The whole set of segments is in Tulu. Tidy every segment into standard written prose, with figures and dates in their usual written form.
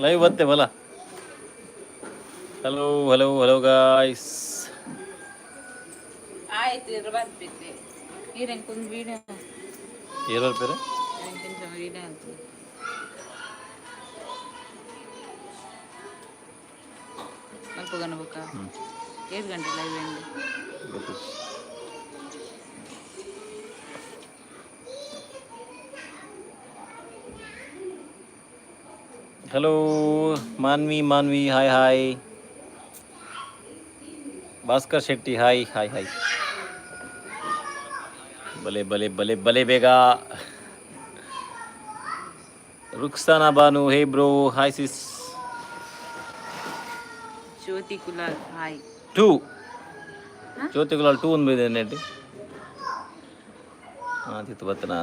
ಲೈವ್ ಬತ್ತೆ ಬಲ. Hello hello hello guys. ಆಯ್ತು, ಇರ ಬರ್ಬಿತ್ತೆ ಈರೆನ್ ಕುಂದು ವೀಡಿಯೋ. ಏರ್ ಬರ್ತಾರೆ? కొంచెం వీడియో అంతే. ಮಲ್ಪಗನ ಬೊಕ್ಕ ಏಳು ಗಂಟೆ live and. Hello Manvi, Manvi, hi hi. Bhaskar Shetty, hi hi hi. ಬಲೆ ಬಲೆ ಬಲೆ ಬಲೆ ಬೇಗ. Ruksana Banu, hey bro, hi sis. Jyothi Kulal, hi. Two Jyothi Kulal two ಒಂದು ಇದೆ ನೆಟ್ಟಿ. ಹಾಂ, ತಿತ್ತು ಬತ್ತನ.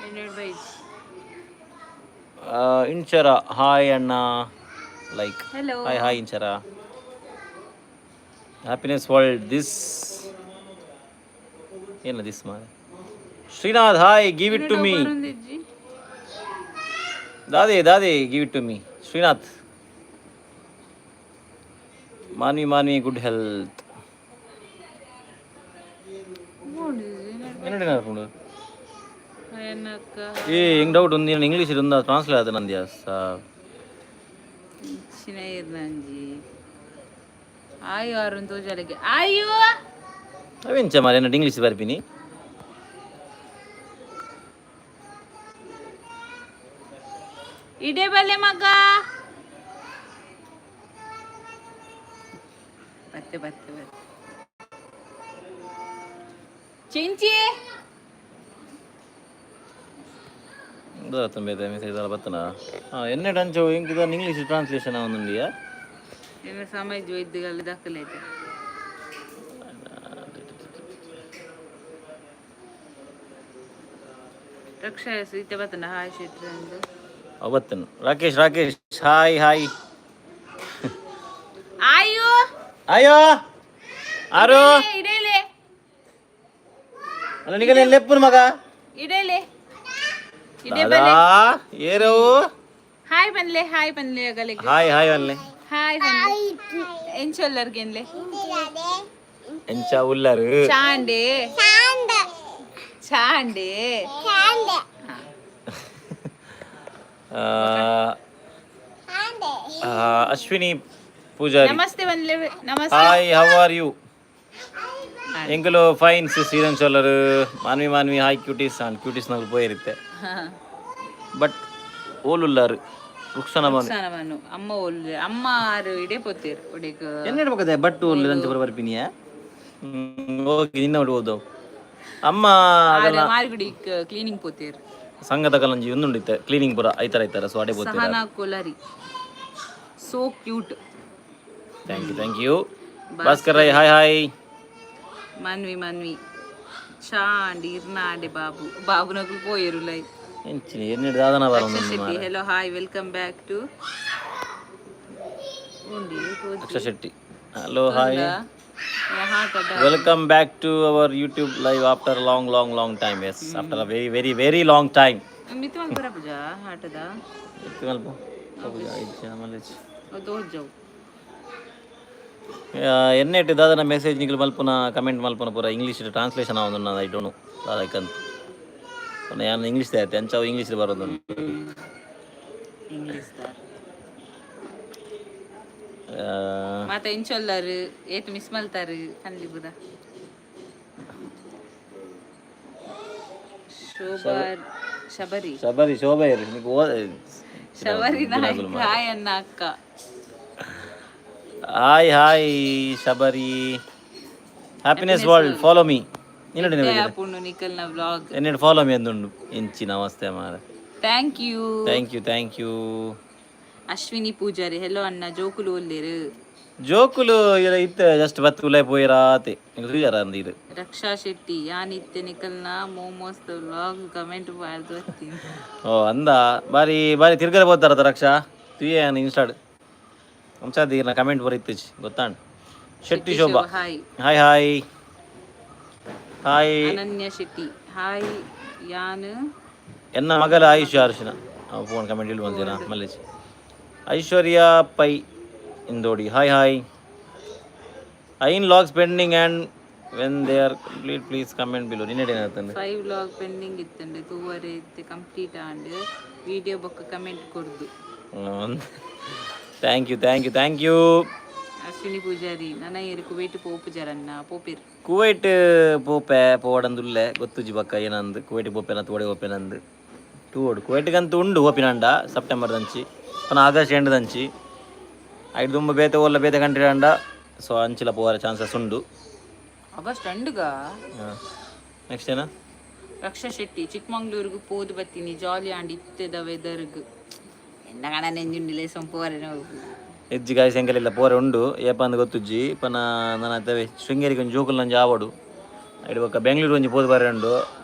ಎನ್ನೆರಡು ಬೈಜ್. ಇಂಚರ, ಹಾಯ್ ಅಣ್ಣ, like. Hello. Hi hi Inchara. Happiness world this ಏನು this ಮಾರ. Srinath, hi, give it to me. Dadi Dadi, give it to me Srinath. Manvi, Manvi, good health. ಏನಡಿ? ಏ, ಹೆಂಗ್ ಡೌಟ್ ఉంది. ಇಂಗ್ಲೀಷ್ ఉందా? ಟ್ರಾನ್ಸ್ಲೇಟ್ ಆದ ನಂದ್ಯಾ. ನಂಜಿ ಆಯೋ ಅರುಣ್ ತೋಜಾಲಿಗೆ ಆಯೋ. ಅವೆಂಚ ಮಾರೆ, ಏನಾಡು ಇಂಗ್ಲೀಷ್ ಬರ್ಪಿನಿ? ಇಡೇ ಬಲ್ಲೆ ಮಗ. ಬತ್ತೆ ಬತ್ತೆ ಬತ್ತೆ ಚಿಂಚಿ. ಬೇತೆ ಮೆಸೇಜ್ ಅಲ್ಲ ಬತ್ತನ. ಹಾಂ, ಎನ್ನೆಡ್ ಅಂಚೋ ಇಂಕ್ ಇಂಗ್ಲೀಷ್ ಟ್ರಾನ್ಸ್ಲೇಷನ್ ಒಂದುಂಡಿಯಾ? ಎನ್ನ ಸಮಯ ಜೋಯ್ದುಗಲ್ಲಿ ದಾಖಲೈತೆ. ರಕ್ಷಾ ಇತ್ತೆ ಬತ್ತನ, ಹಾಯ್ ಶೆಟ್ರ್ ಅಂದು. ಅವತ್ತನು. Rakesh, Rakesh, hi hi. ಆಯೋ. ಅಯ್ಯೋ, ಆರು. ಇಡೇಲೆ. ಅಲ್ಲ, ನಿಗಲೆ ಲೆಪ್ಪುನ ಮಗ. ಇಡೇಲೆ ಇಡೇ. ದಾದಾ ಏರೋ. ಹಾಯ್ ಬನ್ಲೆ, ಹಾಯ್ ಬನ್ಲೆ ಅಗಲೆಗ್. ಹಾಯ್ ಹಾಯ್ ಅನ್ಲೆ. ಹಾಯ್ ಬನ್ಲೆ. ಎಂಚೊಲ್ಲರ್ಗೆನ್ಲೆ? ಎಂಚ ಉಲ್ಲರು? ಚಾಂಡೆ ಚಾಂಡೆ. ಅಶ್ವಿನಿ ಪೂಜಾರಿ. ನಮಸ್ತೆ ಬನ್ಲೆ, ನಮಸ್ತೆ. Hi, how are you? ಎಂಕುಲು ಫೈನ್ ಸಿಸ್, ಈರನ್ ಚೊಲ್ಲರು? Manvi, Manvi, hi cuties. ಆನ್ ಕ್ಯೂಟೀಸ್ ನಗಲು ಪೋಯಿರುತ್ತೆ. ಬಟ್ ಓಲುಲ್ಲಾರು ರುಕ್ಸನ ಬಾನು? ರುಕ್ಸಾನವನ್ನು ಅಮ್ಮ ಒಲ್ಲೆ ಅಮ್ಮ ಆರು ಇಡೇ ಪೋತೇರು ಒಡೆಗ್. ಎನ್ನ ಹೇಳ್ಬೇಕದೆ? ಬಟ್ ಓಲ್ ಅಂಚ ಬರ್ಪಿನಿಯಾ? ಓಕೆ, ನಿನ್ನ ಓದು ಅಮ್ಮ ಅದೆಲ್ಲ. ಮಾರ್ಗುಡಿ ಕ್ಲೀನಿಂಗ್ ಪೋತೇರು. ಸಂಘದ ಕಲಂಜಿ ಒಂದುಂಡಿತ್ತೆ ಕ್ಲೀನಿಂಗ್ ಪೂರ ಐತರ ಐತರ, ಸೊ ಅಡೆ ಬೋತೀರ. Sahana Kolari, so cute. Thank you, thank you. Bhaskar Rai, hi hi. Manvi, Manvi, Chandy ಇರ್ನಾಂಡೆ Babu Babu ನಗುಲು ಪೋಯರು ಲೈ. ಎಂಚಿನ ಎನ್ನೆಡ್ ದಾದನ ಬರೋದು? Shetty, hello, hi, welcome back to ಉಂಡಿ. ಅಕ್ಷ Shetty, hello, hi. Welcome back to our YouTube live after long, long, long time. Yes, after a very, very, very long time. ಮಿತ್ ಮಲ್ಪರ ಪೂಜಾ ಆಟದ. ತೋಜವು. ಎನ್ನೆಟ್ ದಾದನ ಮೆಸೇಜ್ ನಿಗಲು ಮಲ್ಪುನ, ಕಮೆಂಟ್ ಮಲ್ಪುನ ಪೂರ ಇಂಗ್ಲೀಷ್ ಟ್ರಾನ್ಸ್ಲೇಷನ್ ಆವೊಂದು. I don't know ದಾದಕ್ಕಂತ. ಯಾನ್ ಇಂಗ್ಲೀಷ್ ದಾಯ್ತೆ, ಅಂಚ ಅವು ಇಂಗ್ಲೀಷ್ ಬರೋದು. ಇಂಗ್ಲೀಷ್ ದಾರ್ ಮಾತ ಇಂಚೊಲ್ಲಾರು ಏತ್ ಮಿಸ್ ಮಲ್ತಾರು ಕನ್ಲಿ ಪೂರ. ಶೋಭಾ ಶಬರಿ. ಶಬರಿ, ಶೋಭಾ ಇರು ನಿಕ್ ಓ. ಶಬರಿ ನಾಯ್ಕ, ಹಾಯ್ ಅನ್ನ ಅಕ್ಕ. Hi hi Shabari. Happiness world, follow me. ನಿನ್ನಡಿ. ಪುಣ್ಣು ನಿಕಲ್ನ ವ್ಲಾಗ್. ಎನ್ನೆಡ್ ಫಾಲೋ ಮೀ ಅಂದುಂಡು. ಇಂಚಿ ನಮಸ್ತೆ ಮಾರ. Thank you. Thank you, thank you. Ashwini Poojary, hello ಅಣ್ಣ, ಜೋಕುಲು ಒಲ್ಲೇರು? ಜೋಕುಲು ಇಲ್ಲ ಇತ್ತೆ ಜಸ್ಟ್ ಬತ್ತು ಉಲಾಯ್ ಪೋಯಿರಾತೆ. ನಿಂಗೆ ಸುಜಾರ ಅಂದಿರು. ರಕ್ಷಾ ಶೆಟ್ಟಿ, ಯಾನಿತ್ತೆ ನಿಕಲ್ನ ಮೋಮೋಸ್ ವ್ಲಾಗ್ ಕಮೆಂಟ್ ಪಾಡ್ದು ಬರ್ತೀನಿ. ಓ ಅಂದ, ಬಾರಿ ಬಾರಿ ತಿರ್ಗರೆ ಪೋತಾರತ ರಕ್ಷಾ. ತುಯೇ ಇನ್ಸ್ಟಾಡ್ ಅಂಚಾದೀರ್ನ ಕಮೆಂಟ್ ಬರೀತಿಜ್ ಗೊತ್ತಾಂಡ್. ಶೆಟ್ಟಿ ಶೋಭಾ. Hi. Hi hi hi. Ananya Shetty, hi ಯಾನ್. ಎನ್ನ ಮಗಲ ಆಯುಷ್ ಅರ್ಶಿನ. ಫೋನ್ ಕಮೆಂಟ್ ಇಲ್ಲಿ ಬಂದಿನ ಮಲ್ಲೇಜ್. ಐಶ್ವರ್ಯ ಪೈ ಇಂದೋಡಿ, ಹಾಯ್ ಹಾಯ್. ಐನ್ vlogs pending and when they are complete, please comment below. ನಿನ್ನೆ ಏನಾಗ್ತದೆ? ಫೈವ್ ವ್ಲಾಗ್ ಪೆಂಡಿಂಗ್ ಇತ್ತಂಡೆ, ತೂವರೆ ಇತ್ತೆ ಕಂಪ್ಲೀಟ್ ಆಂಡ್. ವಿಡಿಯೋ ಬೊಕ್ಕ ಕಮೆಂಟ್ ಕೊರ್ದು. Thank you, thank you, thank you. Ashwini Poojary, ನನ ಏರು ಕುವೈಟ್ ಪೋಪುಜರನ್ನ? ಪೋಪಿರ್. ಕುವೈಟ್ ಪೋಪೆ ಪೋವಡಂದುಲ್ಲೆ, ಗೊತ್ತುಜಿ ಬಕ್ಕ ಏನಂದು. ಕುವೈಟ್ ಪೋಪೆನ ತೋಡೆ ಪೋಪೆನಂದು ತೂವೊಡು. ಕುವೈಟ್ಗಂತೂ ಉಂಡು ಓಪಿನಂಡ ಸೆಪ್ಟೆಂಬರ್ ದಂಚಿ ಪನ ಆಗಸ್ಟ್ ಎಂಡ್ ದಂಚಿ. ಐದು ದುಂಬು ಬೇತೆ ಓಲ್ಲ ಬೇತೆ ಕಂಟ್ರಿ ಅಂಡ, ಸೊ ಅಂಚಿಲ ಪೋವರ ಚಾನ್ಸಸ್ ಉಂಡು. ಆಗಸ್ಟ್ ಅಂಡುಗ. ನೆಕ್ಸ್ಟ್ ಏನ? ರಕ್ಷಾ ಶೆಟ್ಟಿ, ಚಿಕ್ಕಮಂಗ್ಳೂರ್ಗು ಪೋದು ಬತ್ತೀನಿ, ಜಾಲಿ ಆಂಡ್ ಇತ್ತೆದ ವೆದರ್ಗ್. ಎನ್ನ ಕಣ ನೆಂಜುಂಡಿಲೆ ಸೊಂಪುವರೆ. ಎಜ್ಜಿ ಗಾಯಸ್, ಎಂಕಲೆಲ್ಲ ಪೋರೆ ಉಂಡು, ಏಪ ಅಂದ್ ಗೊತ್ತುಜ್ಜಿ. ಪನ ನನ್ನ ತವೆ ಶೃಂಗೇರಿಗೆ ಒಂಜಿ ಜೋಕುಲ್ ನಂಜಿ ಆವಡು. ಐಡು ಬೊಕ್ಕ ಬೆಂಗಳೂರು ಒಂಜಿ ಪೋದು ಬಾರೆ ಉಂಡು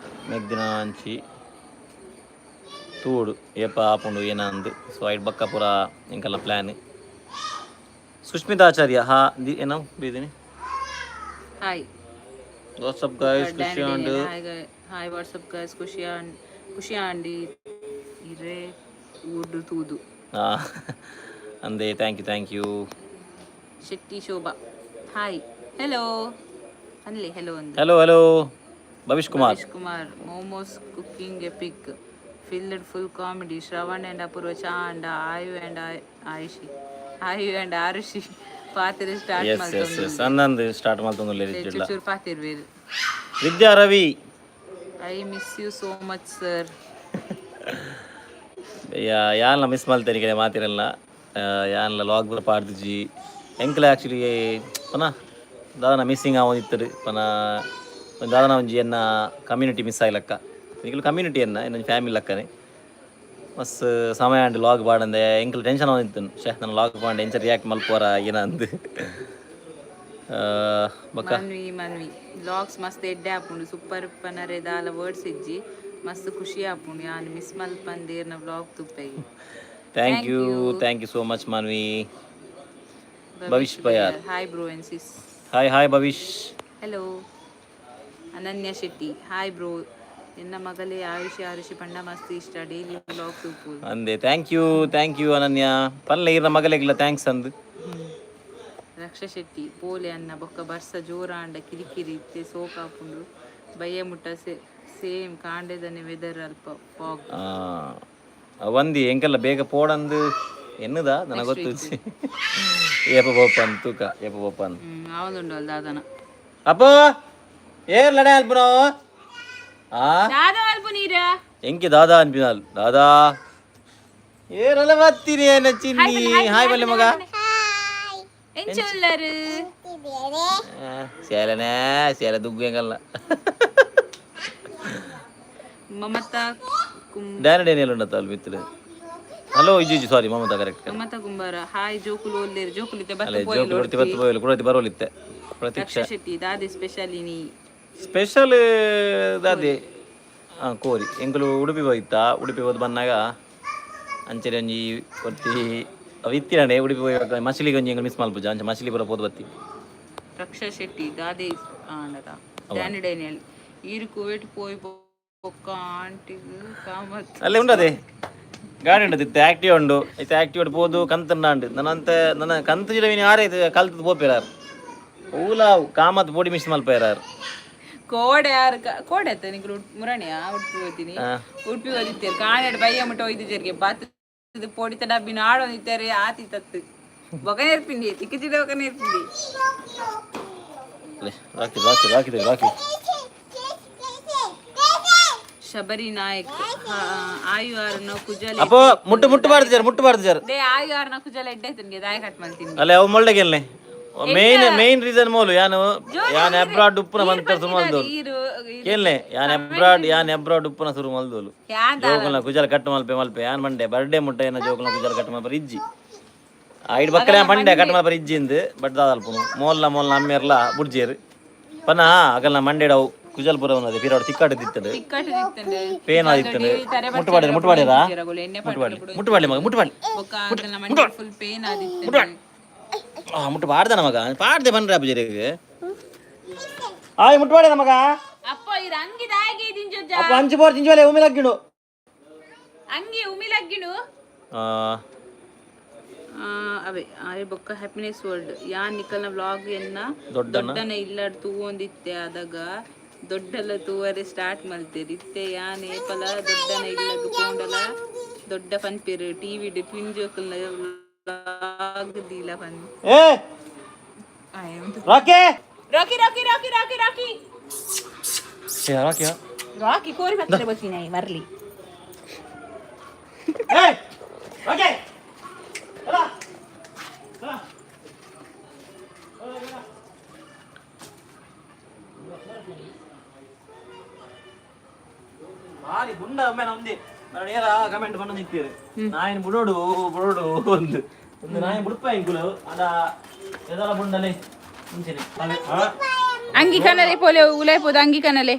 ಮೆಗ್ದಿನ ಅಂಚಿ. ತೂಡು ಏಪ ಆಪುಂಡು ಏನ ಅಂದು. ಸೊ ಐಡ್ ಬಕ್ಕ ಪೂರ ಎಂಕಲ್ಲ ಪ್ಲ್ಯಾನ್. ಸುಷ್ಮಿತಾ ಆಚಾರ್ಯ, ಹಾ the ಏನೋ ಬೀದಿನಿ. ಹಾಯ್. ವಾಟ್ಸಪ್ ಗಾಯ್ಸ್, ಖುಷಿ ಉಂಡು. ಹಾಯ್ ವಾಟ್ಸಪ್ ಗಾಯ್ಸ್, ಖುಷಿ ಆಂಡ್ ಖುಷಿ ಆಂಡಿ ಇರೆ ಊರ್ಡು ತೂದು. ಅಂದೆ, thank you, thank you. Shetty Shobha, hi, hello ಅನ್ಲಿ, hello ಅಂದು. Hello hello. Bhavish Kumar. Bhavish Kumar, momos cooking epic, filled full comedy. Shravan and Apoorva ಚಾ ಅಂಡ್ ಆಯು ಅಂಡ್ ಆಯುಷಿ, ಆಯು ಅಂಡ್ ಆರುಷಿ ಪಾತ್ರೆ ಸ್ಟಾರ್ಟ್. ಎಸ್ ಎಸ್ ಎಸ್, ಅಂದಂದು ಸ್ಟಾರ್ಟ್ ಮಾಡ್ತೊಂದು. ಚೂರು ಪಾತಿರ್ವೇರು. Vidya Ravi. I miss you so much, sir. ಯಾನ್ಲ ಮಿಸ್ ಮಲ್ತೇನೆ ಕಡೆ ಮಾತಿರಲ್ಲ. ಯಾನ್ಲ ಲಾಗ್ ಬರ ಪಾಡ್ದಿಜಿ ಎಂಕಲ. Actually ಪನ ದಾದನ missing ಆವೊಂದಿತ್ತರು ಪನ. ದಾದನ ಒಂಜಿ ಎನ್ನ ಕಮ್ಯುನಿಟಿ ಮಿಸ್ ಆಯ್ಲಕ್ಕ. ನಿಕುಲು ಕಮ್ಯುನಿಟಿ ಎನ್ನ ಇನ್ನೊಂದು ಫ್ಯಾಮಿಲಿ ಲಕ್ಕನೆ. ಮಸ್ತ್ ಸಮಯ ಅಂಡ್ ಲಾಗ್ ಪಾಡಂದೆ. ಎಂಕಲ್ ಟೆನ್ಷನ್ ಆವೊಂದಿತ್ತು, ಶೇ ನನ್ನ ಲಾಗ್ ಪಾಂಡೆ ಎಂಚ ರಿಯಾಕ್ಟ್ ಮಲ್ಪೋರ ಏನ ಅಂದು. ಬೊಕ್ಕ ಮನ್ವಿ, ಮನ್ವಿ, ವ್ಲಾಗ್ಸ್ ಮಸ್ತ್ ಎಡ್ಡೆ ಆಪುಂಡು, ಸೂಪರ್. ಪನರೆ ದಾಲ ವರ್ಡ್ಸ್ ಇಜ್ಜಿ, ಮಸ್ತ್ ಖುಷಿ ಆಪುಂಡು. ಯಾನ್ ಮಿಸ್ ಮಲ್ಪಂದೇರ್ನ ವ್ಲಾಗ್ ತುಪ್ಪೆಗೆ. Thank you, thank you so much Manvi. Bhavish Bayar. Hi bro and sis. Hi hi Bhavish. Hello. Ananya Shetty, hi bro. ಎನ್ನ ಮಗಳೇ ಆಯುಷಿ ಆರುಷಿ ಪಂಡ ಮಸ್ತ್ ಇಷ್ಟ, ಡೈಲಿ ವ್ಲಾಗ್ ತೂಪು. ಅಂದೆ, thank you, thank you ಅನನ್ಯ. ಪಲ್ಲೆ ಇರ್ನ ಮಗಲೆಗ್ಲ thanks ಅಂದು. ರಕ್ಷಾ ಶೆಟ್ಟಿ, ಪೋಲೆ ಅನ್ನ. ಬೊಕ್ಕ ಬರ್ಸ ಜೋರಾಂಡ ಕಿರಿಕಿರಿ ಇತ್ತೆ, ಸೋಕಾಪುಂಡು. ಬಯ್ಯ ಮುಟ್ಟ ಸೇಮ್ ಕಾಂಡೆದನೆ ವೆದರ್, ಅಲ್ಪ ಫಾಗ್. ಒಂದಿ ಎಂಕೆಲ್ಲ ಬೇಗ ಪೋಡಂದು ಎನ್ನುದ ನನಗೆ ಗೊತ್ತು. ಏಪ ಬೋಪನ್ ತೂಕ, ಏಪ ಬೋಪನ್. ಹ್ಮ್, ಆವೊಂದುಂಡು ಅಲ್ ದಾದನ. ಅಪ್ಪ ಏರ್ ಲಡೆ ಅಲ್ಪುನೋ ಆ. ದಾದ ಅಲ್ಪ ನೀರ. ಎಂಕೆ ದಾದಾ ಅನ್ಪಿನಾಲ್ ದಾದಾ ಏರಲ್ಲ ಬತ್ತೀನಿ ಏನ ಚಿನ್ನಿ? ಹಾಯ್ ಬಲ್ಲೆ ಮಗ. ಎಂಚ ಉಲ್ಲರು? ಸೇಲನೇ ಸೇಲ ದುಗ್ಗು ಎಂಗಲ್ಲ. ಮಮತಾ ಕುಂ ಡ್ಯಾನಿ ಡೇನಿಯಲ್ ಉಂಡತ್ತ ಅಲ್ಲಿ ಮಿತ್ತಲು. ಹಲೋ, ಇಜ್ಜಿ ಇಜ್ಜಿ, ಸಾರಿ ಮಮತಾ, ಕರೆಕ್ಟ್. ಮಮತಾ ಕುಂಬಾರ, ಹಾಯ್. ಜೋಕುಲು ಒಲ್ಲೇರು? ಜೋಕುಲು ಇತ್ತೆ ಅಲ್ಲೇ ಬತ್ತ. ಜೋಕುಲು ಕೊಡ್ತಿ ಬತ್ತು ಪೋಯಲು ಕುಡತಿ ಬರೋಲಿತ್ತೆ ಪ್ರತೀಕ್ಷಾ. ರಕ್ಷಾ ಶೆಟ್ಟಿ, ದಾದೆ ಸ್ಪೆಷಲ್ ಇನಿ? ಸ್ಪೆಷಲ್ ದಾದೆ? ಹಾಂ, ಕೋರಿ. ಎಂಕುಲು ಉಡುಪಿ ಹೋಗಿತ್ತ. ಉಡುಪಿ ಹೋದ್ ಬಂದಾಗ ಅಂಚನೆ ಒಂಜಿ ಒತ್ತಿ ಅವು ಇತ್ತಿನಡೆ. ಉಡುಪಿ ಹೋಗಿ ಮಸಿಲಿಗೆ ಒಂಜಿ ಎಂಕುಲು ಮಿಸ್ ಮಲ್ಪುಜ, ಅಂಚೆ ಮಸಿಲಿ ಪೂರ ಪೋದು ಬತ್ತಿ. ರಕ್ಷಾ ಶೆಟ್ಟಿ, ದಾದೆ ಆಂಡದ? ಡ್ಯಾನಿ ಡೇನಿಯಲ್, ಈರು ಕುವೇಟ್ ಪೋಯಿ ಬೊಕ್ಕ ಆಂಟಿಗ್ ಕಾಮತ್. ಅಲ್ಲೇ ಉಂಡದೆ ಗಾಡಿ ಉಂಡದು ಇತ್ತೆ, ಆಕ್ಟಿವ್ ಉಂಡು. ಇತ್ತೆ ಆಕ್ಟಿವ್ ಪೋದು ಕಂತಂಡ ನನ್ನಂತ ನನ್ನ ಕಂತು ಜಿಡವಿನ ಯಾರೇ ಇದು ಕಲ್ತದ್ದು ಪೋಪೇರಾರು. ಓಲ ಕಾಮತ್ ಪೋಡಿ ಮಿಸ್ ಮಲ್ಪೇರಾರು. ಕೋಡೆ ಯಾರು ಕೋಡೆ ಅತ್ತ ನಿಕ್ಲು ಮುರಣಿಯಾ? ಉಡುಪಿ ಹೋಗ್ತೀನಿ, ಉಡುಪಿ ಓದಿತ್ತೇರು. ಕಾಣೆಡ್ ಬಯ್ಯ ಮುಟ್ಟ ಒಯ್ದು ಜರಿಗೆ ಬಾತ್ ಪೊಡಿತ ಡಬ್ಬಿ ನಾಡೊಂದಿತ್ತಾರೆ ಆತಿ ತತ್ತು ಬೊಕ ನೇರ್ಪಿಂಡಿ ತಿಕ್ಕಿಚಿಡ ಬೊಕ ನೇರ್ಪಿಂಡಿ. ಅಲ್ಲೇ ರಾಕಿ ರಾಕಿ ರಾಕಿ ರಾಕಿ. ಶಬರಿ ನಾಯಕ್, ಆಯು ಆರ್ನ ಕುಜಲ. ಅಪ್ಪ ಮುಟ್ಟು ಮುಟ್ಟು ಬಾರ್ದು ಮುಟ್ಟು ಬಾರ್ದು. They ಆಯು ಆರ್ನ ಕುಜಲ ಎಡ್ಡೆ ಆಯ್ತನ್ಗೆ ದಾಯ ಕಟ್ ಮಾಡ್ತೀನಿ. ಅಲ್ಲೇ ಅವು ಮೊಳ್ಳೆಗೆಲ್ನೆ ಮೇನ್ ಮೇನ್ ರೀಸನ್ ಮೋಲು ಯಾನು ಯಾನ್ ಅಬ್ರಾಡ್ ಉಪ್ಪುನ ಮಂತ್ರ ಸುರು ಮಲ್ದೋಲು. ಈರು. ಕೇಳ್ನೆ, ಯಾನ್ ಅಬ್ರಾಡ್ ಯಾನ್ ಅಬ್ರಾಡ್ ಉಪ್ಪುನ ಸುರು ಮಲ್ದೋಲು. ಯಾನ್ ಜೋಕುಲ್ನ ಕುಜಲ ಕಟ್ ಮಲ್ಪೆ ಮಲ್ಪೆ. ಯಾನ್ ಮಂಡೆ ಬರ್ಡೇ ಮುಟ್ಟ ಏನ ಜೋಕುಲ್ನ ಕುಜಲ ಕಟ್ ಮಲ್ಪರೆ ಇಜ್ಜಿ. ಐಡ್ ಬಕ್ಕಲೆ ಮಂಡೆ ಕಟ್ ಮಲ್ಪರೆ ಇಜ್ಜಿ ಇಂದು. ಬಟ್ ದಾದಲ್ಪುನು ಮೋಲ್ಲ ಮೋಲ್ಲ ಅಮ್ಮೇರ್ಲ ಬುಡ್ಜೇರು ಪನ ಅಗಲ್ನ ಮಂಡೆಡವು ಕುಜಲ್ ಪುರ ಉನ್ನದೆ ಪಿರಾಡ್ ತಿಕ್ಕಾಟ ದಿತ್ತಡು. ತಿಕ್ಕಟ್ಟು ದಿತ್ತಂಡೆ. ಪೇನ್ ಆದಿತ್ತಂಡು. ಮುಟ್ಟು ಪಾಡಿ ಮುಟ್ಟು ಪಾಡಿರಾ? ಎಣ್ಣೆ. ಮುಟ್ಟು ಪಾಡಿ ಮುಟ್ಟು ಪಾಡ್ಲಿ ಮಗ, ಮುಟ್ಟು ಪಾಡ್ಲಿ. ಬೊಕ್ಕ ಆಗಲ್ನ ಮಂಡೆ ಫುಲ್ ಪೇನ್ ಆದಿತ್ತಂಡೆ. ಆ ಮುಟ್ಟು ಪಾಡ್ದ ಮಗ, ಪಾಡ್ದೆ ಬನ್ರಿ ಅಪ್ಪಜರಿಗೆ. ಆಯ್ ಮುಟ್ಟು ಪಾಡಿದ ಮಗ. ಅಪ್ಪ ಈ ರಂಗಿ ದಾಗಿ ದಿಂಜೊಜ್ಜ. ಅಪ್ಪ ಅಂಚು ಬೋರ್ ತಿಂಜೋಲೆ ಉಮೆ ಲಗ್ಗಿಡು. ಅಂಗಿ ಉಮಿಲಗ್ಗಿನು. ಅವೇ ಅರೆ ಬೊಕ್ಕ ಹ್ಯಾಪಿನೆಸ್ ವರ್ಲ್ಡ್ ಯಾನ್ ನಿಕಲ್ನ ವ್ಲಾಗ್ ಎನ್ನ ದೊಡ್ಡನ? ದೊಡ್ಡನ ಇಲ್ಲಾಡ್ ತೂವೊಂದಿತ್ತೆ. ಆದಾಗ ದೊಡ್ಡಲ ತೂವರೆ ಸ್ಟಾರ್ಟ್ ಮಲ್ತೇರಿ ಇತ್ತೆ. ಯಾನ್ ಏಪಲ ದೊಡ್ಡನ ಇಲ್ಲಗ್ ಪೋಂಡಲ ದೊಡ್ಡ ಪನ್ಪೇರು, ಟಿವಿಡ್ ಟ್ವಿನ್ ಜೋಕುಲ್ನ ವ್ಲಾಗ್ ದೀಲ ಪನ್. ಏ ರಾಕೆ. ರಾಕಿ, ರಾಕಿ, ರಾಕಿ, ರಾಕಿ, ರಾಕಿ. ಏ ರಾಕೆ. ರಾಕಿ ಕೋರಿ ಬರ್ತಾರೆ ಬಸ್ಸಿನ ಮರ್ಲಿ. ಏ ರಾಕೆ, ಅಲ್ಲ ಅಲ್ಲ. ಭಾರಿ ಗುಂಡ ಒಮ್ಮೆ ನಮ್ದಿ ನೇರ ಕಮೆಂಟ್ ಬಂದು ನಿಂತೀರಿ. ನಾಯಿನ ಬುಡೋಡು ಬುಡೋಡು. ಒಂದು ಒಂದು ನಾಯಿ ಬುಡ್ಪ ಇಂಕುಲು ಅದ ಎದಲ ಬುಂಡಲೆ ಮುಂಚೆನೆ. ಅಂಗಿ ಕನಲೆ ಪೋಲೆ ಉಲಾಯ್ಪೋದು. ಅಂಗಿ ಕನಲೆ,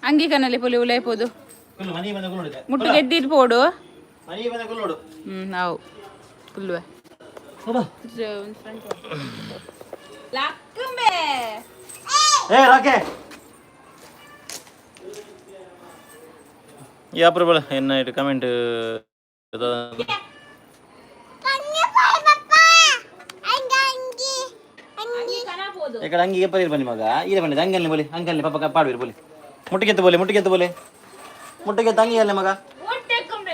ಅಂಗಿ ಕನಲೆ ಪೋಲೆ ಉಲಾಯ್ಪೋದು. ಕುಲ್ಲು ಮನಿ ಬಂದ ಕುಲ್ಲೋಡು. ಮುಟ್ಟು ಗೆದ್ದಿರ್ ಪೋಡು. ಮನಿ ಬಂದ ಕುಲ್ಲೋಡು. ನಾವು ಕುಲ್ಲುವೆ. ಲಕ್ಕುಂಬೆ. ಏ ರಾಕೆ ಯಾ ಪ್ರಬಲ ಎನ್ನ ಇಟ್ಟು ಕಮೆಂಟ್. ఇక్కడ ಅಂಗಿ ಎಪ್ಪದಿರು ಬನ್ನಿ ಮಗ. ಈರೆ ಬನ್ನಿ ಅಂಗಲ್ಲಿ ಬೋಲಿ, ಅಂಗಲ್ಲಿ ಪಾಪ ಪಾಡುವಿರು ಬೋಲಿ. ಮುಟ್ಟಿಗೆತ್ತು ಬೋಲೆ, ಮುಟ್ಟಿಗೆತ್ತು ಬೋಲೆ, ಮುಟ್ಟಿಗೆತ್ತು ಅಂಗಿ ಅಲ್ಲೇ ಮಗ.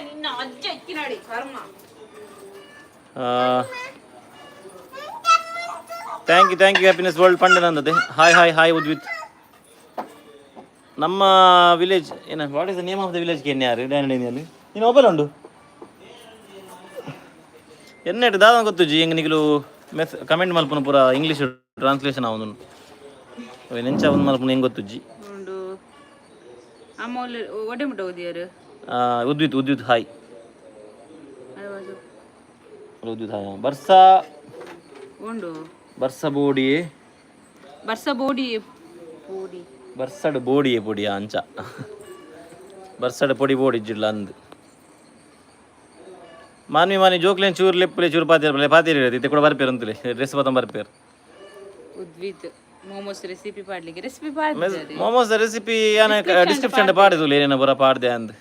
ನಿನ್ನ ಅಜ್ಜ ಎಕ್ಕಿನಾಡಿ ಕರ್ಮ. Thank you, thank you. Happiness World ಪಂಡ ನಂದದೆ. Hi, hi, hi Udvith. ನಮ್ಮ ವಿಲೇಜ್ ಏನ? What is the name of the village? ಕೆನ್ನೆ ಯಾರು ಡ್ಯಾನ್ ನೀನು ಮೊಬೈಲ್ ಉಂಡು ಎನ್ನೆಟ್ ದಾದ ಗೊತ್ತುಜಿ. ಹೆಂಗ್ ನಿಗಲು ಮೆಸ್ ಕಮೆಂಟ್ ಮಲ್ಪುನ ಪೂರ ಇಂಗ್ಲೀಷ್ ಟ್ರಾನ್ಸ್ಲೇಷನ್ ಅವನು ನೆಂಚ ಒಂದು ಮಲ್ಪುನ ಹೆಂಗ್ ಗೊತ್ತುಜ್ಜಿ. ಉಂಡು ಅಮ್ಮ ಒಡೆ ಮುಟ್ಟ ಓದಿಯಾರು. ಉದ್ವಿತ್, ಉದ್ವಿತ್ ಹಾಯ್. ಉದ್ವಿತ್ ಹಾಯ್. ಬರ್ಸಾ. ಉಂಡು. ಬರ್ಸ ಬೋಡಿಯೇ. ಬರ್ಸ ಬೋಡಿ ಬೋಡಿ. ಬರ್ಸಡ್ ಬೋಡಿಯೇ ಪೊಡಿಯ ಅಂಚ ಬರ್ಸಡ್ ಪೊಡಿ ಬೋಡಿ ಜಿಡ್ಲ ಅಂದ್. ಮಾನ್ವಿ ಮಾನಿ ಜೋಕ್ಲೇನ್ ಚೂರು ಲೆಪ್ಪುಲೆ ಚೂರು ಪಾತಿರ್ ಪಾತಿರ್ ಇತ್ತೆ ಕೂಡ ಬರ್ಪೇರು ಅಂತಲೇ ಡ್ರೆಸ್ ಪತಂ ಬರ್ಪೇರು. ಉದ್ವಿತ್ ಮೋಮೋಸ್ ರೆಸಿಪಿ ಪಾಡ್ಲಿಕ್ಕೆ ರೆಸಿಪಿ ಪಾಡ್ತಾರೆ. ಮೋಮೋಸ್ ರೆಸಿಪಿ ಯಾನ ಡಿಸ್ಕ್ರಿಪ್ಷನ್ ಪಾಡಿದು ಏನೇನ ಬರ ಪಾಡ್ದೆ ಅಂದ್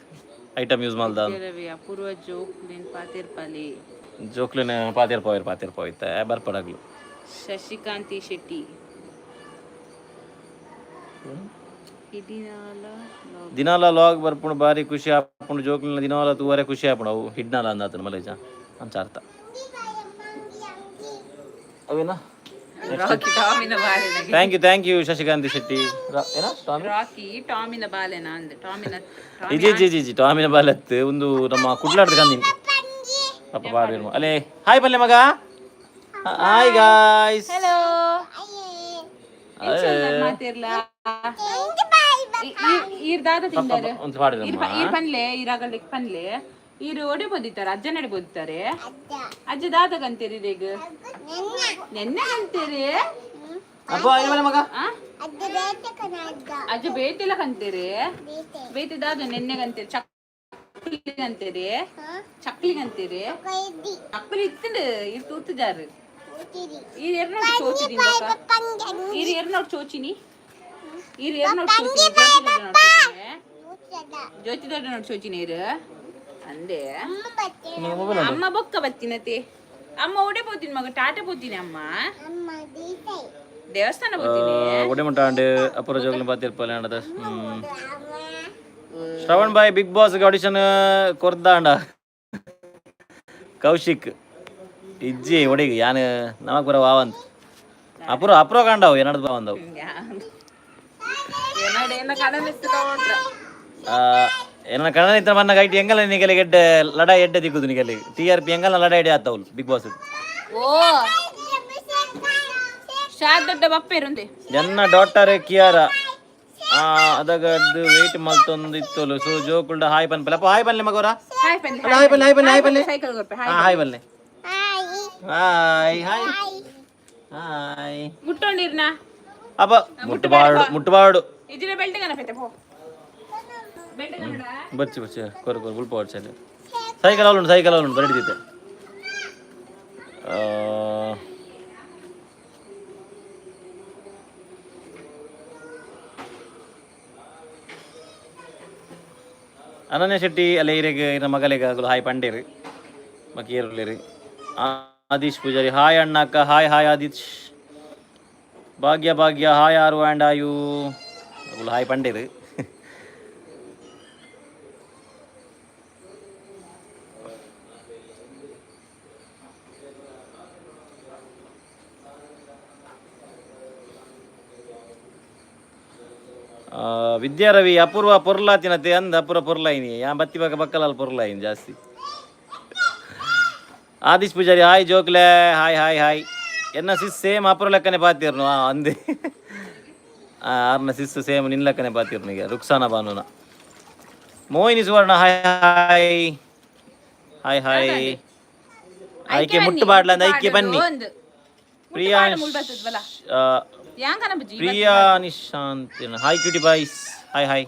ಐಟಮ್ ಯೂಸ್ ಮಲ್ದ ಅಂದ್. ರವಿ ಅಪೂರ್ವ ಜೋಕ್ಲಿನ್ ಪಾತಿರ್ಪಾಲಿ. ಜೋಕ್ಲೇನ್ ಪಾತಿರ್ ಪೋಯಿರ್ ಪಾತಿರ್ ಪೋಯ್ತೆ ಬರ್ಪಡಗ್ಲು. ಶಶಿಕಾಂತಿ ಶೆಟ್ಟಿ ಹಿಡಿನಾಲ. ದಿನಾಲ ಲಾಗ್ ಬರ್ಪುಂಡು, ಬಾರಿ ಖುಷಿ ಆಪುಂಡು. ಜೋಕ್ಲಿನ ದಿನಾಲ ತೂವರೆ ಖುಷಿ ಆಪುಂಡು. ಅವು ಹಿಡ್ನಾಲ ಅಂದಾತನ ಮಲೇಜ ಅಂಚ ಅರ್ಥ ಅವೇನಾ? ರಾಕಿ ಟಾಮಿನ ಬಾಲೆನ. Thank you, thank you Shashikanti Shetty. ಏನ ಟಾಮಿ? ರಾಕಿ ಟಾಮಿನ ಬಾಲೆನ ಅಂದ್ ಟಾಮಿನ. ಇಜಿ ಜಿ ಜಿ ಜಿ ಟಾಮಿನ ಬಾಲತ್ ಒಂದು ನಮ್ಮ ಕುಡ್ಲಾಡ್ದ ಕಂದಿನಿ ಪಾಪ ಬಾಡ್ಬೇರು. ಅಲೇ ಹಾಯ್ ಪಲ್ಲೆ ಮಗ. Hi guys. Hello ಮಾತಿರ್ಲ ಈರ್ ದಾದ ತಿಂದಾರೆ? ಒಂದು ಪಾಡಿರಮ್ಮ. ಈರ್ ಪನ್ಲೆ, ಈರಾಗಲಿಕ್ಕೆ ಪನ್ಲೆ. ಈರು ಒಡೆ ಬೋದಿತ್ತಾರೆ? ಅಜ್ಜನಡೆ ಬೋದಿತ್ತಾರೆ. ಅಜ್ಜ ದಾದ ಕಂತೀರಿ ಇರೇಗ್? ನೆನ್ನೆ ಕಂತೀರಿ? ಅಪ್ಪ ಇಲ್ಲಿ ಮಗ. ಆ? ಅಜ್ಜ ಬೇತೆಲ್ಲ ಕಂತೀರಿ. ಬೇತೆ ದಾದ ನೆನ್ನೆ ಕಂತೀರಿ? ಚಕ್ಲಿ ಕಂತೀರಿ, ಚಕ್ಲಿ ಕಂತೀರಿ. ಚಕ್ಲಿ ಇತ್ತಂಡು. ಈರ್ ತೂತುಜಾರು. ಈರ್ ಎರ್ನೋಡ್ ಚೋಚಿ ತಿಂದಕ್ಕ. ಈರ್ ಎರ್ನೋಡ್ ಚೋಚಿನಿ. ಈರ್ ಎರ್ನೋಡ್ ಚೋಚಿನಿ. ಜ್ಯೋತಿ ದೊಡ್ಡ ನೋಡ್ ಚೋಚಿನಿ ಈರು ಅಂದೆ. ಅಮ್ಮ ಬೊಕ್ಕ ಬತ್ತಿನತೆ. ಅಮ್ಮ ಒಡೆ ಪೋತೀನಿ ಮಗ? ಟಾಟೆ ಪೋತೀನಿ. ಅಮ್ಮ ದೇವಸ್ಥಾನ ಪೋತೀನಿ. ಒಡೆ ಮುಟ್ಟ ಅಂಡ್ ಅಪರ ಜೋಗ್ಲಿ ಬಾತಿರ್ಪಲ್ಲ ಅಂಡದ. ಶ್ರವಣ್ ಬಾಯ್ ಬಿಗ್ ಬಾಸ್ ಆಡಿಷನ್ ಕೊರ್ದಾಂಡ ಕೌಶಿಕ್ ಇಜ್ಜಿ ಒಡೆಗೆ ಯಾನ್ ನಮಕ್ ಬರ ವಾವಂತ ಅಪುರ ಅಪ್ರೋ ಕಾಂಡವು ಏನಡ್ದು ಬಾವಂದವು. ಏನ ಕಡಮಿತ್ತು ತಗೊಂಡ್ರ? ಏನ ಕನ್ನಡ ಇತ್ತ ಮನ್ನ ಗೈಟ್ ಎಂಗಲ ನಿಗಲಿ ಗೆಡ್ಡೆ ಲಡಾಯಿ ಎಡ್ಡೆ ದಿಕ್ಕುದು ನಿಗಲಿ ಟಿಆರ್ಪಿ ಎಂಗಲ ಲಡಾಯಿ ಎಡ್ಡೆ ಆತವಳು ಬಿಗ್ ಬಾಸ್. ಓ ಶಾದ್ ದೊಡ್ಡ ಬಪ್ಪೇರುಂದೆ. ಎನ್ನ ಡಾಟರ್ ಕಿಯಾರ ಅದಗದ್ದು ವೆಯ್ಟ್ ಮಲ್ತೊಂದು ಇತ್ತೋಲು. ಸೊ ಜೋಕುಲ್ಡ ಹಾಯ್ ಪನ್ಪಲೆ ಅಪ್ಪ. ಹಾಯ್ ಪನ್ಲೆ ಮಗವರ. ಹಾಯ್ ಪನ್ಲೆ. ಹಾಯ್ ಪನ್ಲೆ, ಹಾಯ್ ಪನ್ಲೆ, ಹಾಯ್ ಪನ್ಲೆ. ಸೈಕಲ್ ಕೊರ್ಪೆ. ಹಾ ಹಾಯ್ ಪನ್ಲೆ. Hi hi hi. ಮುಟ್ಟೊಂಡಿರ್ನ. ಅಪ್ಪ ಮುಟ್ಟಬಾರ್ಡು ಮುಟ್ಟಬಾರ್ಡು. ಇಜಿನ ಬೆಲ್ಟ್ ಕನಪೈತೆ ಪೋ ಬೆಲ್ಟ್ ಕನ್ನಡ. ಬಚ್ಚಿ ಬಚ್ಚಿ ಕೊರು ಕೊರು ಬುಲ್ಪ ಹೊಡ್ಸಲ್ಲಿ ಸೈಕಲ್ ಅವಳು ಸೈಕಲ್ ಅವಳು ಬರಡಿದಿತ್ತೆ. ಅನನ್ಯ ಶೆಟ್ಟಿ ಅಲ್ಲ, ಇರೆಗ್ ಇರ ಮಗಲೆಗ್ ಅಗುಲು ಹಾಯ್ ಪಂಡೇರು. ಬೊಕ ಏರುಲ್ಲೆರ್? ಆದೀಶ್ ಪೂಜಾರಿ, ಹಾಯ್ ಅಣ್ಣಕ್ಕ. Hi hi Aadish. Bhagya Bhagya, hi ಆರು ಆ್ಯಂಡ್ ಆಯು. ಅಗುಲು ಹಾಯ್ ಪಂಡೇರು. ವಿದ್ಯಾ ರವಿ, ಅಪೂರ್ವ ಪೊರ್ಲಾತಿನತೆ ಅಂದ. ಅಪೂರ್ವ ಪೊರ್ಲಾಯಿನಿ. ಯಾ ಬತ್ತಿ ಬಕ ಬಕ್ಕಲಾಲ್ ಪೊರ್ಲಾಯಿನಿ ಜಾಸ್ತಿ. ಆದೀಶ್ ಪೂಜಾರಿ, ಹಾಯ್ ಜೋಕ್ಲೆ. Hi hi hi. ಎನ್ನ ಸಿಸ್ ಸೇಮ್ ಅಪೂರ್ವ ಲೆಕ್ಕನೆ ಪಾತಿರ್ನು. ಅಂದೆ, ಆರ್ನ ಸಿಸ್ ಸೇಮ್ ನಿನ್ನ ಲೆಕ್ಕನೆ ಪಾತಿರ್ನು ಈಗ. Ruksana ಬಾನುನ. Mohini Suvarna, hi hi hi hi. ಐಕೆ ಮುಟ್ಟು ಬಾಡ್ಲ ಅಂದ. ಐಕೆ ಬನ್ನಿ. ಒಂದು ಪ್ರಿಯಾ ಬಲ ಯಾಂಕನ ಬುಜ್ಜಿ. Priya Nishant, hi cutie boys. Hi hi.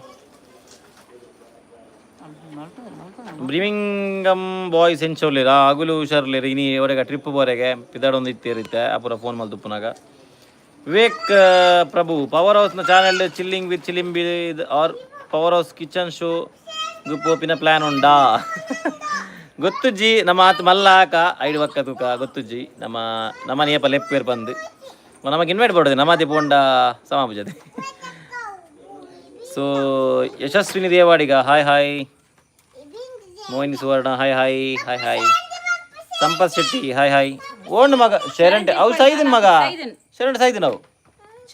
Birmingham boys ಎಂಚೋಲಿರ? ಅಗುಲು ಹುಷಾರ್ಲಿರ. ಇನಿ ಹೊರಗೆ ಟ್ರಿಪ್ ಬೋರೆಗೆ ಪಿದಾಡೊಂದು ಇತ್ತಿರುತ್ತೆ. ಅಪುರ ಫೋನ್ ಮಲ್ತುಪ್ಪುನಾಗ. ವಿವೇಕ್ ಪ್ರಭು, ಪವರ್ ಹೌಸ್ನ channel chilling with Chilimbi R power house kitchen show ಪೋಪಿನ ಪ್ಲಾನ್ ಉಂಡಾ? ಗೊತ್ತುಜ್ಜಿ. ನಮ್ಮ ಆತ್ ಮಲ್ಲ ಆಕ ಐಡು ಬಕ್ಕ ತೂಕ. ಗೊತ್ತುಜ್ಜಿ. ನಮ್ಮ ನಮ್ಮ ನೇಪ ಲೆಪ್ಪೇರ್ ಬಂದು ನಮಗೆ ಇನ್ವೈಟ್ ಮಾಡೋದು. ನಮ್ಮದಿ ಪೋಂಡ ಸಮಾಪುಜದೆ. So Yashaswini Devadiga, hi hi. Mohini Suvarna, hi hi hi hi. Sampath Shetty, hi hi. Wound ಮಗ ಶರಣ್, ಅವು ಸೈದನ್ ಮಗ. ಶರಣ್ ಸೈದನ್ ಅವು.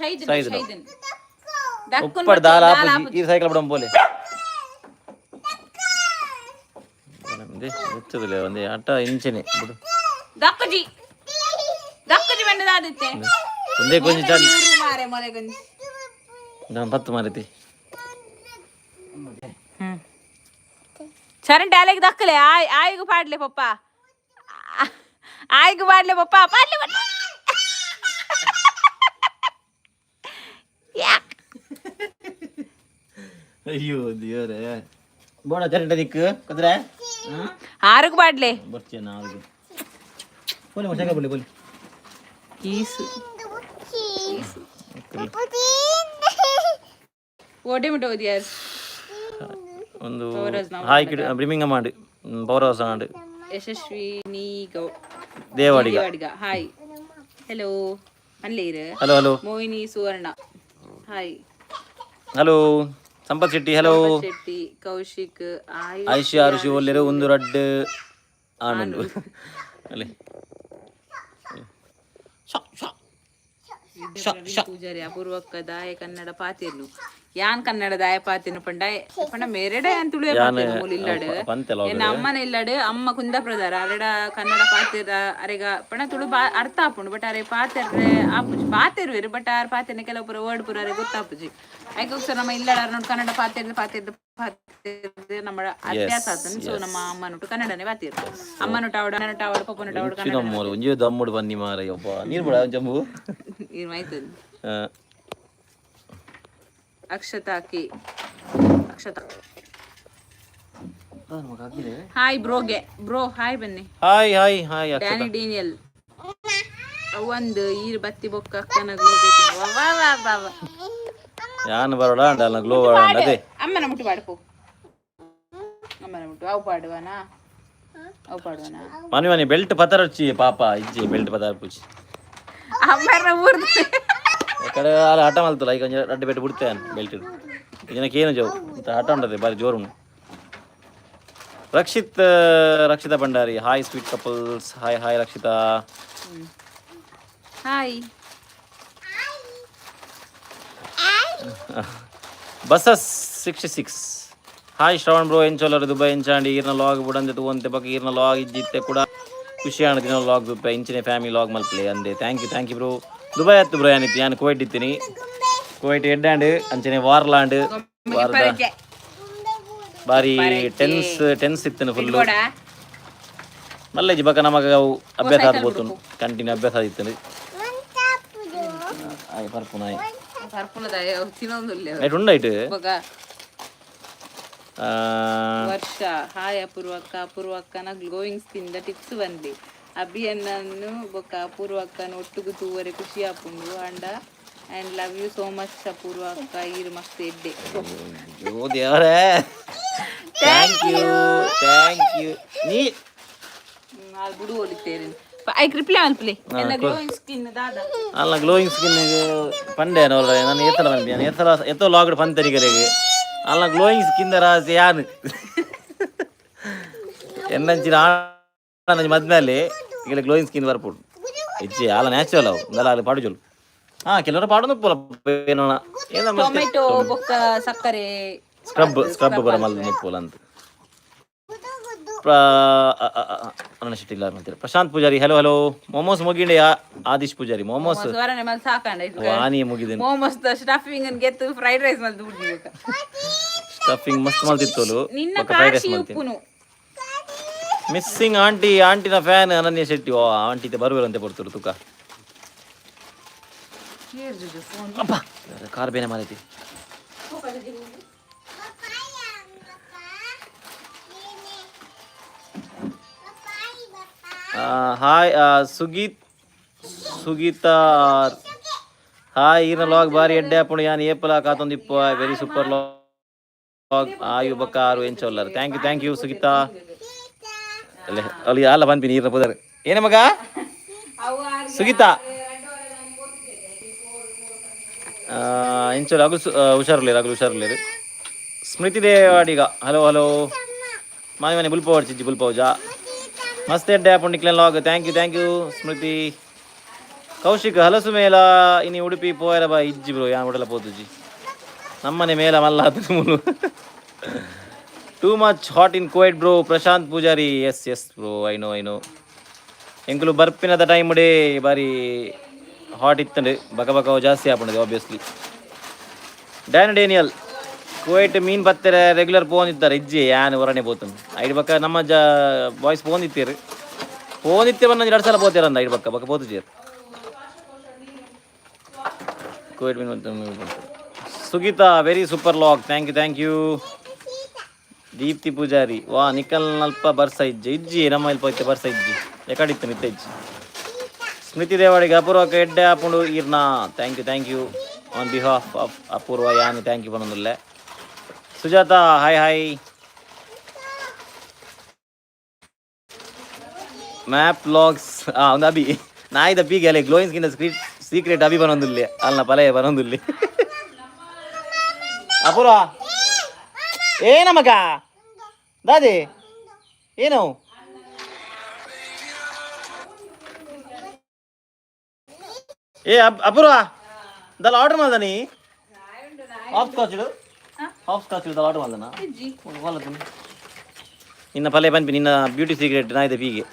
ಸೈದನ್. ಸೈದನ್. ಸೈದನ್ ದಕ್ಕುನ್. ಉಪ್ಪಡ್ ದಾಲ ಆಪುಜಿ. ಈ ಸೈಕಲ್ ಬಿಡಂ ಪೋಲೆ. ಗೊತ್ತದಿಲ್ಲ, ಒಂದೇ ಆಟ ಇಂಚನೆ ಬಿಡು. ದಕ್ಕುಜಿ ದಕ್ಕುಜಿ ಬಂಡದ ಆದಿತ್ತೆ. ಒಂದೇ ಕೊಂಚ ಚಾಲ್. ಮಾರೆ ಮೊಲೆ ಗೊಂಜಿ. ನಾನು ಪತ್ತು ಮಾರೈತಿ. ಚರಂಟಿ ಅಲೆಗ್ ದಕ್ಕಲೆ. ಆಯ್ ಆಯ್ಗು ಪಾಡ್ಲೆ ಪಪ್ಪ, ಆಯ್ಗು ಪಾಡ್ಲೆ ಪಪ್ಪ, ಪಾಡ್ಲೆ ಪಾಡ್ಲೆ. ಯಾಕ್? ಅಯ್ಯೋ ದೇವರೇ, ಬೋಣ ಚರಂಟ ದಿಕ್ಕು ಕುದ್ರೆ. ಆರುಗು ಪಾಡ್ಲೆ. ಬರ್ತೀಯ ನಾಲ್ಕು ಬೋಲಿ ಮಗ, ಬೋಲಿ ಬೋಲಿ. ಕೀಸು ಓಡೆ ಮುಟ್ಟ ಓದಿಯಾರ್. ಒಂದು ಹಾಯ್ ಕಿಡಿ Birmingham and power house and. Yashaswini ಗೌ ದೇವಾಡಿಗ. ದೇವಾಡಿಗ, ಹಾಯ್ ಹಲೋ ಅಲ್ಲೇರು. Hello hello. Mohini Suvarna, hi. Hello Sampath Shetty, hello. Shetty Kaushik ಆಯ್. ಐಶಿ ಆರುಷಿ ಒಲ್ಲೆರು. ಒಂದು ರಡ್ಡ್ ಆನುಂಡು ಅಲ್ಲಿ. ಪ್ರವೀಣ್ ಪೂಜಾರಿ, ಅಪೂರ್ವಕ್ಕ ದಾಯ ಕನ್ನಡ ಪಾತಿರ್ನು? ಯಾನ್ ಕನ್ನಡ ದಾಯ ಪಾತಿರ್ನು ಪಂಡ ಪಂಡ ಮೇರೆಡ ಯಾನ್ ತುಳುವೆ ಪಾತಿರ್ನು ಮೂಲು ಇಲ್ಲಡ್. ಪಂತೆಲ. ಎನ್ನ ಅಮ್ಮನ ಇಲ್ಲಡ್, ಅಮ್ಮ ಕುಂದಾಪುರದಾರ. ಅರೆಡ ಕನ್ನಡ ಪಾತೆರ ಅರೆಗ ಪಂಡ ತುಳು ಬಾ ಅರ್ಥ ಆಪುಂಡು, ಬಟ್ ಅರೆ ಪಾತೆರ್ರೆ ಆಪುಜಿ. ಪಾತೆರುವೆರು, ಬಟ್ ಆರ್ ಪಾತೆರ್ನ ಕೆಲವು ಪೂರ ವರ್ಡ್ ಪೂರ ಅರೆ ಗೊತ್ತಾಪುಜಿ. ಐಕ್ ಸರ್ ನಮ್ಮ ಇಲ್ಲಡ ನೋಡ್ ಕನ್ನಡ ಪಾತೆರ್ದು ಪಾತೆರ್ದು ಪಾತೆರ್ದು ನಮ್ಮ ಅಭ್ಯಾಸ ಆತನ್. ಸೊ ನಮ್ಮ ಅಮ್ಮನುಟ್ಟು ಕನ್ನಡನೇ ಪಾತೆರು. ಅಮ್ಮನುಟ್ಟು ಆವಡು, ಅಣ್ಣನುಟ್ಟು ಆವಡು, ಪಪ್ಪನುಟ್ಟು ಆವಡು ಕನ್ನಡ. ನಮ್ಮೋರು ಒಂಜಿ ದಮ್ಮುಡು ಬನ್ನಿ ಮಾರಯ್ಯಪ್ಪ. ನೀರು ಬಿಡ ಜಂಬು. ಇದು ಮಾಯ್ತದೆ. ಅಕ್ಷತಾ ಕೆ, ಅಕ್ಷತಾ, ಹಾಯ್ ಬ್ರೋಗೆ. ಬ್ರೋ ಹಾಯ್ ಬನ್ನಿ. Hi hi hi Akshata. Danny Daniel, ಒಂದು ಈರ್ ಬತ್ತಿ ಬೊಕ್ಕ ಅಕ್ಕನ ಗ್ಲೋ ಬೇಕು. ವಾ ವಾ ವಾ ವಾ. ಯಾನ್ ಬರೋಡ ಅಂಡಲ್ಲ ಗ್ಲೋ ಅದೇ. ಅಮ್ಮನ ಮುಟ್ಟು ಪಾಡ್ಪು, ಅಮ್ಮನ ಮುಟ್ಟು. ಅವು ಪಾಡುವನಾ? ಅವು ಪಾಡುವನಾ? ಮನಿ ಮನಿ ಬೆಲ್ಟ್ ಪತರಚ್ಚಿ ಪಾಪ. ಇಜ್ಜಿ ಬೆಲ್ಟ್ ಪತರ ಪೂಜಿ. ಅಮ್ಮರ ಊರ್ದು. ಕಡೆ ಆಟ ಮಲ್ತಲ್ಲ ಈಗ ಒಂಜಿ ರಡ್ಡ್ ಬೆಟ್ಟು ಬಿಡ್ತೇನೆ ಬೆಲ್ಟ್. ಜನಕ್ಕೆ ಏನು ಜೋ ಆಟ ಉಂಡದೆ ಬಾರಿ ಜೋರು ಉಂಡು. Rakshit Rakshita Bhandari, hi sweet couples. Hi hi Rakshita. Hi. Buses 66, hi Shravan bro. ಎಂಚೋಲರ್ Dubai ಎಂಚಾಂಡಿ? ಈರ್ನ ಲಾಗ್ ಬುಡಂದೆ ತೂವಂತೆ ಬಕ ಈರ್ನ ಲಾಗ್ ಇಜ್ಜಿತ್ತೆ. ಕೂಡ ಖುಷಿ ಆಂಡ್ ದಿನ ಲಾಗ್ ದುಪ್ಪೆ. ಇಂಚಿನ ಫ್ಯಾಮಿಲಿ ಲಾಗ್ ಮಲ್ಪಲೆ ಅಂದೆ. Thank you thank you bro. Dubai ಹತ್ತು ಬ್ರೋ. ಯಾನಿತ್ತು ಯಾನ್ ಕುವೈಟ್ ಇತ್ತೀನಿ. ಕುವೈಟ್ ಎಡ್ಡಾಂಡ್ ಅಂಚನೆ ವಾರ್ಲಾಂಡ್ ವಾರದ ಪರಕೆ. ಬಾರಿ ಟೆನ್ಸ್ ಟೆನ್ಸ್ ಇತ್ತನು ಫುಲ್ಲು. ಬೋಡ. ಮಲ್ಲೇಜಿ ಬಕ ನಮಗ ಅವು ಅಭ್ಯಾಸ ಆದ್ ಪೋತುಂಡು. ಕಂಟಿನ್ಯೂ ಅಭ್ಯಾಸ ಆದಿತ್ತನು. ಆಯ್ ಪರ್ಪುನ ಆಯ್. ಪರ್ಪುನದ ತಿನ್ನೊಂದುಲ್ಲ. ಐಟ್ ಉಂಡು ಐಟ್. ಬೊಕ ವರ್ಷ, ಹಾಯ್ ಅಪೂರ್ವಕ್ಕ. ಅಪೂರ್ವಕ್ಕನ ಗ್ಲೋಯಿಂಗ್ ಸ್ಕಿನ್ the tips ಬಂದಿ. ಅಭಿಯನ್ನನ್ನು ಬೊಕ್ಕ ಅಪೂರ್ವಕ್ಕನ ಒಟ್ಟುಗು ತೂವರೆ ಖುಷಿ ಆಪುಂಡು ಅಂಡ and love you so much ಅಪೂರ್ವ ಅಕ್ಕ, ಈರ್ ಮಸ್ತ್ ಎಡ್ಡೆ. ಅಯ್ಯೋ ದೇವರೇ. Thank you, thank you. ನೀ ಅದು ಬುಡು ಹೋಲಿತ್ತೇರಿ. ಐಕ್ ರಿಪ್ಲೈ ಅನ್ಪ್ಲಿ ಎಲ್ಲ ಗ್ಲೋಯಿಂಗ್ ಸ್ಕಿನ್ ದಾದ. ಅಲ್ಲ, ಗ್ಲೋಯಿಂಗ್ ಸ್ಕಿನ್ ಪಂಡೆ ನೋಡ್ರೆ. ನಾನು ಏತಲ ಬಂದ್ಬಿ, ನಾನು ಏತಲ ಎತ್ತೋ ಲಾಗ್ಡ್ ಪಂತರಿಗರಿಗೆ. ಅಲ್ಲ, ಗ್ಲೋಯಿಂಗ್ ಸ್ಕಿನ್ ರಾಸಿ ಯಾನು ಎನ್ನಂಚಿನ ಆನಂಜಿ ಮದ್ಮೇಲೆ ಈಗ ಗ್ಲೋಯಿಂಗ್ ಸ್ಕಿನ್ ಬರ್ಪುಡು ಇಜ್ಜಿ. ಅಲ್ಲ, ನ್ಯಾಚುರಲ್ ಅವು ಇಂದಲ ಅಲ್ಲಿ ಪಾಡುಜುಲು. ಹಾ, ಕೆಲವರು ಪಾಡೋದು ಪೂರ ಏನೋಣ ಏನ. ಟೊಮೆಟೊ ಬೊಕ್ಕ ಸಕ್ಕರೆ. ಸ್ಕ್ರಬ್, ಸ್ಕ್ರಬ್ ಬರ ಮಲ್ದ ನಿಪ್ಪುಲ ಅಂತ. ಅನ್ನ ಶೆಟ್ಟಿ ಇಲ್ಲ ಅಂತೀರ. Prashanth Poojary, hello hello. ಮೋಮೋಸ್ ಮುಗಿಂಡೆ? ಆದಿಶ್ ಪೂಜಾರಿ, ಮೋಮೋಸ್. ವರನೆ ಮಲ್ ಸಾಕಂಡ. ವಾನಿ ಮುಗಿದೇನು. ಮೋಮೋಸ್ ಸ್ಟಫಿಂಗ್ ಅನ್ ಗೆತ್ತು ಫ್ರೈಡ್ ರೈಸ್ ಮಲ್ದು ಬಿಡ್ಬೇಕು. ಸ್ಟಫಿಂಗ್ ಮಸ್ತ್ ಮಲ್ತಿತ್ತೋಲು. ನಿನ್ನ ಫ್ರೈಡ್ ರೈಸ್ ಕಾಶಿ ಮಲ್ತೀನಿ. ಉಪ್ಪುನು. ಮಿಸ್ಸಿಂಗ್ ಆಂಟಿ, ಆಂಟಿನ ಫ್ಯಾನ್ ಅನನ್ಯ ಶೆಟ್ಟಿ. ಓ, ಆಂಟಿ ಬರುವೆರಂತೆ ಪಡ್ತರು ತುಕ. ಅಪ್ಪ, ಕಾರ್ ಬೇನೆ ಮಾರೈತಿ. Hi Sugeeth, Sugeetha hi. ಈರ್ನ ಲಾಗ್ ಬಾರಿ ಎಡ್ಡೆ ಆಪುಂಡು. ಯಾನ್ ಏಪಲ ಕಾತೊಂದಿಪ್ಪ. Very super log. ಆಯು ಬೊಕ್ಕ ಆರು ಎಂಚೊಲ್ಲರ್. Thank you, thank you Sugeetha. ಅಲ್ಲೇ ಅಲ್ಲಿ ಅಲ್ಲ ಬಂದ್ಬಿನಿ ಈರ್ನ ಪುದರ್ ಏನೇ ಮಗ ಸುಗೀತಾ. ಎಂಚೊಲ್ಲ ಅಗಲು ಹುಷಾರುಲ್ಲೇರು, ಅಗಲು ಹುಷಾರುಲ್ಲೇರು. ಸ್ಮೃತಿ ದೇವಾಡಿಗ, ಹಲೋ ಹಲೋ. ಮಾನಿ ಮನೆ ಬುಲ್ಪು ಚಿಜ್ಜಿ ಬುಲ್ಪೌಜ. ಮಸ್ತ್ ಎಡ್ಡೆ ಆಪುಂಡು ನಿಕ್ಲೆನ log. Thank you, thank you Smriti. Kaushik, ಹಲಸು ಮೇಲ ಇನಿ ಉಡುಪಿ ಪೋಯರ ಬಾ. ಇಜ್ಜಿ ಬ್ರೋ, ಯಾನ್ ಉಡಲ ಪೋತುಜಿ. ನಮ್ಮನೆ ಮೇಲ ಮಲ್ಲ ಮುಲು. Too much hot in Kuwait bro, Prashant Poojary. Yes yes bro, I know, I know. ಎಂಕುಲು ಬರ್ಪಿನದ ಟೈಮ್ ಡೇ ಬಾರಿ ಹಾಟ್ ಇತ್ತಂಡು. ಬಕ ಬಕ ಜಾಸ್ತಿ ಆಪುಂಡು obviously. ಡ್ಯಾನ್ Daniel, Kuwait ಮೀನ್ ಪತ್ತೆರೆ ರೆಗ್ಯುಲರ್ ಪೋಂದಿತ್ತಾರೆ. ಇಜ್ಜಿ, ಯಾನ್ ಹೊರನೆ ಪೋತುನು. ಐಡ್ ಬಕ್ಕ ನಮ್ಮ ಜ ಬಾಯ್ಸ್ ಪೋಂದಿತ್ತೀರು, ಪೋಂದಿತ್ತೆ ಬನ್ನ 2 ಸಲ ಪೋತೀರಂದ. ಐಡ್ ಬಕ್ಕ ಬಕ್ಕ ಪೋತುಜೇರು ಕುವೈಟ್ ಮೀನ್ ಪತ್ತೆ. Sugeetha, very super vlog. Thank you, thank you. Deepti Poojary, ವಾ ನಿಕಲ್ ನಲ್ಪ ಬರ್ಸ ಇಜ್ಜಿ. ಇಜ್ಜಿ, ನಮ್ಮ ಇಲ್ಪ ಇತ್ತೆ ಬರ್ಸ ಇಜ್ಜಿ, ಎಕಡಿತ್ತು ನಿತ್ತೆ ಇಜ್ಜಿ. ಸ್ಮೃತಿ ದೇವಾಡಿಗೆ, ಅಪೂರ್ವಕ ಎಡ್ಡೆ ಆಪುಂಡು ಈರ್ನ. Thank you, thank you. On behalf of Apoorva ಯಾನ್ thank you ಪನೊಂದುಲ್ಲೆ. Sujatha, hi hi. Map logs ಒಂದು ಅಭಿ ನಾಯಿದ ಪೀಗೆ ಅಲೆ ಗ್ಲೋಯಿಂಗ್ ಸ್ಕಿನ್ ಸೀಕ್ರೆಟ್ ಅಭಿ ಬನೊಂದುಲ್ಲೆ. ಅಲ್ಲ, ಪಲಯ ಬನೊಂದುಲ್ಲೆ. ಅಪೂರ್ವ, ಏನ ಮಗ ದಾದಿ ಏನು? ಏ ಅಪೂರ್ವ, ದಲ್ಲ ಆರ್ಡರ್ ಮಾಡ್ದ ನೀ? ಹಾಫ್ ಸ್ಕಾಚ್, ಹಾಫ್ ಸ್ಕಾಚ್ ದಲ್ಲ ಆರ್ಡರ್ ಮಾಡ್ದನಾ? ನಿನ್ನ ಪಲ್ಯ ಪನ್ಪಿ, ನಿನ್ನ ಬ್ಯೂಟಿ ಸೀಕ್ರೆಟ್ ನಾಯಿದ ಪೀಗೆ.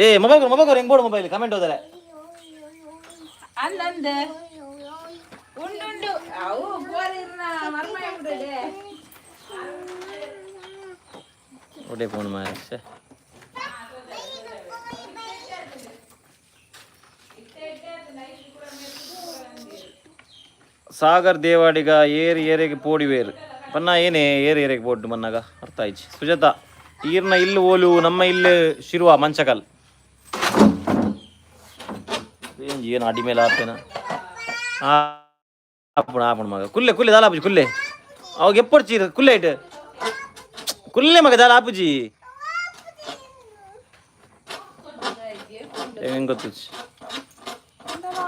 ಏ ಮೊಬೈಲ್, ಮೊಬೈಲ್ ಹೆಂಗ್ ಬೋಡು? ಮೊಬೈಲ್ ಕಮೆಂಟ್ ಹೋದರೆ. ಅಂದಂದ ಉಂಡುಂಡು ಅವು ಬೋರಿರ್ನ ಮರ್ಮಾಯ ಬಿಡದೆ. ಒಡೆ ಫೋನ್ ಮಾರೆ. ಸಾಗರ್ ದೇವಾಡಿಗ, ಏರ್ ಏರೆಗೆ ಪೋಡಿವೇರು ಪನ್ನ. ಏನೇ ಏರ್ ಏರೆಗೆ ಪೋಡ್ಡು ಮನ್ನಾಗ ಅರ್ಥ ಆಯ್ತು. ಸುಜಾತ, ಈರ್ನ ಇಲ್ಲು ಓಲು? ನಮ್ಮ ಇಲ್ಲು ಶಿರುವ ಮಂಚಕಲ್. ಏನು ಏನು ಅಡಿ ಮೇಲೆ ಆಪೇನ ಆಪುಣ ಆಪುಣ ಮಗ. ಕುಲ್ಲೆ ಕುಲ್ಲೆ ದಾಲ ಆಪುಜಿ ಕುಲ್ಲೆ. ಅವಾಗ ಎಪ್ಪೊಡ್ಚಿ ಕುಲ್ಲೆ ಇಟ್ಟು ಕುಲ್ಲೆ ಮಗ ದಾಲ ಆಪುಜಿ. ಹೆಂಗ್ ಗೊತ್ತುಚಿ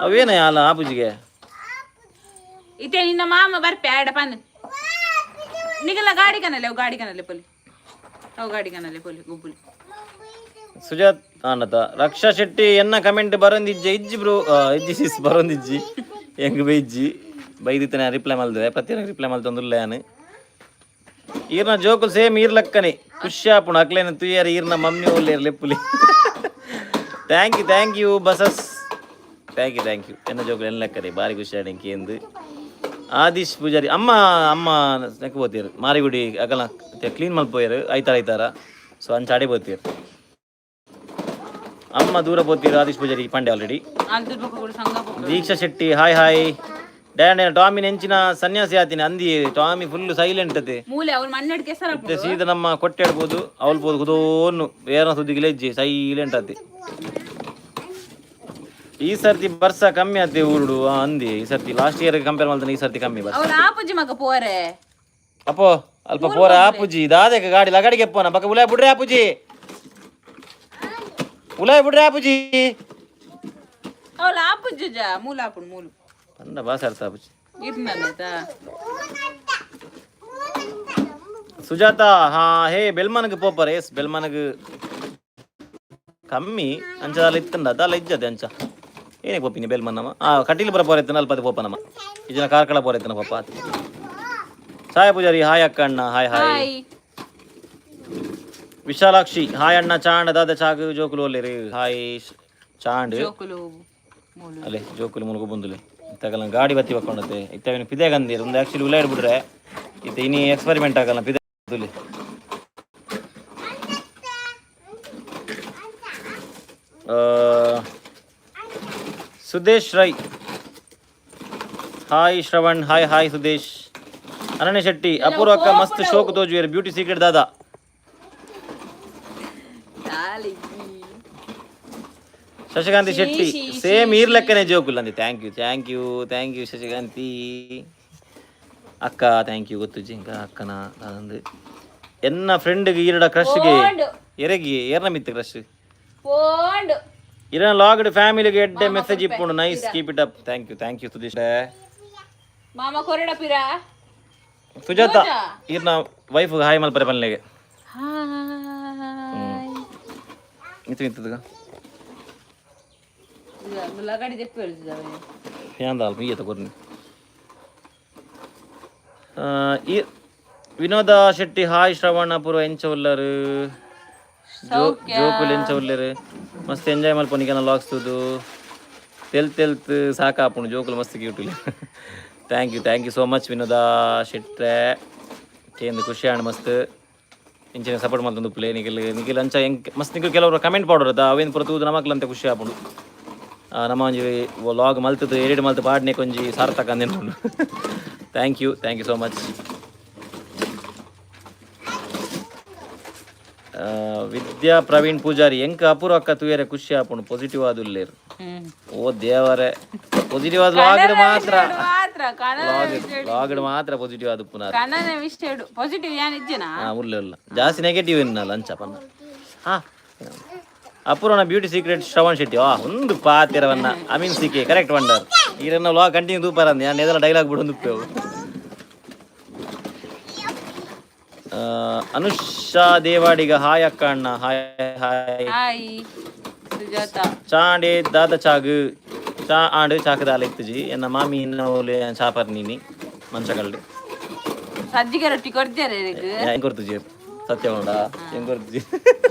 ಅವೇನ ಅಲ್ಲ ಆಪುಜಿಗೆ. ಇತ್ತೆ ನಿನ್ನ ಮಾಮ ಬರ್ಪೆ ಆಡ ಪನ್. ನಿಗಲ ಗಾಡಿ ಕನಲೆ, ಅವು ಗಾಡಿ ಕನಲೆ ಪೊಲಿ, ಅವು ಗಾಡಿ ಕನಲೆ ಪೊಲಿ ಗುಬ್ಬುಲಿ. ಸುಜಾತ್ ಆನತ. ರಕ್ಷಾ ಶೆಟ್ಟಿ, ಎನ್ನ ಕಮೆಂಟ್ ಬರೊಂದಿಜ್ಜೆ? ಇಜ್ಜಿ ಬ್ರೋ, ಇಜ್ಜಿ ಸಿಸ್, ಬರೊಂದಿಜ್ಜಿ. ಹೆಂಗ್ ಬೈಜ್ಜಿ ಬೈದಿತ್ತನೆ ರಿಪ್ಲೈ ಮಲ್ದುವೆ. ಪ್ರತಿ ರಿಪ್ಲೈ ಮಲ್ತೊಂದುಲ್ಲ ಯಾನು. ಈರ್ನ ಜೋಕುಲ್ ಸೇಮ್ ಈರ್ ಲಕ್ಕನೆ, ಖುಷಿ ಆಪುಂಡು ಅಕ್ಲೇನ ತುಯ್ಯರ್. ಈರ್ನ mummy ಒಲ್ಲೇರ್ ಲೆಪ್ಪುಲಿ. Thank you, thank you bosses, thank you, thank you. ಎನ್ನ ಜೋಕುಲ್ ಎನ್ನ ಲೆಕ್ಕರೆ, ಬಾರಿ ಖುಷಿ ಆಡ್ ಎಂದು. ಆದೀಶ್ ಪೂಜಾರಿ, ಅಮ್ಮ ಅಮ್ಮ ನೆಕ್ ಪೋತೀರು ಮಾರಿಗುಡಿ. ಅಗಲ ಕ್ಲೀನ್ ಮಲ್ಪೋಯರು ಐತಾರ ಐತಾರ. ಸೊ ಅಂಚ ಅಡೆ ಪೋತೀರು ಅಮ್ಮ, ದೂರ ಪೋತೀರು. ಆದೀಶ್ ಪೂಜಾರಿ ಪಂಡೆ ಆಲ್ರೆಡಿ. ಅಲ್ದು ಬೊಕ್ಕ ಕೂಡ ಸಂಘ ಬೊಕ್ಕ. Deeksha Shetty, hi hi. Dan Tommy ನೆಂಚಿನ ಸನ್ಯಾಸಿ ಆತಿನ ಅಂದಿ. ಟಾಮಿ ಫುಲ್ ಸೈಲೆಂಟ್ ಅತೆ. ಮೂಲೆ ಅವ್ರು ಮಣ್ಣೆಡ್ ಕೆಸರ. ಮತ್ತೆ ಸೀದಾ ನಮ್ಮ ಕೊಟ್ಟೆ ಆಡ್ಬೋದು ಅವಲ್ಬೋದು ಕುದೋನು. ಏನ ಸುದ್ದಿಗೆ ಇಜ್ಜಿ, ಸೈಲೆಂಟ್ ಆತಿ. ಈ ಸರ್ತಿ ಬರ್ಸ ಕಮ್ಮಿ ಆತೆ ಊರುಡು ಅಂದಿ. ಈ ಸರ್ತಿ ಲಾಸ್ಟ್ ಇಯರ್ ಕಂಪೇರ್ ಮಾಡ್ತಾನೆ, ಈ ಸರ್ತಿ ಕಮ್ಮಿ ಬರ್ಸ. ಅವಳು ಆಪುಜಿ ಮಗ ಪೋರೆ. ಅಪ್ಪೋ, ಅಲ್ಪ ಪೋರ ಆಪುಜಿ. ದಾದೆಕ ಗಾಡಿ ಲಗಾಡಿಗೆ ಪೋನ ಬಕ. ಉಲಾಯ್ ಬಿಡ್ರಿ ಆಪುಜಿ, ಉಲಾಯ್ ಬಿಡ್ರಿ ಆಪುಜಿ. ಅವಳು ಆಪುಜಿ ಜಾ ಮೂಲ ಆಪುಣ್ ಮೂಲು. ಪಂಡ ಬಾಸ ಅರ್ಥ ಆಪುಜಿ. ಇರ್ನಲ್ಲ. ಸುಜಾತ, ಹಾ ಹೇ, ಬೆಲ್ಮನಗ್ ಪೋಪರ್. ಎಸ್, ಬೆಲ್ಮನಗ್ ಕಮ್ಮಿ ಅಂಚ ಇತ್ತಂಡ ಅದಲ್ಲ ಇಜ್ಜದೆ ಅಂಚ. ಏನೇ ಪೋಪಿನಿ ಬೆಲ್ಮನ್ನಮ್ಮ? ಆ ಕಟೀಲ್ ಬರ ಪೋರೆತ್ತನ, ಅಲ್ಪ ಪೋಪನಮ್ಮ. ಈ ಜನ ಕಾರ್ಕಳ ಪೋರೆತ್ತನ ಪೋಪ. ಛಾಯಾ ಪೂಜಾರಿ, ಹಾಯ್ ಅಕ್ಕ, ಅಣ್ಣ, hi hi. Hi. Vishalakshi, hi ಅಣ್ಣ, ಚಾಂಡ ದಾದ ಚಾಗು ಜೋಕುಲು ಒಲ್ಲೇರಿ. ಹಾಯ್ ಚಾಂಡ್. ಜೋಕುಲು ಮೂಲು. ಅಲ್ಲೇ ಜೋಕುಲು ಮುಳುಗು ಬಂದುಲೆ. ಇತ್ತಾಗಲ್ಲ ಗಾಡಿ ಬತ್ತಿ ಬಕ್ಕೊಂಡತೆ. ಇತ್ತವಿನ ಪಿದೆ ಗಂದಿರ್ ಒಂದು ಆಕ್ಚುಲಿ ಉಲ್ಲ ಬಿಡ್ರೆ ಇತ್ತ ಇನಿ ಎಕ್ಸ್ಪೆರಿಮೆಂಟ್ ಆಗಲ್ಲ ಪಿದೆ ತುಲೆ. Sudesh Rai, hi Shravan, hi hi Sudesh. Ananya Shetty, Apoorva ಅಕ್ಕ ಮಸ್ತ್ ಶೋಕ್ ತೋಜುವೇರು, ಬ್ಯೂಟಿ ಸೀಕ್ರೆಟ್ ದಾದಾ? ತಾಲಿಗಿ. ಶಶಿಕಾಂತಿ ಶೆಟ್ಟಿ, she, same ಈರ್ ಲೆಕ್ಕನೆ ಜೋಕುಲ್ ಅಂದೆ. Thank you, thank you, thank you ಶಶಿಕಾಂತಿ ಅಕ್ಕ, thank you. ಗೊತ್ತು ಜಿಂಕ ಅಕ್ಕನ ಅಂದು. ಎನ್ನ ಫ್ರೆಂಡ್ಗೆ ಈರಡ ಕ್ರಶ್ಗೆ. ಪೋಂಡು. ಎರೆಗಿ ಏರ್ನ ಮಿತ್ತು ಕ್ರಶ್? ಪೋಂಡು. ಇರನ ಲಾಗ್ಡ್ ಫ್ಯಾಮಿಲಿಗೆ ಎಡ್ಡೆ ಮೆಸೇಜ್ ಇಪ್ಪುಂಡು. Nice, keep it up. Thank you, thank you Sudeesh. ಮಾಮ ಕೊರಡ ಪಿರ. ಸುಜಾತ, ಈರ್ನ ವೈಫ್ ಹಾಯ್ ಮಲ್ಪರೆ ಪಲ್ಲೆಗೆ. ಹಾಯ್. ಇತ್ತು ಇತ್ತದ. ಲಗಡಿ ದೆಪ್ಪು ಹೇಳ್ತಿದ್ದಾವೆ. ಯಾಂದ ಈಯತ ಕೊರ್ನಿ. ಈ ವಿನೋದ ಶೆಟ್ಟಿ, ಹಾಯ್ ಶ್ರವಣ ಪೂರ್ವ, ಎಂಚ ಉಲ್ಲರು? ಸೌಖ್ಯ. ಜೋಕುಲು ಎಂಚ ಉಲ್ಲೇರು? ಮಸ್ತ್ ಎಂಜಾಯ್ ಮಲ್ಪೊನಿಗೆನ ಲಾಗ್ಸ್ ತೂದು ತೆಲ್ ತೆಲ್ತ್ ಸಾಕಾಪುಂಡು. ಜೋಕುಲು ಮಸ್ತ್ cute. Thank you, thank you so much ವಿನೋದ ಶೆಟ್ರೆ. ಕೇಂದ್ರ ಖುಷಿ ಆಂಡ್. ಮಸ್ತ್ ಇಂಚಿನ ಸಪೋರ್ಟ್ ಮಲ್ತೊಂದು ಪ್ಲೇ ನಿಖಿಲ್. ನಿಖಿಲ್ ಅಂಚ ಎಂಕ್ ಮಸ್ತ್ ನಿಖಿಲ್ ಕೆಲವರು ಕಮೆಂಟ್ ಪಾಡೋರದ ಅವೇನು ಪೂರ ತೂದು ನಮಕ್ಲಂತೆ ಖುಷಿ ಆಪುಂಡು. ನಮ್ಮ ಒಂಜಿ ಲಾಗ್ ಮಲ್ತದ್ದು ಎಡಿಟ್ ಮಲ್ತು ಪಾಡ್ನೆ ಒಂಜಿ ಸಾರ್ಥಕ ಅಂದೇನು. Thank you, thank you so much. Vidya Praveen Poojary, ಎಂಕ್ ಅಪೂರ್ವ ಅಕ್ಕ ತೂಯರೆ ಖುಷಿ ಆಪುಂಡು, ಪಾಸಿಟಿವ್ ಆದುಲ್ಲೇರು. ಓ ದೇವರೇ, ಪಾಸಿಟಿವ್ ಆದ ಲಾಗ್ಡ್ ಮಾತ್ರ. ಮಾತ್ರ ಕನ್ನಡ. ಲಾಗ್ಡ್ ಮಾತ್ರ ಪಾಸಿಟಿವ್ ಆದ ಪುನಃ. ಕನ್ನಡ ವಿಷಯ ಪಾಸಿಟಿವ್ ಏನ್ ಇಜ್ಜನಾ? ಹಾ, ಉಲ್ಲ ಉಲ್ಲ, ಜಾಸ್ತಿ ನೆಗೆಟಿವ್ ಇನ್ನಲ್ಲ ಅಂಚ ಪನ್ನ. ಹಾ, ಅಪೂರ್ವನ ಬ್ಯೂಟಿ ಸೀಕ್ರೆಟ್ ಶ್ರವಣ್ ಶೆಟ್ಟಿ. ಆ ಒಂದು ಪಾತಿರವನ್ನ ಅಮೀನ್ ಸಿಕೆ ಕರೆಕ್ಟ್ ವಂಡರ್. ಈರನ್ನ ಲಾಗ್ ಕಂಟಿನ್ಯೂ ದೂಪಾರ ಅಂದೆ. ನಾನು ಎದೆಲ್ಲ ಡೈಲಾಗ್ ಬಿಡು ದುಪ್ಪೆವು. ಅನುಷಾ ದೇವಾಡಿಗ, ಹಾಯ್ ಅಕ್ಕ ಅಣ್ಣ, ಹಾಯ್ ಹಾಯ್. ಹಾಯ್ ಸುಜಾತ. ಚಾಂಡೆ ದಾದ ಚಾಗು ಚಾ ಆಂಡ್ ಚಾಕದಾಲ ಇತ್ತುಜಿ. ಎನ್ನ ಮಾಮಿ ಇನ್ನ ಓಲೆ ಚಾಪರ್ ನೀನಿ ಮಂಚಗಲ್ಡ್. ಸಜ್ಜಿಗೆ ರೊಟ್ಟಿ ಕೊಡ್ತಾರೆ ಇದಕ್ಕೆ. ಹೆಂಗ್ ಕೊರ್ತುಜಿ? ಸತ್ಯ ಉಂಡ ಹೆಂಗ್ ಕೊರ್ತುಜಿ?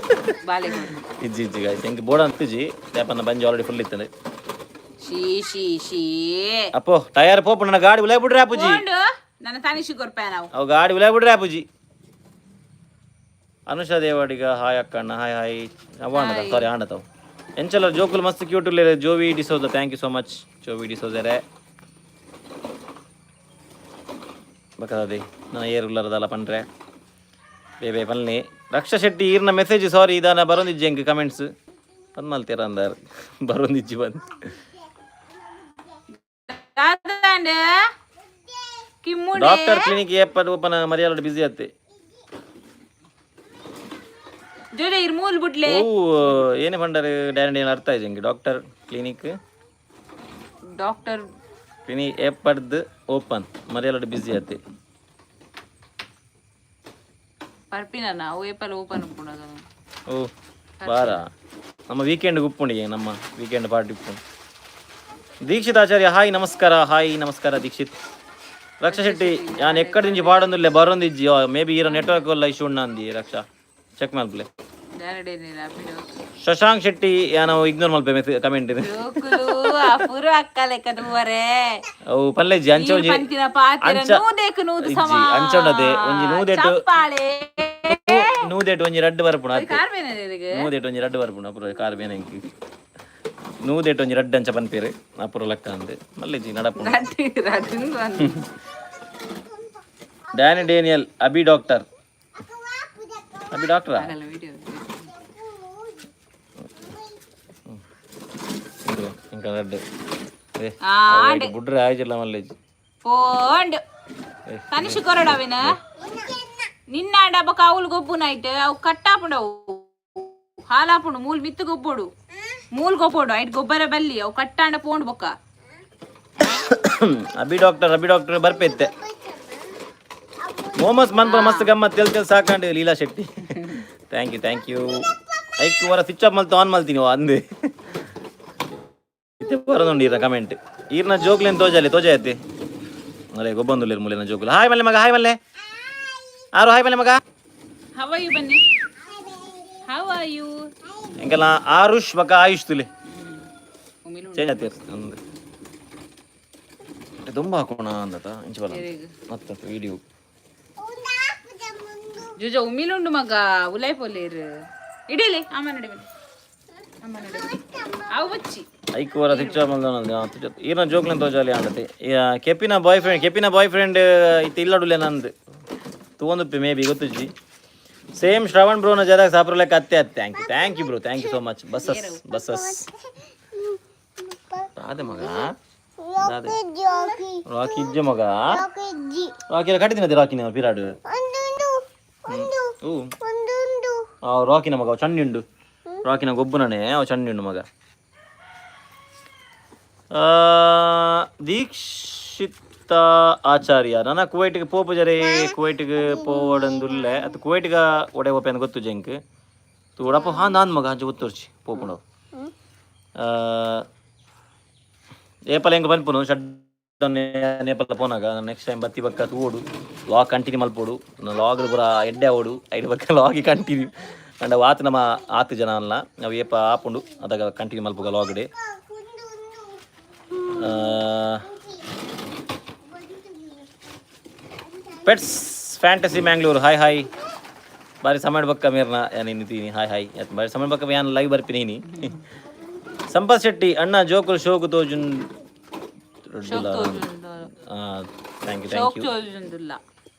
ಬಾಳೆ. ಇಜ್ಜಿ ಇಜ್ಜಿ ಗಾಯ್ಸ್, ಎಂಕ್ ಬೋಡ ಅಂತಿಜಿ. ಯಾಪನ್ನ ಬಂಜಿ ಆಲ್ರೆಡಿ ಫುಲ್ ಇತ್ತಂದೆ. ಶೀ ಶೀ ಶೀ. ಅಪ್ಪೋ, ಟಯರ್ ಪೋಪು ನನ್ನ ಗಾಡಿ ಉಲೈ ಬಿಡ್ರಿ ಅಪ್ಪುಜಿ. ಪೋಂಡು ನನ್ನ ತನಿಷ್ ಕೊರ್ಪೆ ನಾವು. ಅವು ಗಾಡಿ ಉಲೈ ಬಿಡ್ರಿ ಅಪ್ಪುಜಿ. ಅನುಷಾ ದೇವಾಡಿಗ, ಹಾಯ್ ಅಕ್ಕಣ್ಣ, ಹಾಯ್ ಹಾಯ್. ಅವ ಅಣ್ಣದ ಸಾರಿ ಆಂಡತಾವ್. ಎಂಚಲ ಜೋಕುಲು ಮಸ್ತ್ ಕ್ಯೂಟ್ ಉಲ್ಲೇರು. Jovi D'Souza, thank you so much Jovi ಡಿಸೋಜರೆ. ಬಕದಾದೆ ನನ್ನ ಏರ್ ಉಲ್ಲರದಲ್ಲ ಪನ್ರೆ ಬೇ ಬೇ ಪಲ್ನಿ. ರಕ್ಷಾ ಶೆಟ್ಟಿ, ಈರ್ನ ಮೆಸೇಜ್ ಸಾರಿ ಇದಾನ ಬರೋಂದಿಜ್ಜಿ ಎಂಕ್ ಕಮೆಂಟ್ಸ್ ಬಂದ್ ಮಲ್ತೀರ ಅಂದಾರ್ ಬರೋಂದಿಜ್ಜಿ ಬಂದ್. ದಾದಾಂಡ ಕಿಮ್ಮುಡೆ. ಡಾಕ್ಟರ್ ಕ್ಲಿನಿಕ್ ಏಪರ್ ಓಪನ್? ಮರ್ಯಾದ ಬಿಸಿ ಅತ್ತೆ. ಜೋಜ ಇರ್ ಮೂಲ್ ಬುಡ್ಲೆ. ಓ ಏನೇ ಪಂಡರ್ ಡ್ಯಾನ್ ಅರ್ಥ ಆಯ್ತು ಎಂಕ್. Doctor clinic. ಡಾಕ್ಟರ್. ಕ್ಲಿನಿಕ್ ಏಪರ್ದು ಓಪನ್? ಮರ್ಯಾದ ಬಿಸಿ ಅತ್ತೆ. ಪರ್ಪಿನ ನಾವು ಏಪಲ್ ಓಪನ್ ಉಪ್ಪುಂಡು. ಓ ಬಾರ, ನಮ್ಮ ವೀಕೆಂಡ್ ಉಪ್ಪುಂಡು, ನಮ್ಮ ವೀಕೆಂಡ್ ಪಾರ್ಟಿ ಉಪ್ಪುಂಡು. ದೀಕ್ಷಿತ್ ಆಚಾರ್ಯ, ಹಾಯ್ ನಮಸ್ಕಾರ, ಹಾಯ್ ನಮಸ್ಕಾರ ದೀಕ್ಷಿತ್. ರಕ್ಷಾ ಶೆಟ್ಟಿ, ನಾನು ಎಕ್ಕಡ నుంచి ಪಾಡೊಂದುಲ್ಲೆ, ಬರೋಂದಿಜ್ಜಿ. ಮೇ ಬಿ ಈರ ನೆಟ್ವರ್ಕ್ ಎಲ್ಲ ಇಶ್ಯೂ ಉಂಡ ಅಂದಿ. ರಕ್ಷಾ, ಚೆಕ್ ಮಲ್ಪಲೆ. ದಾರಡೇನಿಲ್ಲ ಬಿಡು. ಶಶಾಂಕ್ ಶೆಟ್ಟಿ, ಯಾನವು ಇಗ್ನೋರ್ ಮಲ್ಪೆ ಮೆಸೇಜ್ ಕಮೆಂಟ್. ಜೋಕುಲು ಅಪುರು ಅಕ್ಕ ಲೆಕ್ಕ ತೂವರೆ. ಅವು ಪಲ್ಲೆಜ್ಜಿ ಅಂಚ ಒಂಜಿ ಪಂತಿನ ಪಾತೆರ. ಅಂಚ ನೂದೆಕ್ ನೂದು ಸಮ. ಇಜ್ಜಿ, ಅಂಚ ಉಂಡದೆ ಒಂಜಿ ನೂದೆಟು ಚಪ್ಪಾಳೆ. ನೂದೆಟು ಒಂಜಿ ರಡ್ಡ್ ಬರ್ಪುಂಡು ಅತ್ತೆ. ಕಾರ್ಬೇನ ಇದಕ್ಕೆ. ನೂದೆಟು ಒಂಜಿ ರಡ್ಡ್ ಬರ್ಪುಂಡು ಅಪುರ ಕಾರ್ ಬೇನೆ ಎಂಕ್. ನೂದೆಟು ಒಂಜಿ ರಡ್ಡ್ ಅಂಚ ಪನ್ಪೇರು ಅಪುರ ಲೆಕ್ಕ ಅಂದ್ ಮಲ್ಲೆಜ್ಜಿ ನಡಪುಂಡು. ರಡ್ಡು ರಡ್ಡು ಬಂದು. Danny Daniel, Abhi doctor, Abhi ಡಾಕ್ಟರಾ? ಆಗಲ್ಲ ವಿಡಿಯೋ. ఇంకా రెడ్. ಆ. ಬುಡ್ರೆ ಆಯ್ಜಿಲ್ಲ ಮಲ್ಲೇಜ್. ಪೋಂಡ್ ಕನಿಷ್ ಕೊರಡ ಅವಿನ ನಿನ್ನ ಡಬ್ಬ ಕಾವುಲು ಗೊಬ್ಬು ನೈಟ್ ಅವು ಕಟ್ಟಾಪುಂಡು, ಅವು ಹಾಲಾಪುಂಡು. ಮೂಲ್ ಮಿತ್ತು ಗೊಬ್ಬೋಡು, ಮೂಲ್ ಗೊಬ್ಬೋಡು. ಐಟ್ ಗೊಬ್ಬರ ಬಲ್ಲಿ, ಅವು ಕಟ್ಟಾಂಡ ಪೋಂಡು ಬೊಕ್ಕ. ಅಭಿ ಡಾಕ್ಟರ್, ಅಭಿ ಡಾಕ್ಟರ್ ಬರ್ಪೆತ್ತೆ. ಮೋಮೋಸ್ ಮನ್ಪುರ ಮಸ್ತ್ ಗಮ್ಮತ್, ತೆಲ್ ತೆಲ್ ಸಾಕಂಡು. Leela Shetty, thank you, thank you. ಐಕ್ ವರ ಸ್ವಿಚ್ ಆಫ್ ಮಲ್ತು ಆನ್ ಮಲ್ತೀನಿ ಅಂದು. ಇತ್ತೆ ಬರೋದುಂಡು ಈರ್ನ ಕಮೆಂಟ್. ಈರ್ನ ಜೋಕ್ಲೇನು ತೋಜಾಲಿ ತೋಜಾಯತ್ತಿ. ಅರೆ ಗೊಬ್ಬಂದುಲ್ಲೇರು ಮುಲೇನ ಜೋಕುಲು. ಹಾಯ್ ಮಲ್ಲೆ ಮಗ, ಹಾಯ್ ಮಲ್ಲೆ ಆರು, ಹಾಯ್ ಮಲ್ಲೆ ಮಗ. How are you ಬನ್ನಿ, how are you? ಎಂಕೆಲ್ಲ ಆರುಷ್ ಬಕ ಆಯುಷ್ ತುಲೆ ಚೇಂಜ್ ಆತೀರ್ ಅಂದು. ತುಂಬ ಹಾಕೋಣ ಅಂದತ ಇಂಚ ಬಲ ಮತ್ತೆ ವಿಡಿಯೋ. ಜುಜ ಉಮಿಲುಂಡು ಮಗ, ಉಲೈ ಪೊಲೇರು ಇಡೀಲಿ. ಅಮ್ಮ ನಡಿ ಬನ್ನಿ, ಅಮ್ಮ ನಡಿ. ಅವು ಬಚ್ಚಿ. ಐಕ್ ವರ ಸ್ವಿಚ್ ಆಫ್ ಮಲ್ದ. ಈರ್ನ ಜೋಕ್ಲೇನು ತೋಜಾಲಿ ಅಂಡತೆ. ಕೆಪಿನ ಬಾಯ್ ಫ್ರೆಂಡ್, ಕೆಪಿನ ಬಾಯ್ ಫ್ರೆಂಡ್ ಇತ್ತೆ ಇಲ್ಲಡುಲೆ ನಂದು ತೂವೊಂದುಪ್ಪೆ ಮೇ ಬಿ ಗೊತ್ತುಜ್ಜಿ. ಸೇಮ್ ಶ್ರವಣ್ ಬ್ರೋನ ಜೆರಾಕ್ಸ್ ಆಪ್ರಲೆಕ್ಕ ಅತ್ತೆ ಅತ್ತೆ. Thank you, thank you bro, thank you so much. Buses buses ಅದೇ ಮಗ, ಅದೇ ರಾಕಿ ಇಜ್ಜೆ ಮಗ. ರಾಕಿ ಕಟ್ಟಿದ್ದೀನಿ, ರಾಕಿನ ಪಿರಾಡು. ಹ್ಞೂ, ರಾಕಿನ ಮಗ ಅವು ಚಂಡಿ ಉಂಡು. ರಾಕಿನ ಗೊಬ್ಬುನನೇ ಅವು ಚಂಡಿ ಉಂಡು ಮಗ. ದೀಕ್ಷಿತ ಆಚಾರ್ಯ, ನನ್ನ ಕುವೈಟ್ಗೆ ಪೋಪು ಜರೆ. ಕುವೈಟ್ಗೆ ಪೋವಡಂದುಲ್ಲೆ ಅದು ಕುವೈಟ್ಗ ಒಡೆ ಓಪೆ ಅಂತ ಗೊತ್ತು ಜಂಕ್ ತೂಡಪ್ಪ. ಹಾಂ, ನಾನು ಮಗ ಅಂಚೆ ಗೊತ್ತೋರ್ಚಿ ಪೋಪುಂಡು. ಏಪಲ ಎಂಕ್ ಪನ್ಪುನು ಶಟ್ ನೇಪಲ ಪೋನಾಗ. ನೆಕ್ಸ್ಟ್ ಟೈಮ್ ಬತ್ತಿ ಬಕ್ಕ ತೂವೊಡು, ಲಾಗ್ ಕಂಟಿನ್ಯೂ ಮಲ್ಪೊಡು. ಲಾಗ್ ಪೂರ ಎಡ್ಡೆ ಆವೊಡು. ಐದು ಬಕ್ಕ ಲಾಗಿ ಕಂಟಿನ್ಯೂ ಅಂಡ ವಾತ್ ನಮ್ಮ ಆತು ಜನ ಅಲ್ಲ. ಅವು ಏಪ ಆಪುಂಡು ಅದಾಗ continue ಮಲ್ಪುಗ ಲಾಗ್ಡೆ. Pets fantasy Mangalore, hi hi. ಬಾರಿ ಸಮಯ ಬಕ್ಕ ಮೇರ್ನ ಯಾನ್ ಇನ್ನಿತೀನಿ. ಹಾಯ್ ಹಾಯ್, ಬಾರಿ ಸಮಯ ಬಕ್ಕ ಯಾನ್ ಲೈವ್ ಬರ್ಪಿನಿ. ಸಂಪತ್ ಶೆಟ್ಟಿ ಅಣ್ಣ, ಜೋಕುಲ್ ಶೋಕು ತೋಜುನ್. Thank you, thank you. ತೋಜುಂದುಲ್ಲ.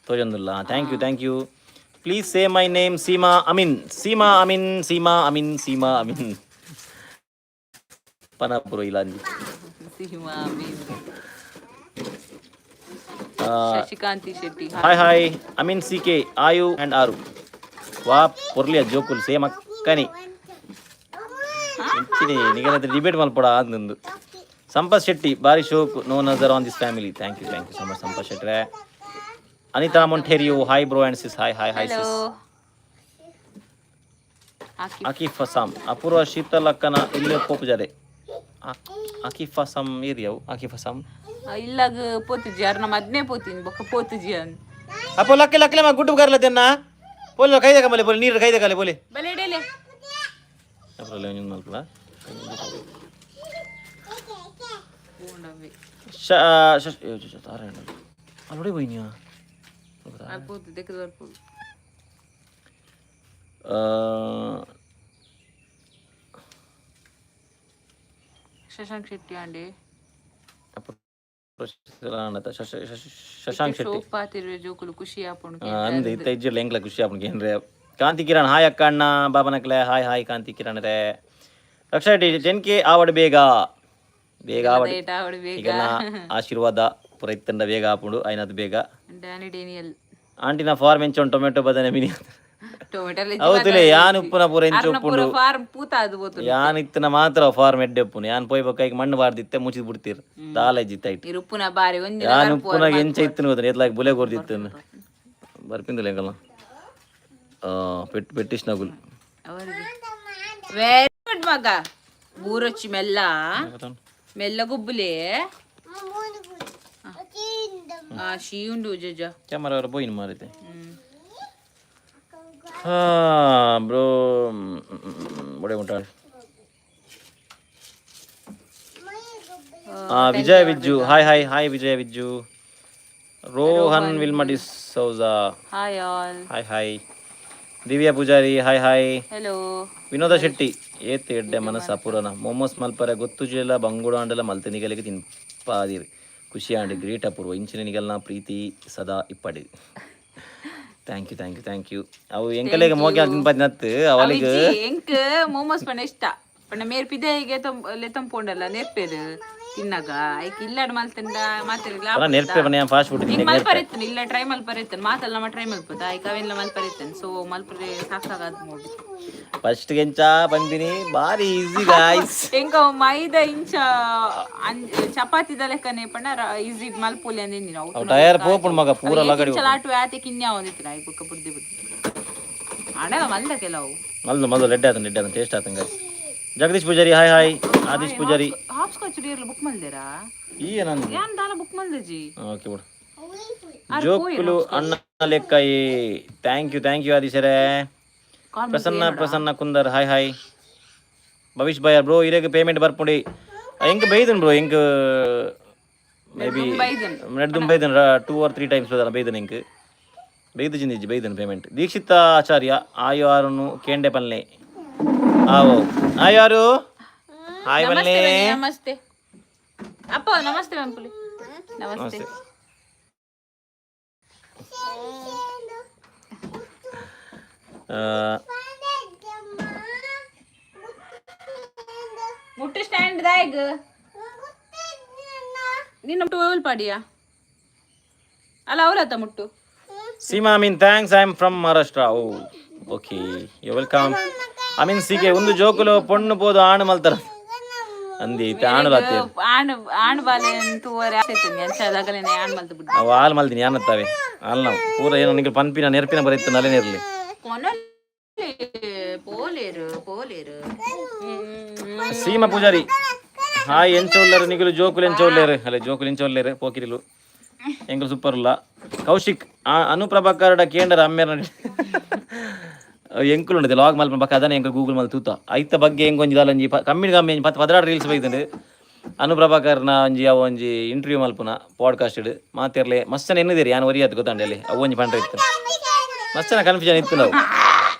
ತೋಜೊಂದುಲ್ಲ. Thank you, thank you. Please say my name. Seema Amin, Seema Amin, Seema Amin, Seema Amin ಪನಾಪುರ ಇಲಾಂಜಿ. Seema Amin. Shashikanti Shetty. Hi hi. Amin C K ಆಯು ಆ್ಯಂಡ್ ಆರು ವಾ ಪೊರ್ಲಿಯ ಜೋಕುಲ್, ಸೇಮ್ ಅಕ್ಕನಿ ಇಂಚಿನಿ. ನಿಗನತ್ರ ಡಿಬೇಟ್ ಮಲ್ಪಡ ಅಂದಂದು. ಸಂಪತ್ ಶೆಟ್ಟಿ, ಬಾರಿ ಶೋಕ್, ನೋ ನಜರ್ on this family. Thank you, thank you so much Sampath ಶೆಟ್ರೆ. Anita Monteiro, hi bro and sis. Hi hi hi. Hello. Sis. ಆಕಿ ಅಕೀಫ್ ಅಸಾಮ್, ಅಪೂರ್ವ ಶೀತಲಕ್ಕನ ಇಲ್ಲೇ ಪೋಪುಜಾರೆ. ಅಕೀಫ್ ಅಸಾಮ್ ಏರಿಯಾವು ಅಕೀಫ್ ಅಸಾಮ್? ಇಲ್ಲಾಗ ಪೋತುಜಿ, ಅರ್ನ ಮದ್ಮೆ ಪೋತೀನಿ ಬೊಕ್ಕ ಪೋತುಜಿ ಅನ್. ಅಪ್ಪೋ ಲಕ್ಕೆ ಲಕ್ಕೆ ಮಾ ಗುಡ್ಡು ಬಗಾರಲ ತೆನ್ನ ಪೋಲೆ ಕೈದ ಕಮಲೆ ಪೋಲೆ ನೀರು ಕೈದ ಕಲೆ ಪೋಲೆ. ಬಲೆ ಇಡಲೆ. ಅಪ್ರಲ್ಲ ಒಂಜೊಂದು ಮಲ್ಪಲ. ಪೋಂಡವೆ. ಶ ಶ ತಾರ ಅಲ್ಲೋಡಿ పోయినా. ಪೋತು ದೆಕ್ಕದ ಬರ್ಪೋದು. ಶಶಾಂಕ್ ಶೆಟ್ಟಿ ಆಂಡೆ. ಶಶಾಂಕ್ ಶೆಟ್ಟಿ. ಶೋಕ್ ಪಾತಿರ್ವೆ ಜೋಕುಲು, ಖುಷಿ ಆಪುಂಡು. ಅಂದ್ ಇತ್ತ ಇಜ್ಜಿರ್ಲ ಎಂಕ್ಲ ಖುಷಿ ಆಪುಂಡು ಏನ್ರೆ. ಕಾಂತಿ ಕಿರಣ್, ಹಾಯ್ ಅಕ್ಕ ಅಣ್ಣ ಬಾಬನಕ್ಲೆ. ಹಾಯ್ ಹಾಯ್ ಕಾಂತಿ ಕಿರಣ್ ರೇ. ರಕ್ಷಾ 10K ಆವಡ್ ಬೇಗ ಬೇಗ ಆವಡ್. ಏಟ ಆವಡ್ ಬೇಗ. ಈಗೆಲ್ಲ ಆಶೀರ್ವಾದ ಪೂರ ಇತ್ತಂಡ ಬೇಗ ಆಪುಂಡು ಐನದ್ ಬೇಗ. Danny Daniel. ಆಂಟಿನ ಫಾರ್ಮ್ ಎಂಚ ಟೊಮೆಟೊ ಬದನೆ ಮಿನಿ? ಟೊಮೆಟೊ. ಹೌದುಲೆ, ಯಾನ್ ಉಪ್ಪುನ ಪೂರ ಎಂಚ ಉಪ್ಪುಂಡು. ಫಾರ್ಮ್ ಪೂತ ಅದು ಪೋತು. ಯಾನ್ ಇತ್ತನ ಮಾತ್ರ ಫಾರ್ಮ್ ಎಡ್ಡೆ ಉಪ್ಪುನು. ಯಾನ್ ಪೋಯ್ ಬೊಕ್ಕ ಮಣ್ಣು ಬಾರ್ದಿತ್ತೆ, ಮುಚ್ಚಿದ್ ಬಿಡ್ತೀರ್ ದಾಲ ಇಜ್ಜಿತ್ತ ಇಟ್ಟು. ಇರುಪ್ಪುನ ಬಾರಿ ಒಂದಿನ. ಯಾನ್ ಉಪ್ಪುನಾಗ ಎಂಚ ಇತ್ತನು ಗೊತ್ತ, ಎತ್ಲಾಗ ಬುಲೆ ಕೊರ್ದಿತ್ತು ಬರ್ಪಿಂದಿಲ್ಲ ಎಂಕಲ್ನ ಪೆಟ್ ಪೆಟ್ಟಿಸ್ನಗುಲ್. ಅವರಿಗೆ ವೆರಿ ಗುಡ್ ಮಗ. ಬೂರೊಚ್ಚಿ ಮೆಲ್ಲ ಮೆಲ್ಲ ಗುಬ್ಬುಲೆ. ಆ ಶೀ ಉಂಡು ಜಜ. ಕ್ಯಾಮರಾ ಪೋಯಿನ ಮಾರಿತೆ. ಬ್ರೋ ಒಡೆ ಉಂಟಾಳು. Vijaya Vijju, hi hi hi Vijaya Vijju. Rohan ವಿಲ್ಮಡಿ Souza. Hi all. Hi hi. Divya Poojary, hi hi. Hello. ವಿನೋದ ಶೆಟ್ಟಿ, ಏತ್ ಎಡ್ಡೆ ಮನಸ್ಸು ಅಪೂರ್ವನ. ಮೋಮೋಸ್ ಮಲ್ಪರೆ ಗೊತ್ತುಜಿಲ್ಲ, ಬಂಗುಡ ಅಂಡಲ ಮಲ್ತ ನಿಗಲಿಗೆ ತಿನ್ಪಾದಿರಿ, ಖುಷಿ ಆಂಡ್ ಗ್ರೇಟ್ ಅಪೂರ್ವ. ಇಂಚಿನ ನಿಗಲ್ನ ಪ್ರೀತಿ ಸದಾ ಇಪ್ಪಡಿ. Thank you, thank you, thank you. ಅವು ಎಂಕಲೆಗೆ ಮೋಕೆ ತಿನ್ಪಾದಿ ನತ್ತು ಅವಳಿಗೆ. ಎಂಕ್ ಮೋಮೋಸ್ ಪಂಡ ಇಷ್ಟ. ಪಂಡ ಮೇರ್ ಪಿದಯಿಗೆ ಲೆತ್ತೊಂಪೊಂಡಲ್ಲ ನೆರ್ಪೇರು ತಿನ್ನಾಗ ಐಕ್ ಇಲ್ಲಾಡ್ ಮಲ್ತಂಡ ಮಾತೆರ್ಗ್ಲಾ. ನೆರ್ಪೆ ಪಂಡ ಫಾಸ್ಟ್ ಫುಡ್. ನಿಂಗ್ ಮಲ್ಪರೆ ಇತ್ತನ ಇಲ್ಲ, ಟ್ರೈ ಮಲ್ಪರೆ ಇತ್ತನ. ಮಾತಲ್ಲ ನಮ್ಮ ಟ್ರೈ ಮಲ್ಪದ ಐಕ್ ಅವೆಲ್ಲ ಮಲ್ಪರೆ ಇತ್ತನ. ಸೊ ಮಲ್ಪರೆ ಸಾಕಾಗದ್ ಮೂಡ್. ಫಸ್ಟ್ ಗೆಂಚ ಬಂದಿನಿ, ಬಾರಿ ಈಸಿ ಗಾಯ್ಸ್. ಎಂಕ ಮೈದಾ ಇಂಚ ಚಪಾತಿದ ಲೆಕ್ಕನೆ ಪಂಡ ಈಸಿ ಮಲ್ಪೊಲಿ ಅಂದಿಂದಿನ. ಅವು ಟೈರ್ ಪೋಪುಂಡು ಮಗ ಪೂರ ಲಗಡಿ. ಚಲಾಟು ಆತೆ ಕಿನ್ಯಾ ಒಂದಿತ್ತು ಐಕ್ ಬೊಕ್ಕ ಬುಡ್ದಿ ಬುಡ್ದಿ ಆಡಲ ಮಲ್ದ ಕೆಲವು. ಮಲ್ದು ಮಲ್ದು, ರೆಡ್ ಆತನ, ರೆಡ್ ಆತನ, ಟೇಸ್ಟ್ ಆತನ guys. Jagadish Poojary, hi hi. Adish Poojary. Hop scotch ಇರ್ಲ ಬುಕ್ ಮಲ್ದೇರಾ? ಈ ನಾನು ಯಾನ್ ದಾಲ ಬುಕ್ ಮಲ್ದಜಿ. ಓಕೆ ಬಿಡು. ಜೋಕುಲು ಅಣ್ಣ ಲೆಕ್ಕ. Thank you, thank you ಆದೀಶರೇ. Call. Prasanna, Prasanna Kundar, hi hi. Bhavish Bayar bro, ಇರೆಗ್ payment ಬರ್ಪುಂಡಿ. ಎಂಕ್ ಬೈದನ್ ಬ್ರೋ, ಎಂಕ್ ಮೇ ಬಿ ಬೈದನ್. ನೆಡ್ದುಂ ಬೈದನ್, two R three times ಬೈದನ್. ಬೈದನ್ ಎಂಕ್ ಬೈದು ಜಿಂದಿಜ್ಜಿ, ಬೈದನ್ ಪೇಮೆಂಟ್. ದೀಕ್ಷಿತ ಆಚಾರ್ಯ, ಆಯೋ ಆರುನು ಕೇಂಡೆ ಪಲ್ಲೆ. ಆವೋ ಆಯೋ ಆರು, ಹಾಯ್ ಪಲ್ಲೆ. ನಮಸ್ತೆ ಬನ್ನಿ, ನಮಸ್ತೆ ಅಪ್ಪ, ನಮಸ್ತೆ ವಂಪುಲಿ, ನಮಸ್ತೆ. ನಮಸ್ತೆ. ಮುಟ್ಟು ಸ್ಟ್ಯಾಂಡ್ ದಾಯಗ್ ನಿನ್ನ ಮುಟ್ಟು ಓಲ್ ಪಾಡಿಯಾ ಅಲ್ಲ ಅವರತ್ತ ಮುಟ್ಟು. Seema mean, thanks, I am from Maharashtra. Oh, okay, you welcome. I mean ಸಿಗೆ ಒಂದು ಜೋಕುಲು ಪೊಣ್ಣು ಪೋದು ಆಣು ಮಲ್ತಾರ ಅಂದಿ ಇತ್ತೆ ಆಣು ಲಾತೆ. ಆಣ್ ಆಣ್ ಬಾಲೆ ತೂವರೆ ಆಸೆ ಅಂಚ ಆಣ್ ಮಲ್ತು ಬಿಟ್ಟು. ಅವು ಹಾಲು ಮಲ್ದಿನಿ ಯಾನತ್ತಾವೆ ಹಾಲು ನಾವು ಪೂರ ಏನೋ ನಿಂಗೆ ಪನ್ಪಿನ ನೆರ್ಪಿನ ಬರೀತು ನಲೆ ನೆರ್ಲಿ. ಕೊನಲೆ ಪೋಲೇರು ಪೋಲೇರು. ಸೀಮಾ ಪೂಜಾರಿ, ಹಾಯ್. ಎಂಚ ಉಲ್ಲೇರು ನಿಗುಲು ಜೋಕುಲು? ಎಂಚ ಉಲ್ಲೇರು? ಅಲ್ಲ, ಜೋಕುಲು ಎಂಚ ಉಲ್ಲೇರು? ಪೋಕಿರಿಲು ಎಂಕುಲು ಸೂಪರ್ ಉಲ್ಲ. ಕೌಶಿಕ್ ಅನುಪ್ರಭಾಕರಡ ಕೇಂದ್ರ ಅಮ್ಮೇರ ಎಂಕುಲು ಉಂಡದೆ ಲಾಗ್ ಮಲ್ಪ ಬಕ್ಕ ಅದನ್ನ ಎಂಕುಲು ಗೂಗಲ್ ಮಲ್ ತೂತ ಐತ ಬಗ್ಗೆ ಎಂಕೊಂಜಿ ದಾಲಂಜಿ ಕಮ್ಮಿ ಕಮ್ಮಿ ಒಂಜಿ 10 12 ರೀಲ್ಸ್ ಬೈದಂಡು. ಅನುಪ್ರಭಾಕರ್ನ ಒಂಜಿ ಅವ ಒಂಜಿ ಇಂಟರ್ವ್ಯೂ ಮಲ್ಪುನ ಪಾಡ್ಕಾಸ್ಟ್ ಮಾತಿರ್ಲೆ ಮಸ್ತನ ಎನ್ನುದಿರಿ ಯಾನ್ ಒರಿಯತ್ ಗೊತ್ತಾಂಡೆ ಅಲ್ಲಿ ಅವು ಒಂಜಿ ಪಂಡ್ರೆ ಇತ್ತು. ಮಸ್ತನ ಕನ್ಫ್ಯೂಷನ್ ಇತ್ತು ನಾವು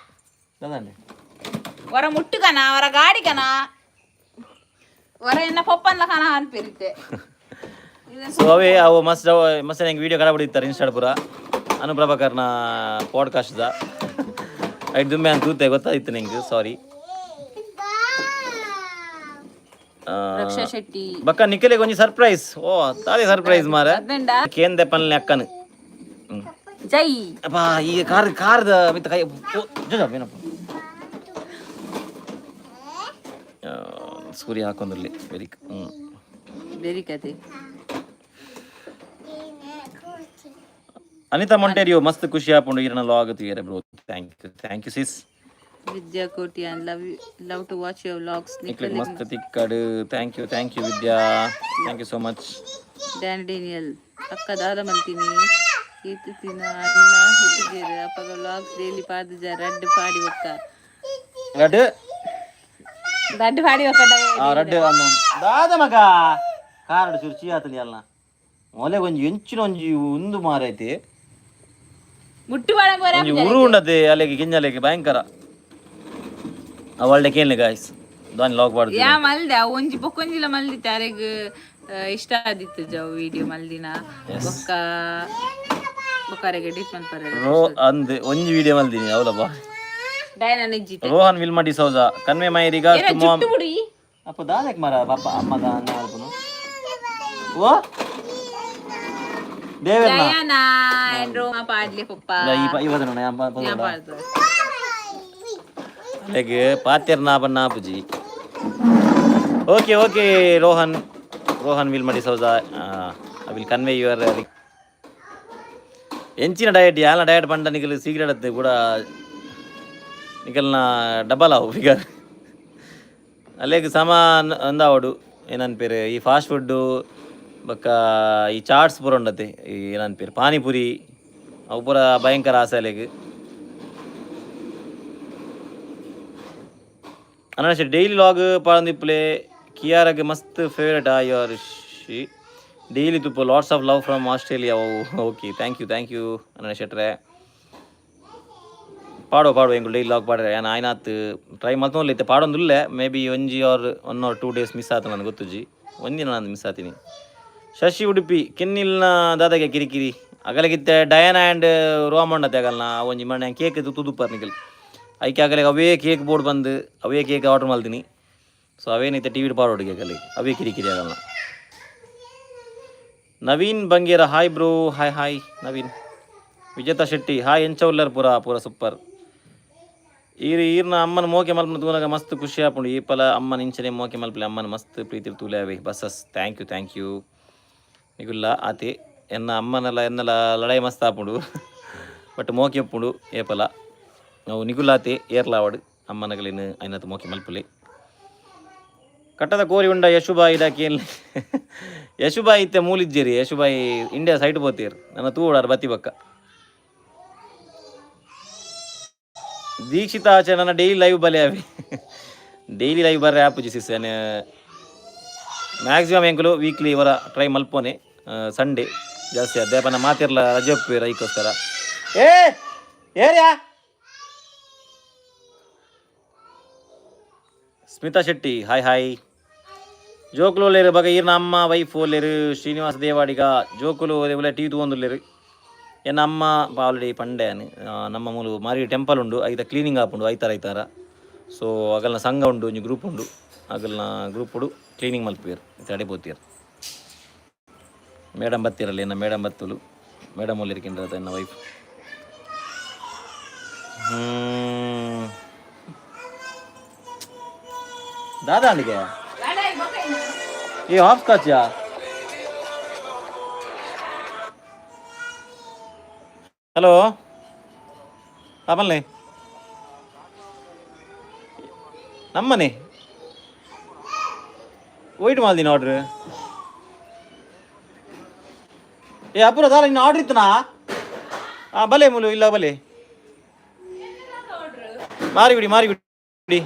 ಅದಾಂಡೆ. ವರ ಮುಟ್ಟುಕನ ವರ ಗಾಡಿಕನ ವರ ಎನ್ನ ಪಪ್ಪನ್ಲ ಕನ ಅನ್ಪಿರುತ್ತೆ. ಸೊ ಅವೇ ಅವು ಮಸ್ತ್ ಮಸ್ತ್ ಹೆಂಗೆ ವಿಡಿಯೋ ಕಡಬಿಡಿತ್ತಾರೆ ಇನ್ಸ್ಟಾಡ್ ಪೂರ ಅನುಪ್ರಭಾಕರ್ನ ಪಾಡ್ಕಾಸ್ಟ್ದ. ಐದು ದುಮ್ಮೆ ಅಂತ ತೂತೆ ಗೊತ್ತಾಯ್ತು ನಿಂಗೆ, ಸಾರಿ. ರಕ್ಷಾ ಶೆಟ್ಟಿ. ಬಕ್ಕ ನಿಖಿಲಿಗೆ ಒಂಜಿ ಸರ್ಪ್ರೈಸ್. ಓ ತಾದೇ ಸರ್ಪ್ರೈಸ್ ಮಾರ? ಹದಿನೆಂಟ. ಕೇಂದೆ ಪನ್ಲೆ ಅಕ್ಕನು. ಜೈ. ಅಪ್ಪ, ಈಗ ಕಾರ್ ಕಾರ್ದ ಮಿತ್ತ ಕೈ ಜೋ ಏನಪ್ಪ. ಸೂರ್ಯ ಹಾಕೊಂಡ್ರಲ್ಲಿ ವೆರಿ ಹ್ಞೂ. ಬೇರೆ ಕತೆ. ಅನಿತಾ ಮೊಂಟೇರಿಯೋ, ಮಸ್ತ್ ಖುಷಿ ಆಪುಂಡು ಈರನ log ತೂಯರೆ bro. Thank you, thank you sis. Vidya Kotian, love love to watch your vlogs. ನಿಕ್ಲಿಗ್ ಮಸ್ತ್ ತಿಕ್ಕಡು. Thank you, thank you Vidya, thank you so much. Dan Daniel ಅಕ್ಕ ದಾದ ಮಲ್ತೀನಿ ಈತು ತಿನ್ನ ಅಣ್ಣ ಹಿತ್ತಿಜೇರು ಅಪ್ಪಗ ವ್ಲಾಗ್ಸ್ ಡೈಲಿ ಪಾದಜ ರಡ್ಡ್ ಪಾಡಿ ಒಕ್ಕ. ರಡ್ಡು. ರಡ್ಡ್ ಪಾಡಿ ಒಕ್ಕ. ಆ ರಡ್ಡು ದಾದ ಮಗ ಕಾರಡು ಚುರ್ಚಿ ಆತಲಿ ಅಲ್ಲ ಮೊಲೆ ಒಂಜಿ ಎಂಚಿನ ಒಂಜಿ ಉಂದು ಮಾರೈತಿ. ಮುಟ್ಟು ಬಾಳ ಬೋರ. ಒಂಜಿ ಉರು ಉಂಡದೆ ಅಲೆಗೆ ಗಿಂಜಲೆಗೆ ಭಯಂಕರ ಅವಳ್ಳೆ ಕೇಳಲಿ ಗಾಯ್ಸ್ ದಾನಿ ಲಾಗ್ ಪಾಡ್ದು. ಯಾ ಮಲ್ದೆ ಅವು ಒಂಜಿ ಬೊಕ್ಕೊಂಜಿಲ ಮಲ್ದಿತ್ತೆ ಅರೆಗ್ ಇಷ್ಟ ಆದಿತ್ತು ಜವ್ ವಿಡಿಯೋ ಮಲ್ದಿನ ಬೊಕ್ಕ ಬೊಕ್ಕ ಅರೆಗ್ ಎಡಿಟ್ ಮಲ್ಪರೆ. ರೋ ಅಂದ್ ಒಂಜಿ video ಮಲ್ದಿನಿ ಅವಲಬ್ಬ. ಡೈನ ನಿಜ್ಜಿತೆ. Rohan Wilma D'Souza, convey my regards to mom. ಜುಟ್ಟು ಬುಡಿ. ಅಪ್ಪ ದಾದಕ್ ಮಾರ ಪಾಪ ಅಮ್ಮದ ಅನ್ನ ಅಲ್ಪನು ಓ ದೇವೆರ್ನ. ಡಯಾನಾ ಅಂಡ್ ರೋಮಾ ಪಾಡ್ಲಿ ಪಪ್ಪ. ಈ ಈ ವದನ ಯಾ ಯಾ ಪಾಡ್ದು. ಅಲೆಗ್ ಪಾತೆರ್ ನಾಪನ್ ನಾಪುಜಿ. Okay okay Rohan, Rohan Wilma D'Souza, I will convey your ಎಂಚಿನ ಡಯಟ್ ಯಾಲ ಡಯಟ್ ಪಂಡ ನಿಕಲ್ ಸೀಕ್ರೆಟ್ ಅತ್ತೆ ಕೂಡ ನಿಕಲ್ನ ಡಬಲ್ ಆವು ಫಿಗರ್. ಅಲ್ಲೇಗ್ ಸಮ ಅಂದಾವಡು ಏನನ್ ಪೇರು ಈ ಫಾಸ್ಟ್ ಫುಡ್ಡು ಬೊಕ್ಕ ಈ ಚಾಟ್ಸ್ ಪೂರ ಉಂಡತೆ ಈ ಏನನ್ ಪೇರು ಪಾನಿಪುರಿ ಅವು ಪೂರ ಭಯಂಕರ ಆಸೆ ಅಲೆಗ್. ಅನ್ನ ಡೈಲಿ ಲಾಗ್ ಪಾಡೊಂದಿಪ್ಪುಲೆ. ಕಿಯಾರಗ್ ಮಸ್ತ್ ಫೇವರೇಟ್ ಆ your she daily ತುಪ್ಪ. Lots of love from Australia. Okay, thank you, thank you ಅನ್ನ ಶೆಟ್ರೆ. ಪಾಡುವ ಪಾಡುವ ಎಂಕುಲು ಡೈಲಿ ಲಾಗ್ ಪಾಡ್ರೆ ಯಾನ್ ಆಯ್ನಾತ್ ಟ್ರೈ ಮಲ್ತೊಂದುಲ್ಲೆ ಇತ್ತೆ ಪಾಡೊಂದುಲ್ಲೆ. ಮೇ ಬಿ ಒಂಜಿ R 1 or 2 days miss ಆತ ನನಗೆ ಗೊತ್ತುಜ್ಜಿ, ಒಂದಿನ ನಾನು ಮಿಸ್ ಆತೀನಿ. ಶಶಿ ಉಡುಪಿ, ಕೆನ್ನಿಲ್ನ ದಾದಾಗೆ ಕಿರಿಕಿರಿ ಅಗಲಗಿತ್ತೆ. ಡಯಾನ ಆ್ಯಂಡ್ ರೋಮಂಡತೆ ಅಗಲ್ನ ಒಂಜಿ ಮಣ್ಣೆ ಕೇಕ್ ತುದುಪ್ಪರ್ ನಿಕಲ್ ಐಕೆ ಅಗಲಿಗೆ ಅವೇ ಕೇಕ್ ಬೋರ್ಡ್ ಬಂದು ಅವೇ ಕೇಕ್ ಆರ್ಡರ್ ಮಲ್ದಿನಿ. ಸೊ ಅವೇನೈತೆ ಟಿ ವಿಡ್ ಪಾಡೋಡಿಗೆ ಕಲಿ ಅವೇ ಕಿರಿಕಿರಿ ಆಗಲ್ಲ. Naveen Bangera, hi bro. Hi hi Naveen. Vijetha Shetty, hi. ಎಂಚ ಉಲ್ಲರ್ ಪೂರ? ಪೂರ ಸೂಪರ್. ಈರ್ ಈರ್ನ ಅಮ್ಮನ ಮೋಕೆ ಮಲ್ಪನ ತೂನಗ ಮಸ್ತ್ ಖುಷಿ ಆಪುಂಡು. ಈ ಪಲ ಅಮ್ಮನ ಇಂಚನೆ ಮೋಕೆ ಮಲ್ಪಲೆ, ಅಮ್ಮನ ಮಸ್ತ್ ಪ್ರೀತಿ ತೂಲೆ buses. Thank you, thank you. ನಿಗುಲ್ಲ ಆತೆ ಎನ್ನ ಅಮ್ಮನೆಲ್ಲ ಎನ್ನೆಲ್ಲ ಲಡಾಯಿ ಮಸ್ತ್ ಆಪುಂಡು, ಬಟ್ ಮೋಕೆ ಉಪ್ಪುಂಡು ಏಪಲ. ಅವು ನಿಗುಲಾತೆ ಏರ್ಲಾವಡ್ ಅಮ್ಮನಗಲಿನ ಐನತ್ ಮೋಕೆ ಮಲ್ಪಲೆ. ಕಟ್ಟದ ಕೋರಿ ಉಂಡ ಯಶುಬಾಯಿ ಡಾಕಿ. ಯಶುಬಾಯಿ ಇತ್ತೆ ಮೂಲಿಜ್ಜೇರಿ. ಯಶುಬಾಯಿ ಇಂಡಿಯಾ ಸೈಡ್ ಪೋತೀರ್, ನನ್ನ ತೂಡಾರ ಬತ್ತಿ ಬಕ್ಕ. ದೀಕ್ಷಿತ ಆಚೆ, ನನ್ನ ಡೈಲಿ ಲೈವ್ ಬಲೆ ಅವಿ. ಡೈಲಿ ಲೈವ್ ಬರ್ರೆ ಆಪುಜಿ ಸಿಸ್. ಮ್ಯಾಕ್ಸಿಮಮ್ ಎಂಕುಲು ವೀಕ್ಲಿ ಇವರ ಟ್ರೈ ಮಲ್ಪೋನೆ, ಸಂಡೇ ಜಾಸ್ತಿ. ಅದೇ ಪನ್ನ ಮಾತಿರ್ಲ ರಜೆ ಒಪ್ಪುವೆರ್, ಐಕೋಸ್ಕರ. ಏ area. Smita Shetty, hi hi. ಜೋಕುಲು ಒಲ್ಲೇರು ಬಗ ಈರ್ನ ಅಮ್ಮ ವೈಫ್ ಒಲ್ಲೇರು? ಶ್ರೀನಿವಾಸ ದೇವಾಡಿಗ, ಜೋಕುಲು ಒಲೆ ಟಿ ತೂವೊಂದುಲ್ಲೆರ್. ಎನ್ನ ಅಮ್ಮ ಆಲ್ರೆಡಿ ಪಂಡೆ, ನಮ್ಮ ಮೂಲು ಮಾರಿ ಟೆಂಪಲ್ ಉಂಡು, ಐತ ಕ್ಲೀನಿಂಗ್ ಆಪುಂಡು ಐತಾರ ಐತಾರ. ಸೊ ಅಗಲ್ನ ಸಂಘ ಉಂಡು, ಒಂಜಿ ಗ್ರೂಪ್ ಉಂಡು. ಅಗಲ್ನ ಗ್ರೂಪುಡು ಕ್ಲೀನಿಂಗ್ ಮಲ್ಪುವೆರ್. ಇತ್ತೆ ಪೋತೀರ್. ಮೇಡಮ್ ಬತ್ತಿರಲ್ಲ, ಎನ್ನ ಮೇಡಮ್ ಬತ್ತುಲು. ಮೇಡಮ್ ಒಲ್ಲೆರ್ ಎನ್ನ ವೈಫ್. ದಾದಾ ಅಂಡಿಗೆ ಈ ಹಾಪ್ ಸ್ಕಾಚಾ? ಹಲೋ, ಆಮಲ್ಲೆ ನಮ್ಮನೆ ವೈಟ್ ಮಾಲ್ದಿನ ಆರ್ಡ್ರ್. ಏ ಅಪುರ ದಾಲ ಇನ್ನು ಆರ್ಡ್ರ್ ಇತ್ತನಾ? ಹಾಂ, ಬಲೆ ಮುಲು ಇಲ್ಲ ಬಲೆ. ಮಾರಿಗುಡಿ, ಮಾರಿಗುಡಿ,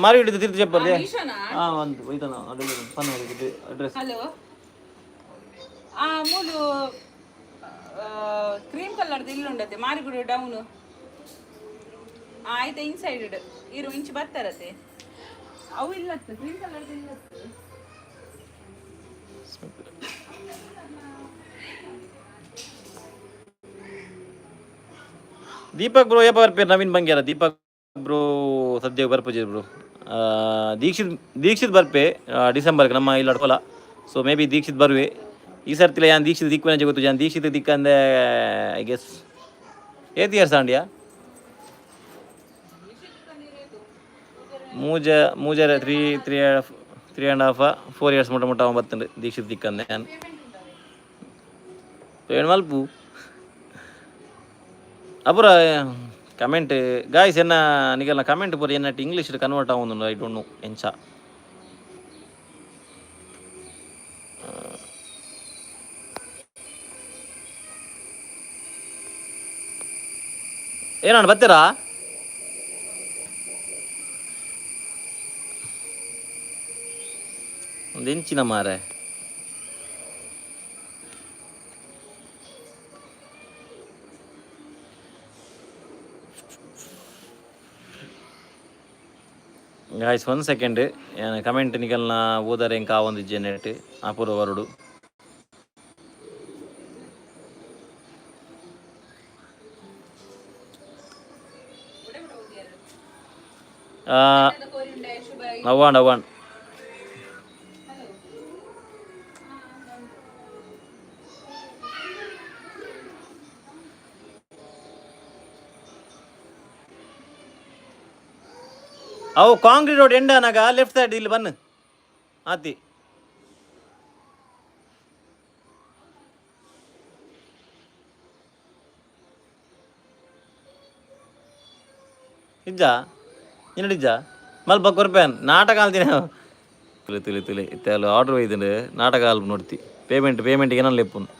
ಮಾರಿಗುಡಿ ತೀರ್ಥ చెప్పాలి. ಹಾಂ, ಒಂದು ಒಯ್ತಾನ ಅಡ್ರೆಸ್. ಹಲೋ, ಆ ಮೂಲು ಕ್ರೀಮ್ ಕಲರ್ದು ಇಲ್ಲುಂಡತೆ, ಮಾರಿಗುಡಿ ಡೌನು. ಆಯ್ತಾ, ಇನ್ಸೈಡ್ ಇರು. ಇಂಚು ಬರ್ತಾರತೆ ಅವು ಇಲ್ಲತ್ತು, ಕ್ರೀಮ್ ಕಲರ್ದು ಇಲ್ಲತ್ತು. ದೀಪಕ್ ಬ್ರೋ ಏಪ ಬರ್ಪೇರು? ನವೀನ್ ಬಂಗ್ಯಾರ, ದೀಪಕ್ ಬ್ರೋ ಸದ್ಯ ಬರ್ಪುಜಿ ಬ್ರೋ. ದೀಕ್ಷಿತ್, ದೀಕ್ಷಿತ್ ಬರ್ಪೆ ಡಿಸೆಂಬರ್ಗೆ ನಮ್ಮ ಇಲ್ಲ ಅಡ್ಕೊಲ. ಸೊ ಮೇ ಬಿ ದೀಕ್ಷಿತ್ ಬರುವೆ ಈ ಸರ್ತಿಲ. ಯಾನ್ ದೀಕ್ಷಿತ್ ದಿಕ್ಕುನ ಗೊತ್ತು, ಯಾನ್ ದೀಕ್ಷಿತ್ ದಿಕ್ಕಂದೆ. I guess ಏತ್ ಇಯರ್ಸ್ ಆಂಡಿಯಾ? ಮೂಜ ಮೂಜರ three three 3.5 4 years ಮುಟ್ಟ ಮುಟ್ಟ ಅವ ಬತ್ತಂಡು. ದೀಕ್ಷಿತ್ ದಿಕ್ಕಂದೆ ಯಾನ್ ಪೇಣ್ ಮಲ್ಪು. ಅಪುರ ಕಮೆಂಟ್ ಗಾಯ್ಸ್, ಎನ್ನ ನಿಗಲ್ನ ಕಮೆಂಟ್ ಪೂರ ಎನ್ನ ಇಂಗ್ಲೀಷ್ ಕನ್ವರ್ಟ್ ಆವೊಂದುಂಡು. I don't know ಎಂಚ. ಏನಣ್ಣ, ಬರ್ತೀರಾ? ಒಂದು ಇಂಚಿನ ಮಾರೆ. ಗಾಯ್ಸ್, ಒನ್ ಸೆಕೆಂಡ್, ಕಮೆಂಟ್ ನಿಗಲ್ನ ಓದರೆ ಎಂಕ ಆವೊಂದಿಜ್ಜೆ ನೆಟ್. ಅಪೂರ್ವ ವರುಡು. ಅವ್ವಾಂಡ್ ಅವ್ವಾಂಡ್. ಅವು ಕಾಂಕ್ರೀಟ್ ರೋಡ್ ಎಂಡ್ ಆನಾಗ ಲೆಫ್ಟ್ ಸೈಡ್ ಇಲ್ಲಿ ಬನ್ನು ಆತಿ. ಇಜ್ಜಾ ಇನ್ನಡಿಜ್ಜ ಮಲ್ಪ ಕೊರ್ಪೇನ್ ನಾಟಕ ಆಲ್ತಿನ. ತುಲೆ ತುಲೆ ತುಲೆ, ಇತ್ತೆ ಅಲ್ಲಿ ಆರ್ಡರ್ ಒಯ್ದುಂಡು. ನಾಟಕ ಅಲ್ಪ ನೋಡ್ತಿ. ಪೇಮೆಂಟ್ ಪೇಮೆಂಟ್ ಏನಲ್ಲ ಲೆಪ್ಪುನು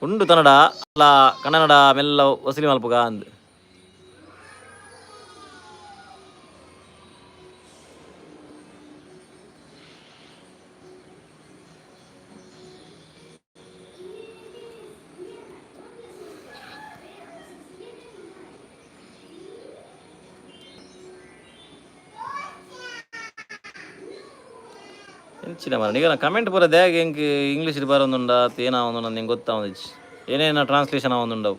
ಉಂಡು ತನ್ನಡ ಅಲ್ಲ ಕನ್ನಡ ಮೆಲ್ಲ ವಸೂಲಿ ಮಲ್ಪುಗ ಅಂದ್. ಎಂಚಿನ ಮಾರ್ರೆ, ಈಗ ಕಮೆಂಟ್ ಪೂರ ದ್ಯಾಗ ಎಂಕ್ ಇಂಗ್ಲೀಷ್ ಬರೋದುಂಡ ಏನಾವೊಂದುಂಡ ನಿಂಗೆ ಗೊತ್ತಾವೊಂದಿಜ್ಜಿ. ಏನೇನ ಟ್ರಾನ್ಸ್ಲೇಷನ್ ಆವೊಂದುಂಡವು.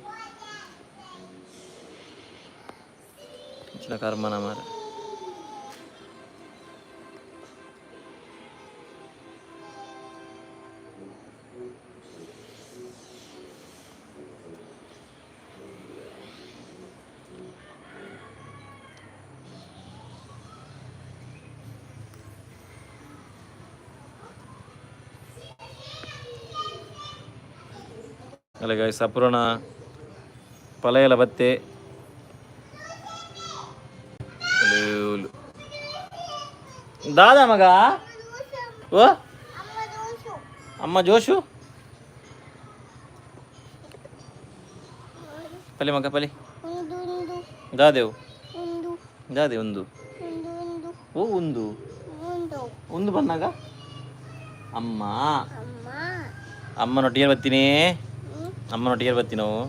ಎಂಚಿನ ಕರ್ಮನ ಮಾರ್ರೆ. ಅಲ್ಲ ಗಾಯ್ಸ್, ಅಪೂರ್ವನ ಪಲಯಲ ಬತ್ತೆ. ಅಲ್ಲೇ. ದಾದಾ ಮಗ, ಓ ಅಮ್ಮ ಜೋಶು. ಪಲಿ ಮಗ ಪಲಿ. ದಾದೇವು ದಾದೆ ಒಂದು. ಓ ಒಂದು ಒಂದು ಬಂದಾಗ ಅಮ್ಮ ಅಮ್ಮನೊಟ್ಟಿಗೆ ಬರ್ತೀನಿ, ಅಮ್ಮನೊಟ್ಟಿಗೆ ಬರ್ತೀನಿ ನಾವು.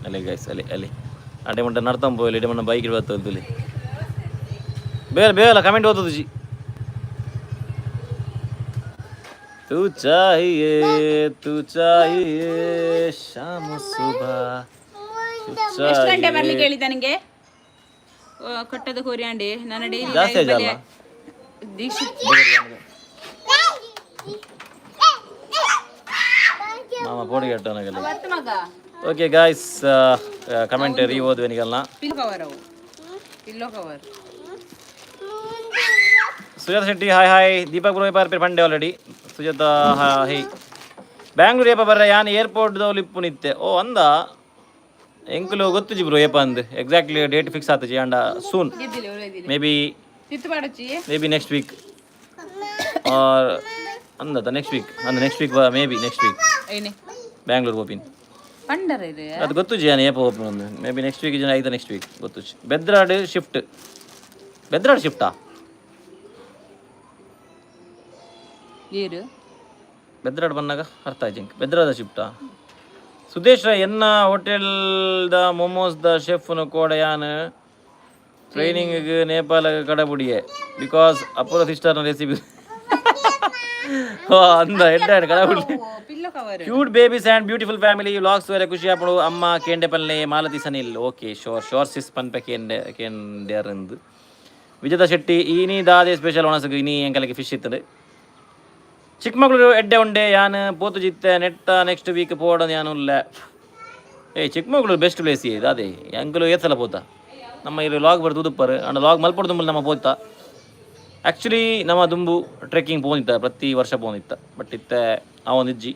ಅಲ್ಲೇ ಗೈಸ್, ಅಲ್ಲಿ ಅಲ್ಲಿ ಅಡೆ ಮುಂಟ ನಡ್ತಾಂಬೋಲಿ, ಇಡೆ ಮಣ್ಣ ಬೈಕ್ ಬರ್ತಲ್ಲಿ. ಬೇರೆ ಬೇಗ ಕಮೆಂಟ್ ಓದೋದು ಜಿ. तू चाहिए, तू चाहिए, शाम सुबह तू ಎಷ್ಟು ಗಂಟೆ ಬರ್ಲಿಕ್ಕೆ चाहिए. ಹೇಳಿದ್ದ ನಿಂಗೆ? ಆ, ಕೊಟ್ಟದ ಕೋರಿಯಾಂಡಿ ನನ್ನ ಡೈಲಿ ಜಾಸ್ತಿ ಆಯ್ತಲ್ಲ? ದೀಕ್ಷಿತ್. ಮಾಮ ಪೋಡಿಗೆ ಅಟ್ಟೋನಾಗಲ್ಲ. ಬತ್ತು ಮಗ. Okay guys, comment ರೀ ಓದ್ವೆನಿಗಲ್ಲ. ಪಿಲ್ಲೋ ಕವರ್ ಅವು, pillow cover. Sujata Shetty, hi hi. Deepak bro ಪಾರ್ಪೇರ್ ಪಂಡೆ ಆಲ್ರೆಡಿ. ಸುಜಾತ ಹಾಯ್. ಬ್ಯಾಂಗ್ಳೂರ್ ಏಪ ಬರ್ರ? ಯಾನ್ ಏರ್ಪೋರ್ಟ್ ದೌಲು ಇಪ್ಪು ನಿತ್ತೆ. ಓ ಅಂದ, ಎಂಕುಲು ಗೊತ್ತುಜಿ ಬ್ರೋ ಏಪ ಅಂದ್. Exactly date fix ಆತಜಿ and soon. ಗೆದ್ದಿಲ್ಲ ಒಳ್ಳೆದಿಲ್ಲ. May be. ತಿತ್ತು ಪಾಡಚ್ಚಿ. May be next week R ಅಂದತ next week ಅಂದ, next week, may be next week. ಏನೇ? ಬ್ಯಾಂಗ್ಳೂರ್ ಓಪಿನ್. ಪಂಡರ ಇದು. ಅದು ಗೊತ್ತುಜಿ ಯಾನ್ ಏಪ ಓಪನ್ ಅಂದ್. May be next week ಜನ ಐತ, ನೆಕ್ಸ್ಟ್ ವೀಕ್ ಗೊತ್ತುಜಿ. ಬೆದ್ರಾಡ್ ಶಿಫ್ಟ್, ಬೆದ್ರಾಡ್ ಶಿಫ್ಟಾ? ನೀರು. ಬೆದ್ರಾಡ್ ಬಂದಾಗ ಅರ್ಥ ಆಯ್ತು ಇಂಕ್. ಬೆದ್ರಾದ ಶಿಫ್ಟಾ? ಸುದೇಶ್ ರೈ, ಎನ್ನ ಹೋಟೆಲ್ದ ಮೊಮೋಸ್ the ಶೆಫ್ನು ಕೋಡ ಯಾನ್ ಟ್ರೈನಿಂಗ್ ನೇಪಾಳ ಕಡಬುಡಿಯೆ because ಅಪೂರ್ವ ಸಿಸ್ಟರ್ನ ರೆಸಿಪಿ. ಓ ಅಂದ, ಎಡ್ಡ ಕಡಬುಡಿ. Pillow cover. Cute babies and beautiful family vlogs ವರೆ ಖುಷಿ ಆಪುಂಡು ಅಮ್ಮ ಕೇಂಡೆ ಪಲ್ಲೆ. Malathi Sanil, okay, sure sure ಸಿಸ್. ಪನ್ಪೆ ಕೇಂಡೆ ಕೇಂಡ್ಯಾರಂದು. ವಿಜೇತ ಶೆಟ್ಟಿ, ಇನಿ ದಾದೆ ಸ್ಪೆಷಲ್ ಒಣಸಗು? ಇನಿ ಎಂಕಲಗೆ ಫಿಶ್ ಇತ್ತದು. ಚಿಕ್ಕಮಗಳೂರು ಎಡ್ಡೆ ಉಂಡೆ, ಯಾನ್ ಪೋತು ಜಿತ್ತೆ ನೆಟ್ಟ ನೆಕ್ಸ್ಟ್ ವೀಕ್ ಪೋಡ ಯಾನು ಉಲ್ಲ. ಏ ಚಿಕ್ಕಮಗಳೂರು ಬೆಸ್ಟ್ ಪ್ಲೇಸ್ ಇದೆ ಅದೇ. ಎಂಕಲು ಏತ್ಸಲ ಪೋತ ನಮ್ಮ ಇಲ್ಲಿ ಲಾಗ್ ಬರ್ದು ಉದುಪ್ಪರು ಅಂಡ ಲಾಗ್ ಮಲ್ಪೊಡು ದುಂಬಲ್ ನಮ್ಮ ಪೋತ. ಆ್ಯಕ್ಚುಲಿ ನಮ್ಮ ದುಂಬು ಟ್ರೆಕ್ಕಿಂಗ್ ಪೋನಿತ್ತ, ಪ್ರತಿ ವರ್ಷ ಪೋನಿತ್ತ. ಬಟ್ ಇತ್ತೆ ಅವನಿಜ್ಜಿ.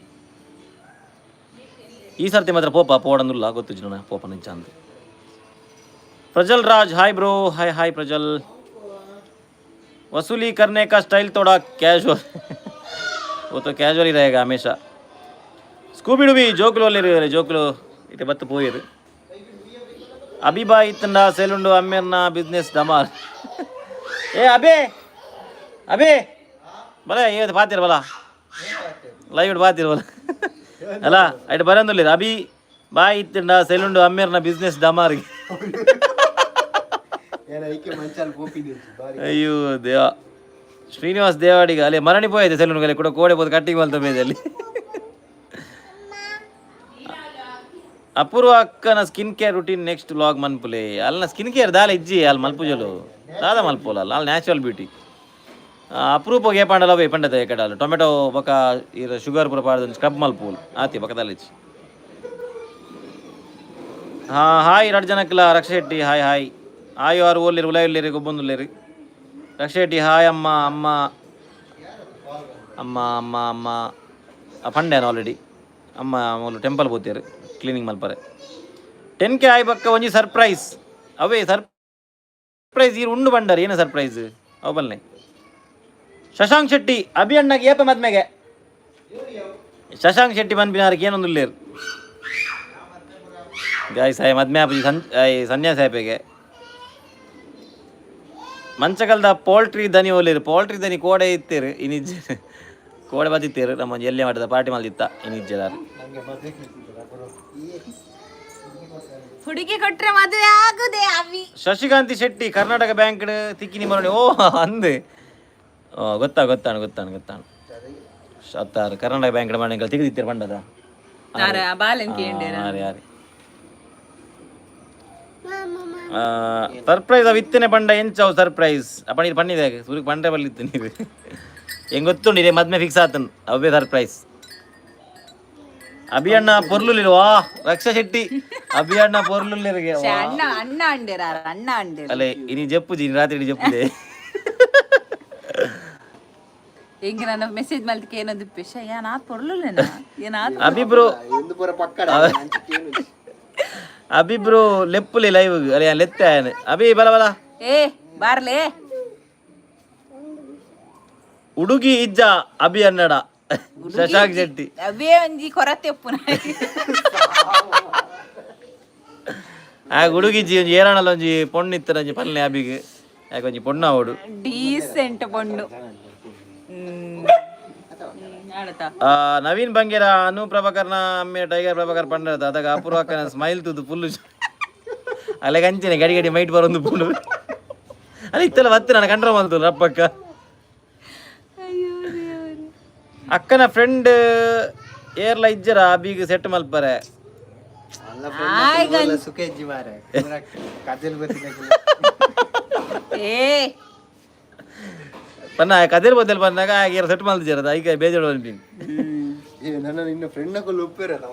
ಈ ಸರ್ತಿ ಮಾತ್ರ ಪೋಪ ಪೋಡಂದುಲ್ಲ, ಗೊತ್ತುಜ್ಜಿ ನನ್ನ ಪೋಪ ನಿಜ ಅಂದು. ಪ್ರಜಲ್ Raj, hi bro. Hi hi Prajal. वसूली करने का स्टाइल थोड़ा कैजुअल, वो तो कैजुअल ही रहेगा हमेशा. ಸ್ಕೂಬಿ ಡುಬಿ ಜೋಕುಲು ಅಲ್ಲಿ ಜೋಕುಲು ಇತ್ತೆ ಬತ್ತು ಪೋಯಿರು. ಅಬಿಬಾ ಇತ್ತಂಡ ಸೆಲುಂಡು ಅಮ್ಮೆರ್ನ ಬಿಸ್ನೆಸ್ ಡಮಾರ್. ಏ ಅಬೆ, ಅಬೆ ಬಲ, ಏ ಪಾತಿರ ಬಲ, ಲೈವ್ ಪಾತಿರ ಬಲ. ಅಲ್ಲ, ಐಟ್ ಬರಂದುಲ್ಲ. ಅಬಿ ಬಾಯ್ ಇತ್ತಂಡ ಸೆಲುಂಡು ಅಮ್ಮೆರ್ನ ಬಿಸ್ನೆಸ್ ಡಮಾರ್ಗೆ. ಅಯ್ಯೋ ದೇವ. ಶ್ರೀನಿವಾಸ್ ದೇವಾಡಿಗ ಅಲ್ಲಿ ಮರಣಿ ಪೋಯಿದೆ ಸೆಲೂನ್ ಕೂಡ ಕೋಡೆ ಪೋದು ಕಟ್ಟಿಗೆ ಮಲ್ತ ಅಲ್ಲಿ. ಅಪೂರ್ವ ಅಕ್ಕನ skin care routine next vlog ಮನ್ಪುಲೆ. ಅಲ್ಲ, ಸ್ಕಿನ್ ಕೇರ್ ದಾಲ ಇಜ್ಜಿ ಅಲ್ಲಿ, ಮಲ್ಪುಜಲು ದಾದ ಮಲ್ಪೋಲ ಅಲ್ಲ, ಅಲ್ಲಿ ನ್ಯಾಚುರಲ್ ಬ್ಯೂಟಿ. ಅಪರೂಪಗೆ ಏಪಾಂಡಲ ಅವೇ ಪಂಡತೆ ಕಡಾಲ ಟೊಮೆಟೊ ಬೊಕ ಈ ಶುಗರ್ ಪೂರ ಪಾಡ್ದು ಸ್ಕ್ರಬ್ ಮಲ್ಪೋಲು ಆತಿ ಬೊಕದಲ್ಲಿ. ಹಾಂ, ಹಾಯ್ ಎರಡು ಜನಕ್ಲ. Raksha Shetty, hi hi hi. ಆರು ಓಲ್ಲಿರು ಉಲಾಯಿಲ್ಲೇರಿ ಗೊಬ್ಬೊಂದುಲ್ಲೇರಿ. ರಕ್ಷ ಶೆಟ್ಟಿ ಹಾಯ್. ಅಮ್ಮ ಅಮ್ಮ ಅಮ್ಮ ಅಮ್ಮ ಅಮ್ಮ ಪಂಡ್ಯಾನ ಆಲ್ರೆಡಿ. ಅಮ್ಮ ಮೂಲು ಟೆಂಪಲ್ ಪೋತೇರು ಕ್ಲೀನಿಂಗ್ ಮಲ್ಪರೆ. 10K ಆಯ್ ಬಕ್ಕ ಒಂಜಿ ಸರ್ಪ್ರೈಸ್. ಅವೇ ಸರ್ಪ್ರೈಸ್ ಈರ್ ಉಂಡು ಬಂಡರ್ ಏನು ಸರ್ಪ್ರೈಸ್ ಅವು ಬಲ್ನೆ. ಶಶಾಂಕ್ ಶೆಟ್ಟಿ, ಅಭಿ ಅಣ್ಣಗೆ ಏಪ ಮದ್ಮೆಗೆ? ಶಶಾಂಕ್ ಶೆಟ್ಟಿ ಪನ್ಪಿನಾರ್ಗೆ ಏನೊಂದುಲ್ಲೇರು ಗಾಯ್ಸ್. ಆಯ್ ಮದ್ಮೆ ಆಪುಜಿ ಸನ್ ಆಯ್ ಸನ್ಯಾಸಿ ಆಪೆಗೆ. ಮಂಚಕಲ್ದ ಪೋಲ್ಟ್ರಿ ದನಿ ಒಲ್ಲೇರು? ಪೋಲ್ಟ್ರಿ ದನಿ ಕೋಡೆ ಇತ್ತೇರು, ಇನಿಜ್ಜೆ ಕೋಡೆ ಬತ್ತಿತ್ತೇರು. ನಮ್ಮ ಒಂಜಿ ಎಲ್ಲೆ ಮಾಡಿದ ಪಾರ್ಟಿ ಮಲ್ದಿತ್ತ ಇನಿಜ್ಜೆದಾರ್. ಹುಡುಗಿ ಕೊಟ್ರೆ ಮದುವೆ ಆಗುದೇ ಅವಿ. ಶಶಿಕಾಂತಿ ಶೆಟ್ಟಿ, ಕರ್ನಾಟಕ ಬ್ಯಾಂಕ್ ತಿಕ್ಕಿನಿ ಮರಣಿ. ಓ ಅಂದೆ. ಓ ಗೊತ್ತಾ, ಗೊತ್ತಾಣ ಗೊತ್ತಾಣ ಗೊತ್ತಾಣ ಅತ್ತಾರು ಕರ್ನಾಟಕ ಬ್ಯಾಂಕ್ ಮಾಡಿ ತೆಗೆದಿತ್ತೀರ ಪಂಡದ. ಬಾಲೆನ್ ಕೇಂಡೇರ. ಆರೆ ಆರೆ ಸರ್ಪ್ರೈಸ್ ಅವು ಇತ್ತನೆ ಪಂಡ ಎಂಚವು ಸರ್ಪ್ರೈಸ್ ಅಪ್ಪ ನೀರು ಪಣ್ಣಿದೆ ಸೂರಿಗೆ ಪಂಡ್ರೆ ಬಲ್ಲಿತ್ತು ನೀರು. ಹೆಂಗ್ ಗೊತ್ತುಂಡು ಇದೇ ಮದ್ಮೆ ಫಿಕ್ಸ್ ಆತನ್, ಅವೇ ಸರ್ಪ್ರೈಸ್. ಅಭಿ ಅಣ್ಣ ಪೊರ್ಲುಲಿರುವ. ರಕ್ಷಾ ಶೆಟ್ಟಿ, ಅಭಿ ಅಣ್ಣ ಪೊರ್ಲುಲಿರಿಗೆ. ಅಣ್ಣ ಅಣ್ಣ ಅಂಡೇರ, ಅಣ್ಣ ಅಂಡೇರ. ಅಲ್ಲೇ ಇನಿ ಜಪ್ಪುಜಿ, ಇನಿ ರಾತ್ರಿ ಇಡೀ ಜಪ್ಪುದೆ. ಎಂಗೆ ನನ್ನ ಮೆಸೇಜ್ ಮಲ್ತಿಗೆ ಏನೊಂದು ಪೆಶ ಏನ್ ಆತ್ ಪೊರ್ಲುಲೇನ ಏನಾತ್. ಅಭಿ ಬ್ರೋ. ಎಂದು ಪೂರ ಪಕ್ಕಡ ಅಂಚಿಕೆ. ಅಭಿ ಬ್ರೋ ಲೆಪ್ಪುಲಿ ಲೈವ್ ಅರೆ ಲೆತ್ತೆ ಆಯನೆ. ಅಭಿ ಬಲ ಬಲ. ಏ ಬಾರ್ಲೆ. ಉಡುಗಿ ಇಜ್ಜ ಅಭಿ ಅನ್ನಡ ಶಶಾಂಕ್ ಶೆಟ್ಟಿ. ಅವೇ ಒಂಜಿ ಕೊರತೆ ಉಪ್ಪುನ. ಆ ಹುಡುಗಿ ಒಂಜಿ ಏರಾಣಲ ಒಂಜಿ ಪೊಣ್ಣು ಇತ್ತರ ಒಂಜಿ ಪಲ್ಲೆ ಅಭಿಗೆ ಯಾಕೆ ಒಂಜಿ ಪೊಣ್ಣು ಅವಡು. ಡೀಸೆಂಟ್ ಪೊಣ್ಣು. ಆಡತಾ. ಆ, ನವೀನ್ ಬಂಗೇರ ಅನು ಪ್ರಭಾಕರ್ನ ಅಮ್ಮೆ ಟೈಗರ್ ಪ್ರಭಾಕರ್ ಪಂಡದ ಅದಾಗ ಅಪೂರ್ವ ಅಕ್ಕನ ಸ್ಮೈಲ್ ತೂದು ಫುಲ್ ಅಲ್ಲೆಗೆ ಅಂಚನೆ ಗಡಿ ಗಡಿ ಮೈಟ್ ಬರೊಂದು ಪುಂಡು ಅಲ್ಲಿ ಇತ್ತಲ್ಲ ಬತ್ತೆ ನಾನು ಕಂಡ್ರ ಬಂತು ರಪ್ಪಕ್ಕ. ಅಯ್ಯೋ ದೇವರೇ. ಅಕ್ಕನ ಫ್ರೆಂಡ್ ಏರ್ಲ ಇಜ್ಜರ ಅಬಿಗ್ ಸೆಟ್ ಮಲ್ಪರೆ. ಅಲ್ಲ ಫ್ರೆಂಡ್ ಸುಖೇಜ್ಜಿ ಮಾರೆ ಪೂರ ಕಜಲ್ ಗೊತ್ತಿಲ್ಲ. ಏ. ಪನ್ನ ಕದಿರ್ ಬದಲ್ ಬಂದಾಗ ಆಗ ಸೆಟ್ ಮಲ್ತಿಜರ ಐಕ ಬೇಜಾರು ಅನ್ಪಿನ್. ಏ ನನ್ನ ನಿನ್ನ ಫ್ರೆಂಡ್ ನಕುಲು ಉಪ್ಪಿರಲ್ಲ.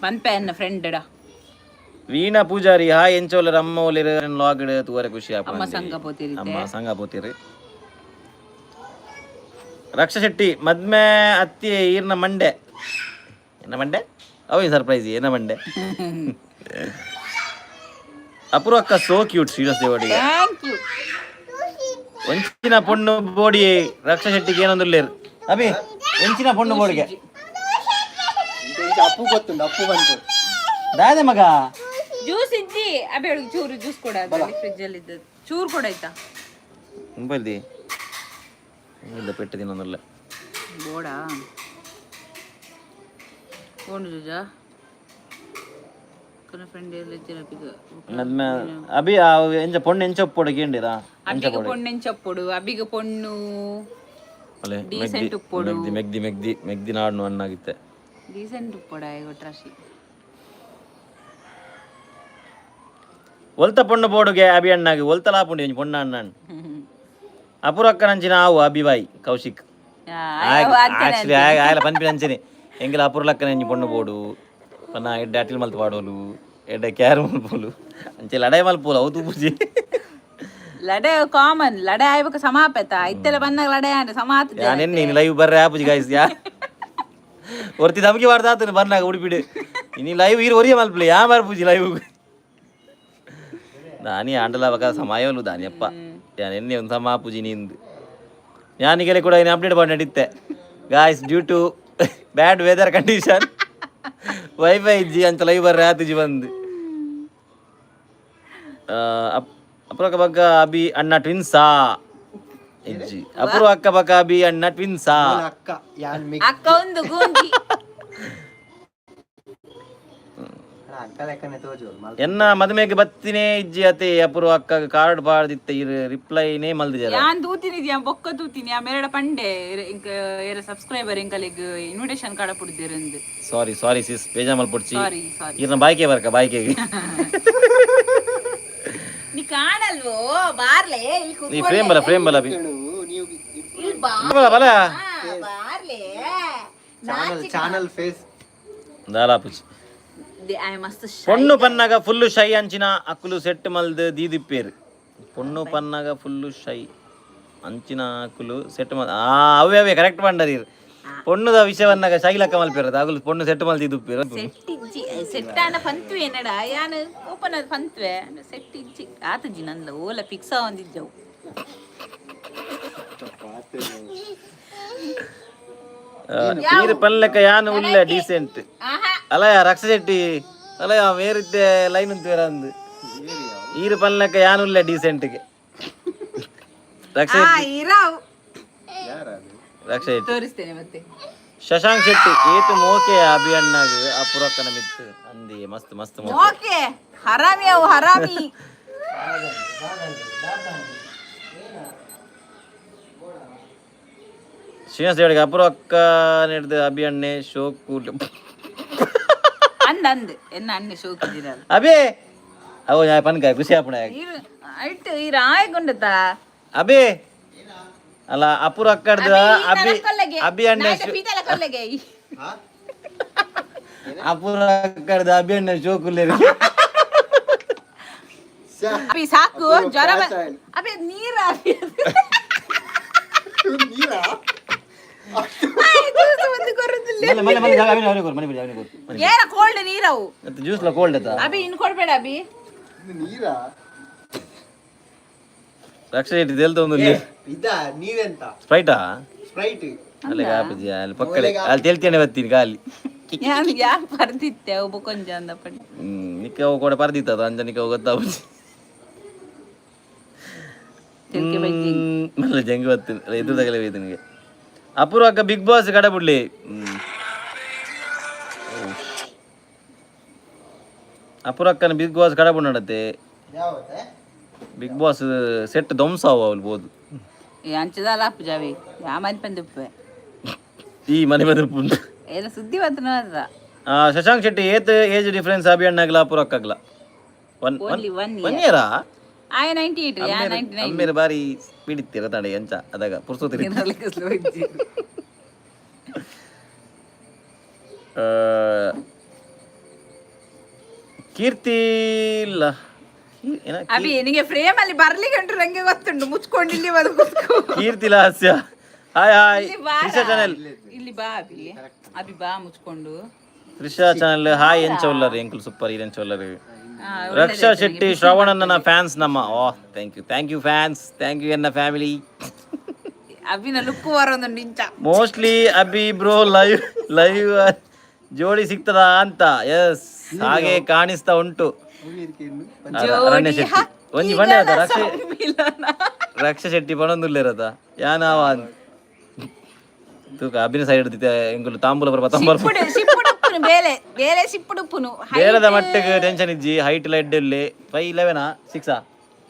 ಪನ್ಪೆ ಅನ್ನ ಫ್ರೆಂಡ್ ಡಾ. ವೀಣಾ ಪೂಜಾರಿ ಹಾಯ್ ಎಂಚೋಲರ್ ಅಮ್ಮ ಒಲಿರ್ ಲಾಗ್ ತೂವರೆ ಖುಷಿ ಆಪ. ಅಮ್ಮ ಸಂಘ ಪೋತಿರಿತೆ. ಅಮ್ಮ ಸಂಘ ಪೋತಿರಿ. ರಕ್ಷ ಶೆಟ್ಟಿ ಮದ್ಮೆ ಅತ್ತಿ ಈರ್ನ ಮಂಡೆ ಎನ್ನ ಮಂಡೆ ಅವ ಸರ್ಪ್ರೈಸ್ ಏನ ಮಂಡೆ. ಅಪೂರ್ವ ಅಕ್ಕ ಸೋ ಕ್ಯೂಟ್ ಶ್ರೀನಿವಾಸ ದೇವಡಿಗೆ. Thank you. ಒಂಚಿನ ಪೊಣ್ಣು ಬೋಡಿ ರಕ್ಷ ಶೆಟ್ಟಿಗೆ ಏನೊಂದುಲ್ಲೇರು ಅಭಿ ಒಂಚಿನ ಪೊಣ್ಣು ಬೋಡಿಗೆ. ಇಂಚ ಅಪ್ಪು ಗೊತ್ತುಂಡು ಅಪ್ಪು ಬಂತು. ದಾದೆ ಮಗ. ಜ್ಯೂಸ್ ಇಜ್ಜಿ ಅಬೆ ಅವಳಿಗೆ ಚೂರು ಜ್ಯೂಸ್ ಕೊಡ, ಫ್ರಿಜ್ ಅಲ್ಲಿ ಇದ್ದದ್ದು ಚೂರು ಕೊಡ ಆಯ್ತಾ? ಮೊಬೈಲ್ the ಇಲ್ಲ ಪೆಟ್ಟು ತಿನ್ನೊಂದುಲ್ಲ. ಬೋಡಾ ಕೋಂಡು ಜುಜಾ ಫ್ರೆಂಡ್ ಮದ್ಮೆ ಅಭಿ ಆ ಎಂಚ ಪೊಣ್ಣು ಎಂಚ ಒಪ್ಪೋಡು ಕೇಂಡಿರಾ ಎಂಚ? ಅಬ್ಬಿಗೆ ಪೊಣ್ಣು ಎಂಚಪ್ಪೊಡು ಅಬ್ಬಿಗೆ ಪೊಣ್ಣು. ಅಲೆ. Decent ಉಪ್ಪೊಡು. ಮೆಗ್ದಿ ಮೆಗ್ದಿ ಮೆಗ್ದಿ ಮೆಗ್ದಿ ನಾಡ್ನು ಅನ್ನಾಗಿತ್ತೆ. ಡೀಸೆಂಟ್ ಉಪ್ಪೊಡ ಕೊಟ್ರಾಶಿ. ಒಲ್ತ ಪೊಣ್ಣು ಬೋಡುಗೆ ಅಭಿ ಅಣ್ಣಾಗಿ ಒಲ್ತ ಲಾಪುಂಡಿ ಒಂಜಿ ಪೊಣ್ಣ ಅಣ್ಣನ್. ಅಪೂರ್ವಕ್ಕ ನಂಚಿನ ಆವು ಅಭಿ ಬಾಯ್ ಕೌಶಿಕ್. ಆಕ್ಚುಲಿ ಆಯಲ ಪನ್ಪಿನ ಅಂಚನೆ ಎಂಗೆಲ ಅಪೂರ್ಲಕ್ಕನ ಒಂಜಿ ಪೊಣ್ಣು ಬೋಡು ಪನ್ನ ಎಡ್ಡೆ ಅಟಿಲ್ ಮಲ್ತ್ ಪಾಡೋಲು ಎಡ್ಡೆ ಕ್ಯಾರ್ ಮಲ್ಪೋಲು ಅಂಚೆ ಲಡಾಯಿ ಮಲ್ಪೋಲು ಅವು ತೂಪುಜಿ. ಲಡೆ ಕಾಮನ್ ಲಡೆ ಆಯ್ಬೇಕು ಸಮಾಪೆತ ಇತ್ತೆಲ್ಲ ಬಂದಾಗ ಲಡೆ ಆಂಡ ಸಮಾತ. ಯಾನೆನ್ ನೀನು ಲೈವ್ ಬರ್ರೆ ಆಪುಜಿ ಗಾಯ್ಸ್. ಯಾ ಒರ್ತಿ ಧಮಕಿ ಬಾರ್ದಾತನು ಬರ್ನಾಗ ಉಡುಪಿಡು ಇನಿ ಲೈವ್ ಈರು ಒರಿಯ ಮಲ್ಪಲೆ ಯಾ ಬರ್ಪುಜಿ ಲೈವ್ ದಾನಿ ಆಂಡಲ ಬಕ ಸಮಯವಲು ದಾನಿಯಪ್ಪ ಯಾನ್ ಎನ್ನೆ ಒಂದು ಸಮ ಆಪುಜಿ ನಿಂದು ಯಾನಿಗೆಲೆ ಕೂಡ ಇನ್ನು ಅಪ್ಡೇಟ್ ಮಾಡಿ ನಡೀತೆ guys due to bad weather condition WiFi ಇಜ್ಜಿ ಅಂತ ಲೈವ್ ಬರ್ರೆ ಆತುಜಿ ಬಂದು. ಅಪೂರ್ವಕ್ಕ ಬಗ್ಗ ಅಭಿ ಅಣ್ಣ ಟ್ವಿನ್ಸಾ ಇಜ್ಜಿ ಅಪೂರ್ವ ಅಕ್ಕ ಬಕ್ಕ ಅಭಿ ಅಣ್ಣ ಟ್ವಿನ್ಸಾ. ಅಕ್ಕ ಯಾನ್ ಮಿಗ್ ಅಕ್ಕ ಒಂದು ಗೂಂಜಿ. ಅಕ್ಕ ಲೆಕ್ಕನೆ ತೋಜು. ಎನ್ನ ಮದುಮೆಗೆ ಬತ್ತಿನೇ ಇಜ್ಜಿ ಅತೆ ಅಪೂರ್ವ ಅಕ್ಕ ಕಾರ್ಡ್ ಪಾಡ್ದಿತ್ತ ಇರು ರಿಪ್ಲೈನೇ ಮಲ್ದಿಜಾರ. ಯಾನ್ ತೂತಿನಿ ಯಾನ್ ಬೊಕ್ಕ ತೂತಿನಿ ಆ ಮೇರಡ ಪಂಡೆ ಇಂಕ ಏರ ಸಬ್ಸ್ಕ್ರೈಬರ್ ಇಂಕಲಿಗ್ ಇನ್ವಿಟೇಷನ್ ಕಾರ್ಡ್ ಪುಡ್ದಿರಂದು. ಸಾರಿ ಸಾರಿ ಸಿಸ್ ಬೇಜಾರ್ ಮಲ್ಪೊಡ್ಚಿ. ಸಾರಿ ಸಾರಿ. ಇರ್ನ ಬಾಯ್ಕೆ ಬರ್ಕ ಬಾಯ್ಕೆಗೆ. ನೀ ಕಾಣಲ್ವೋ ಬಾರ್ಲೆ ಇಲ್ಲಿ. ನೀ ಫ್ರೇಮ್ ಬಲ ಫ್ರೇಮ್ ಬಲ ಅಭಿ. ನೀವು ಇಲ್ಲಿ ಬಾ. ಬಲ ಬಲ. ಬಾರ್ಲೆ. Channel channel face. ದಾಲಾಪುಚಿ. I ಮಸ್ತ್. ಪೊಣ್ಣು ಪನ್ನಾಗ ಫುಲ್ಲು ಶೈ ಅಂಚಿನ ಅಕ್ಕುಲು ಸೆಟ್ ಮಲ್ದ್ ದೀದಿಪ್ಪೇರು. ಪೊಣ್ಣು ಪನ್ನಾಗ ಫುಲ್ಲು ಶೈ ಅಂಚಿನ ಅಕ್ಕುಲು ಸೆಟ್ ಮಲ್ ಆ ಅವೇ ಅವೇ ಕರೆಕ್ಟ್ ಪಂಡರ್ ಇರು ಪೊಣ್ಣುದ ವಿಷಯವನ್ನಾಗ ಶೈಲಕ್ಕ ಮಲ್ಪೇರು ಅಗುಲು ಪೊಣ್ಣು ಸೆಟ್ ಮಲ್ ದೀದುಪ್ಪೇರು. ಸೆಟ್ ಇಜ್ಜಿ ಸೆಟ್ ಆನ ಪಂತ್ವೆ ಏನಡ ಯಾನ್ ಓಪನ್ ಆದ ಪಂತ್ವೆ ಸೆಟ್ ಇಜ್ಜಿ ಆತಜಿ ನಂದ ಓಲ ಫಿಕ್ಸ್ ಆವಂದಿಜ್ಜವು. ನೀರು ಪಲ್ಲೆಕ್ಕ ಯಾನು ಉಲ್ಲ ಡೀಸೆಂಟ್. ಆಹಾ. ಅಲಯ ರಕ್ಷ ಶೆಟ್ಟಿ ಅಲಯ ಬೇರಿದ್ದೆ ಲೈನ್ ಉಂಟು ಬೇರೆ ಅಂದು ಈರು ಪಲ್ಲೆಕ್ಕ ಯಾನು ಉಲ್ಲ ಡೀಸೆಂಟ್ಗೆ ರಕ್ಷ. ಆ ಇರಾವ್. ರಕ್ಷ ಶೆಟ್ಟಿ. ತೋರಿಸ್ತೇನೆ ಮತ್ತೆ. ಶಶಾಂಕ್ ಶೆಟ್ಟಿ ಏತು ಮೋಕೆ ಅಭಿ ಅಣ್ಣಾಗ ಅಪುರಕ್ಕನ ಮಿತ್ತು ಅಂದಿ ಮಸ್ತ್ ಮಸ್ತ್ ಮೋಕೆ. ಓಕೆ ಹರಾಮಿ ಅವು ಹರಾಮಿ. ಶ್ರೀನಿವಾಸ ದೇವಡಿಗೆ ಅಪುರಕ್ಕ ನಡೆದ ಅಭಿ ಅಣ್ಣೆ ಶೋಕು. ಅಂದ ಅಂದ್ ಎನ್ನ ಅಣ್ಣೆ ಶೋಕಿದ್ದೀರಲ್ಲ. ಅಭಿ ಅವು ಯಾ ಪನ್ಕ ಖುಷಿ ಆಪಣ. ಇರು ಇಟ್ಟು ಈ ರಾಯಗುಂಡತ. ಅಭಿ ಅಲ್ಲ ಅಪುರ ಅಕ್ಕಡ್ದ ಅಭಿ ಅಭಿ ಅಣ್ಣೆ ಕೊಲ್ಲೆಗೆ. ಅಪುರ ಅಕ್ಕಡ್ದ ಅಭಿ ಅಣ್ಣೆ ಶೋಕುಲ್ಲೇರಿ. ಅಭಿ ಸಾಕು ಜ್ವರ ಅಭಿ ನೀರ ಅಭಿ. ನೀರಾ. ಜ್ಯೂಸ್ ಒಂದು ಕೊರದಿಲ್ಲ. ಮಲ್ಲೆ ಮಲ್ಲೆ ಮಲ್ಲೆ, ಅವಿನ ಅವಿನ ಕೊರು, ಮನೆ ಬಿಡಿ, ಅವಿನ ಕೊರು ಮನೆ. ಏನ ಕೋಲ್ಡ್ ನೀರವು? ಮತ್ತೆ ಜ್ಯೂಸ್ ಲ ಕೋಲ್ಡ್ ಆಯ್ತಾ? ಅಭಿ, ಇನ್ ಕೊಡ್ಬೇಡ ಅಭಿ. ಇದು ನೀರಾ? ರಕ್ಷಾ ಶೆಟ್ಟಿ ತೆಲ್ತ ಒಂದು. ಏ, ಇದಾ ನೀರೆಂತ? ಸ್ಪ್ರೈಟಾ? ಸ್ಪ್ರೈಟ್. ಅಲ್ಲೇ ಕಾಪುಜಿ ಅಲ್ಲಿ ಪಕ್ಕಡೆ ಅಲ್ಲಿ ತೇಲ್ತೇನೆ ಬತ್ತೀನಿ ಖಾಲಿ. ಯಾನ್ ಯಾನ್ ಪರ್ದಿತ್ತೆ ಅವು ಕೊಂಜ ಅಂದಪ್ಪಡಿ. ನಿಕ್ಕ ಅವು ಕೂಡ ಪರ್ದಿತ್ತದ ಅಂಜ ನಿಕ್ಕ ಅವು ಗೊತ್ತಾಪುಜಿ. ತೆಲ್ಕೆ ಬೈತಿ. ಮಲ್ಲ ಜಂಗ್ ಬತ್ತೀನಿ ಎದುರು ತಗಲೇ ಬೈತು ನಿಮಗೆ. ಅಪೂರ್ವ ಅಕ್ಕ ಬಿಗ್ ಬಾಸ್ ಕಡೆ ಬಿಡ್ಲಿ. ಅಪೂರ್ವ ಅಕ್ಕನ ಬಿಗ್ ಬಾಸ್ ಕಡೆ ನಡತೆ. ಯಾವತ್ತೆ? ಬಿಗ್ ಬಾಸ್ ಸೆಟ್ ಧ್ವಂಸ ಅವು ಅವಳು ಬೋದು. ಈ ಅಂಚದಲ್ಲ ಅಪ್ಪು ಜಾವಿ ಯಾ ಮನೆ ಪಂದುಪ್ಪೆ. ಈ ಮನೆ ಬಂದ್ರೆ ಪುಂಡು. ಏನ ಸುದ್ದಿ ಬಂತು ನೋಡ್ರ. ಶಶಾಂಕ್ ಶೆಟ್ಟಿ ಏತ್ ಏಜ್ ಡಿಫರೆನ್ಸ್ ಅಭಿ ಅಣ್ಣಗ್ಲ ಅಪೂರ್ವ ಅಕ್ಕಗ್ಲ? One only one. One ಇಯರಾ? ಆಯ 98, ಯಾ 99. ಅಮ್ಮೇರು ಬಾರಿ ಸ್ಪೀಡ್ ಇತ್ತೀರ ತಾಂಡೆ ಎಂಚ ಅದಾಗ ಪುರ್ಸೋತಿರಿ. ಕೀರ್ತಿ ಇಲ್ಲ ಏನ? ಅಭಿ, ನಿಂಗೆ ಫ್ರೇಮ್ ಅಲ್ಲಿ ಬರ್ಲಿಕ್ಕೆ ಉಂಟು ನಂಗೆ ಗೊತ್ತುಂಟು. ಮುಚ್ಕೊಂಡು ಇಲ್ಲಿ ಬಂದು ಕೂತ್ಕೋ. ಕೀರ್ತಿ ಲಾಸ್ಯ, ಹಾಯ್ ಹಾಯ್. ಇಲ್ಲಿ ಬಾ. ತ್ರಿಷಾ ಚಾನೆಲ್. ಇಲ್ಲಿ ಬಾ ಅಭಿ, ಅಭಿ ಬಾ ಮುಚ್ಕೊಂಡು. Trisha channel hi. ಎಂಚ ಉಲ್ಲರ್ ಎಂಕುಲ್ ಸೂಪರ್, ಎಂಚ ಉಲ್ಲರ್? ರಕ್ಷಾ ಶೆಟ್ಟಿ ಶ್ರವಣನ ಫ್ಯಾನ್ಸ್ ನಮ್ಮ. ಓ thank you, thank you fans, thank you ಎನ್ನ ಫ್ಯಾಮಿಲಿ. ಅಭಿನ ಲುಕ್ ಬರೋದುಂಟು ಇಂಚ. Mostly Abhi bro live live ಜೋಡಿ ಸಿಗ್ತದಾ ಅಂತ. ಎಸ್, ಹಾಗೆ ಕಾಣಿಸ್ತಾ ಉಂಟು. ಅರಣ್ಯ ಶೆಟ್ಟಿ ಒಂಜಿ ಬಂಡೆ ಅದ ರಕ್ಷೆ. ಸಮ್ಮಿಲನ. ರಕ್ಷ ಶೆಟ್ಟಿ ಪಣೊಂದುಲ್ಲೇರದ ಯಾನಾವ ತೂಕ ಅಭಿನ ಸೈಡ್ ಎಂಕುಲು ತಾಂಬೂಲ ಬರ ತಂಬರ್. ಸಿಪ್ಪುಡು ಸಿಪ್ಪುಡುಪ್ಪುನು ಬೇಲೆ ಬೇಲೆ ಸಿಪ್ಪುಡುಪ್ಪುನು. ಬೇಲದ ಮಟ್ಟಿಗೆ ಟೆನ್ಷನ್ ಇಜ್ಜಿ, ಹೈಟ್ ಎಲ್ಲ ಎಡ್ಡೆ ಉಲ್ಲೆ. 5'11 ಸಿಕ್ಸಾ?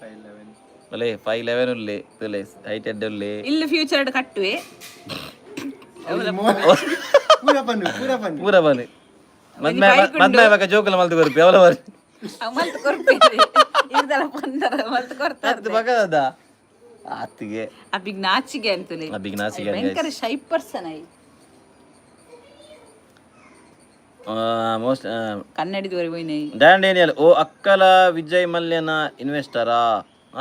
5'11. ಅಲ್ಲೇ 5'11 ಉಲ್ಲೆ ತುಲೆ, ಹೈಟ್ ಎಡ್ಡೆ ಉಲ್ಲೆ. ಇಲ್ಲಿ ಫ್ಯೂಚರ್ ಕಟ್ಟುವೆ. ಪೂರ ಪನ್ನು, ಪೂರ ಪನ್ನು. ಪೂರ ಬನ್ನಿ ಮದ್ಮೆ ಮದ್ಮೆ ಬಾಕ ಜೋಕುಲ ಮಲ್ತು ಕೊರ್ಪಿ ಅವಲ ಬರ್. ಅವ್ ಮಲ್ತ್ ಕೊರ್ಪೇರು ಇರ್ದಲ ಪಂದರ ಮಲ್ತ್ ಕೊರ್ತಾರೆ. ಅದು ಬಕದ ಆತಿಗೆ. ಅಬಿಗ್ ನಾಚಿಗೆ ಅಂತಲೇ. ಅಬಿಗ್ ನಾಚಿಗೆ. ಭಯಂಕರ ಶೈ ಪರ್ಸನ್ I. Most ಕನ್ನಡಿದವರೆಗೆ ಹೋಯ್ನೈ. ಡ್ಯಾನ್ ಡೇನಿಯಲ್ ಓ ಅಕ್ಕಲ ವಿಜಯ್ ಮಲ್ಯನ ಇನ್ವೆಸ್ಟರಾ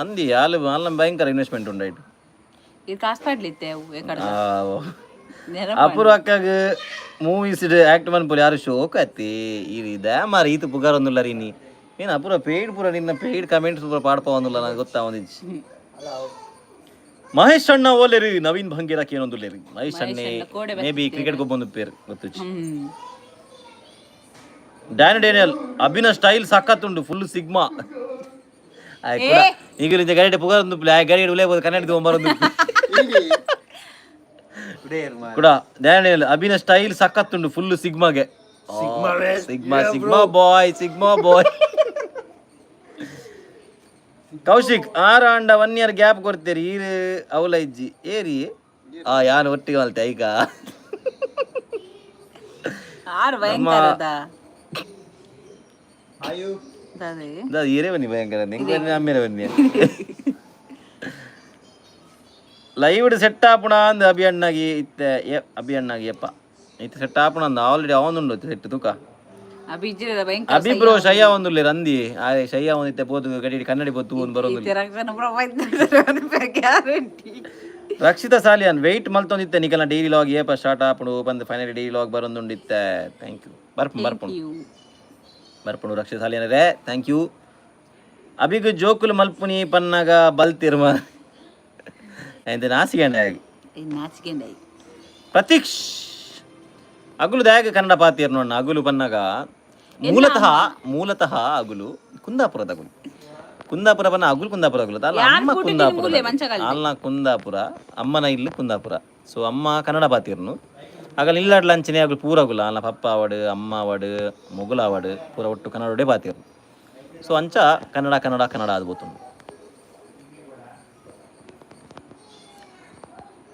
ಅಂದಿ. ಅಲ್ಲ ಅಲ್ಲ, ಭಯಂಕರ ಇನ್ವೆಸ್ಟ್ಮೆಂಟ್ ಉಂಡಾಯ್ತು. ಇದು ಕಾಸು ಪಾಡ್ಲಿತ್ತೆ ಅವು ಎಕಡ ನೆನಪ. ಅಪೂರ್ವ ಅಕ್ಕಗ್ ಮೂವೀಸ್ ಆಕ್ಟ್ ಮನ್ಪುಲಿ ಯಾರು ಶೋಕ್ ಅತ್ತಿ ಈ ಮಾರ ಈತ ಪುಗಾರ್ ಒಂದುಲ್ಲ ರೀ. ನೀ ನೀನು ಅಪೂರ್ವ ಪೇಯ್ಡ್ ಪೂರ ನಿನ್ನ ಪೇಯ್ಡ್ ಕಮೆಂಟ್ಸ್ ಪೂರ ಪಾಡ್ಪ ಒಂದುಲ್ಲ, ನನಗೆ ಗೊತ್ತಾ ಒಂದಿಜ್ಜಿ. ಅಲ್ಲ. ಮಹೇಶ್ ಅಣ್ಣ ಓಲೇರಿ ನವೀನ್ ಭಂಗೀರಕ್ಕೆ ಏನೊಂದುಲ್ಲೇರಿ ಮಹೇಶ್ ಅಣ್ಣೆ? ಅಣ್ಣ ಕೋಡೆ. ಮೇ ಬಿ ಕ್ರಿಕೆಟ್ ಗೊಬ್ಬೊಂದು ಪೇರ್ ಗೊತ್ತುಚ್ಚಿ. ಡ್ಯಾನ್ ಡೇನಿಯಲ್ ಅಭಿನ ಸ್ಟೈಲ್ ಸಖತ್ತುಂಡು, ಫುಲ್ ಸಿಗ್ಮಾ. ಈಗ ಗಡಿಡೆ ಪುಗಾರ್ ಒಂದು ಗಡಿಡೆ ಉಲೇಬೋದು ಕನ್ನಡ ಬರೋದು. ಇಲ್ಲಿ ಉಡೇರ್ ಮಾರ್. ಕೂಡ ಡ್ಯಾನ್ ಡೇನಿಯಲ್ ಅಭಿನ ಸ್ಟೈಲ್ ಸಖತ್ತುಂಡು, ಫುಲ್ ಸಿಗ್ಮಾಗೆ. Sigma sigma boy, sigma boy. Kaushik ಆರು ಅಂಡ ಒನ್ ಇಯರ್ ಗ್ಯಾಪ್ ಕೊಡ್ತೀರಿ ಈರು ಅವಲ ಇಜ್ಜಿ ಏರಿ ಆ ಯಾನು ಒಟ್ಟಿಗೆ ಮಲ್ತೆ ಈಗ. ಆರು ಭಯಂಕರದ. ಆಯು. ಅದೇ. ಅದು ಏರೇ ಬನ್ನಿ ಭಯಂಕರ ನಿಂಗೆ ಬನ್ನಿ ಅಮ್ಮೇಲೆ ಬನ್ನಿ. ಲೈವ್ ಸೆಟ್ ಆಪುಣ ಅಂದ್ ಅಭಿ ಅಣ್ಣಗಿ ಇತ್ತೆ ಅಭಿ ಅಣ್ಣಗಿ ಯಪ್ಪ ಇತ್ತೆ ಸೆಟ್ ಆಪುಣ ಅಂದ್ ಆಲ್ರೆಡಿ ಅವನುಂಡು ಸೆಟ್ ತೂಕ. ಅಭಿ ಇಜ್ಜಿರದ ಭಯಂಕರ. ಅಭಿ ಬ್ರೋ ಶಯ್ಯ ಒಂದುಲ್ಲೆ ರಂದಿ ಆಯ್ ಶಯ್ಯ ಒಂದಿತ್ತೆ ಪೋತು ಗಡಿ ಕನ್ನಡಿ ಪೋತು ಒಂದು ಬರೋದು. ಗ್ಯಾರಂಟಿ. ರಕ್ಷಿತಾ ಸಾಲಿಯನ್ ವೆಯ್ಟ್ ಮಲ್ತೊಂದಿತ್ತೆ ನಿಕಲ್ನ ಡೈಲಿ ಲಾಗ್ ಏಪ ಸ್ಟಾರ್ಟ್ ಆಪುಂಡು ಬಂದು. ಫೈನಲಿ ಡೈಲಿ ಲಾಗ್ ಬರೊಂದುಂಡಿತ್ತೆ. Thank you. ಬರ್ಪು ಬರ್ಪುಂಡು ಬರ್ಪುಂಡು. Rakshita ಸಾಲಿಯನರೇ thank you. ಅಭಿಗ್ ಜೋಕುಲು ಮಲ್ಪುನಿ ಪನ್ನಾಗ ಬಲ್ತಿರ್ಮ ಎಂತ ನಾಸಿಗೆ ಆಗಿ. ನಾಚಿಕೆ. ಪ್ರತೀಕ್ಷ್ ಅಗುಲು ದಾಯಕ ಕನ್ನಡ ಪಾತಿಯರ್ ನೋಡೋಣ. ಅಗುಲು ಪನ್ನಾಗ ಮೂಲತಃ ಮೂಲತಃ ಅಗುಲು ಕುಂದಾಪುರದ ಅಗುಲು. ಕುಂದಾಪುರ ಬನ್ನ ಅಗುಲು ಕುಂದಾಪುರ ಅಗುಲು ಅಲ್ಲ, ಅಮ್ಮ ಕುಂದಾಪುರ ಅಲ್ಲ, ಕುಂದಾಪುರ ಅಮ್ಮನ ಇಲ್ಲಿ ಕುಂದಾಪುರ. ಸೊ ಅಮ್ಮ ಕನ್ನಡ ಪಾತಿರ್ನು ಅಗಲ್ ಇಲ್ಲಾಡ್ಲ ಅಂಚನೆ ಅಗುಲು ಪೂರ ಅಗುಲ ಅಲ್ಲ, ಪಪ್ಪ ಆವಡು ಅಮ್ಮ ಆವಡು ಮೊಗುಲ ಆವಡು ಪೂರ ಒಟ್ಟು ಕನ್ನಡೋಡೆ ಪಾತಿರ್ನು. ಸೊ ಅಂಚ ಕನ್ನಡ ಕನ್ನಡ ಕನ್ನಡ ಅದು ಬೋತುಂಡು.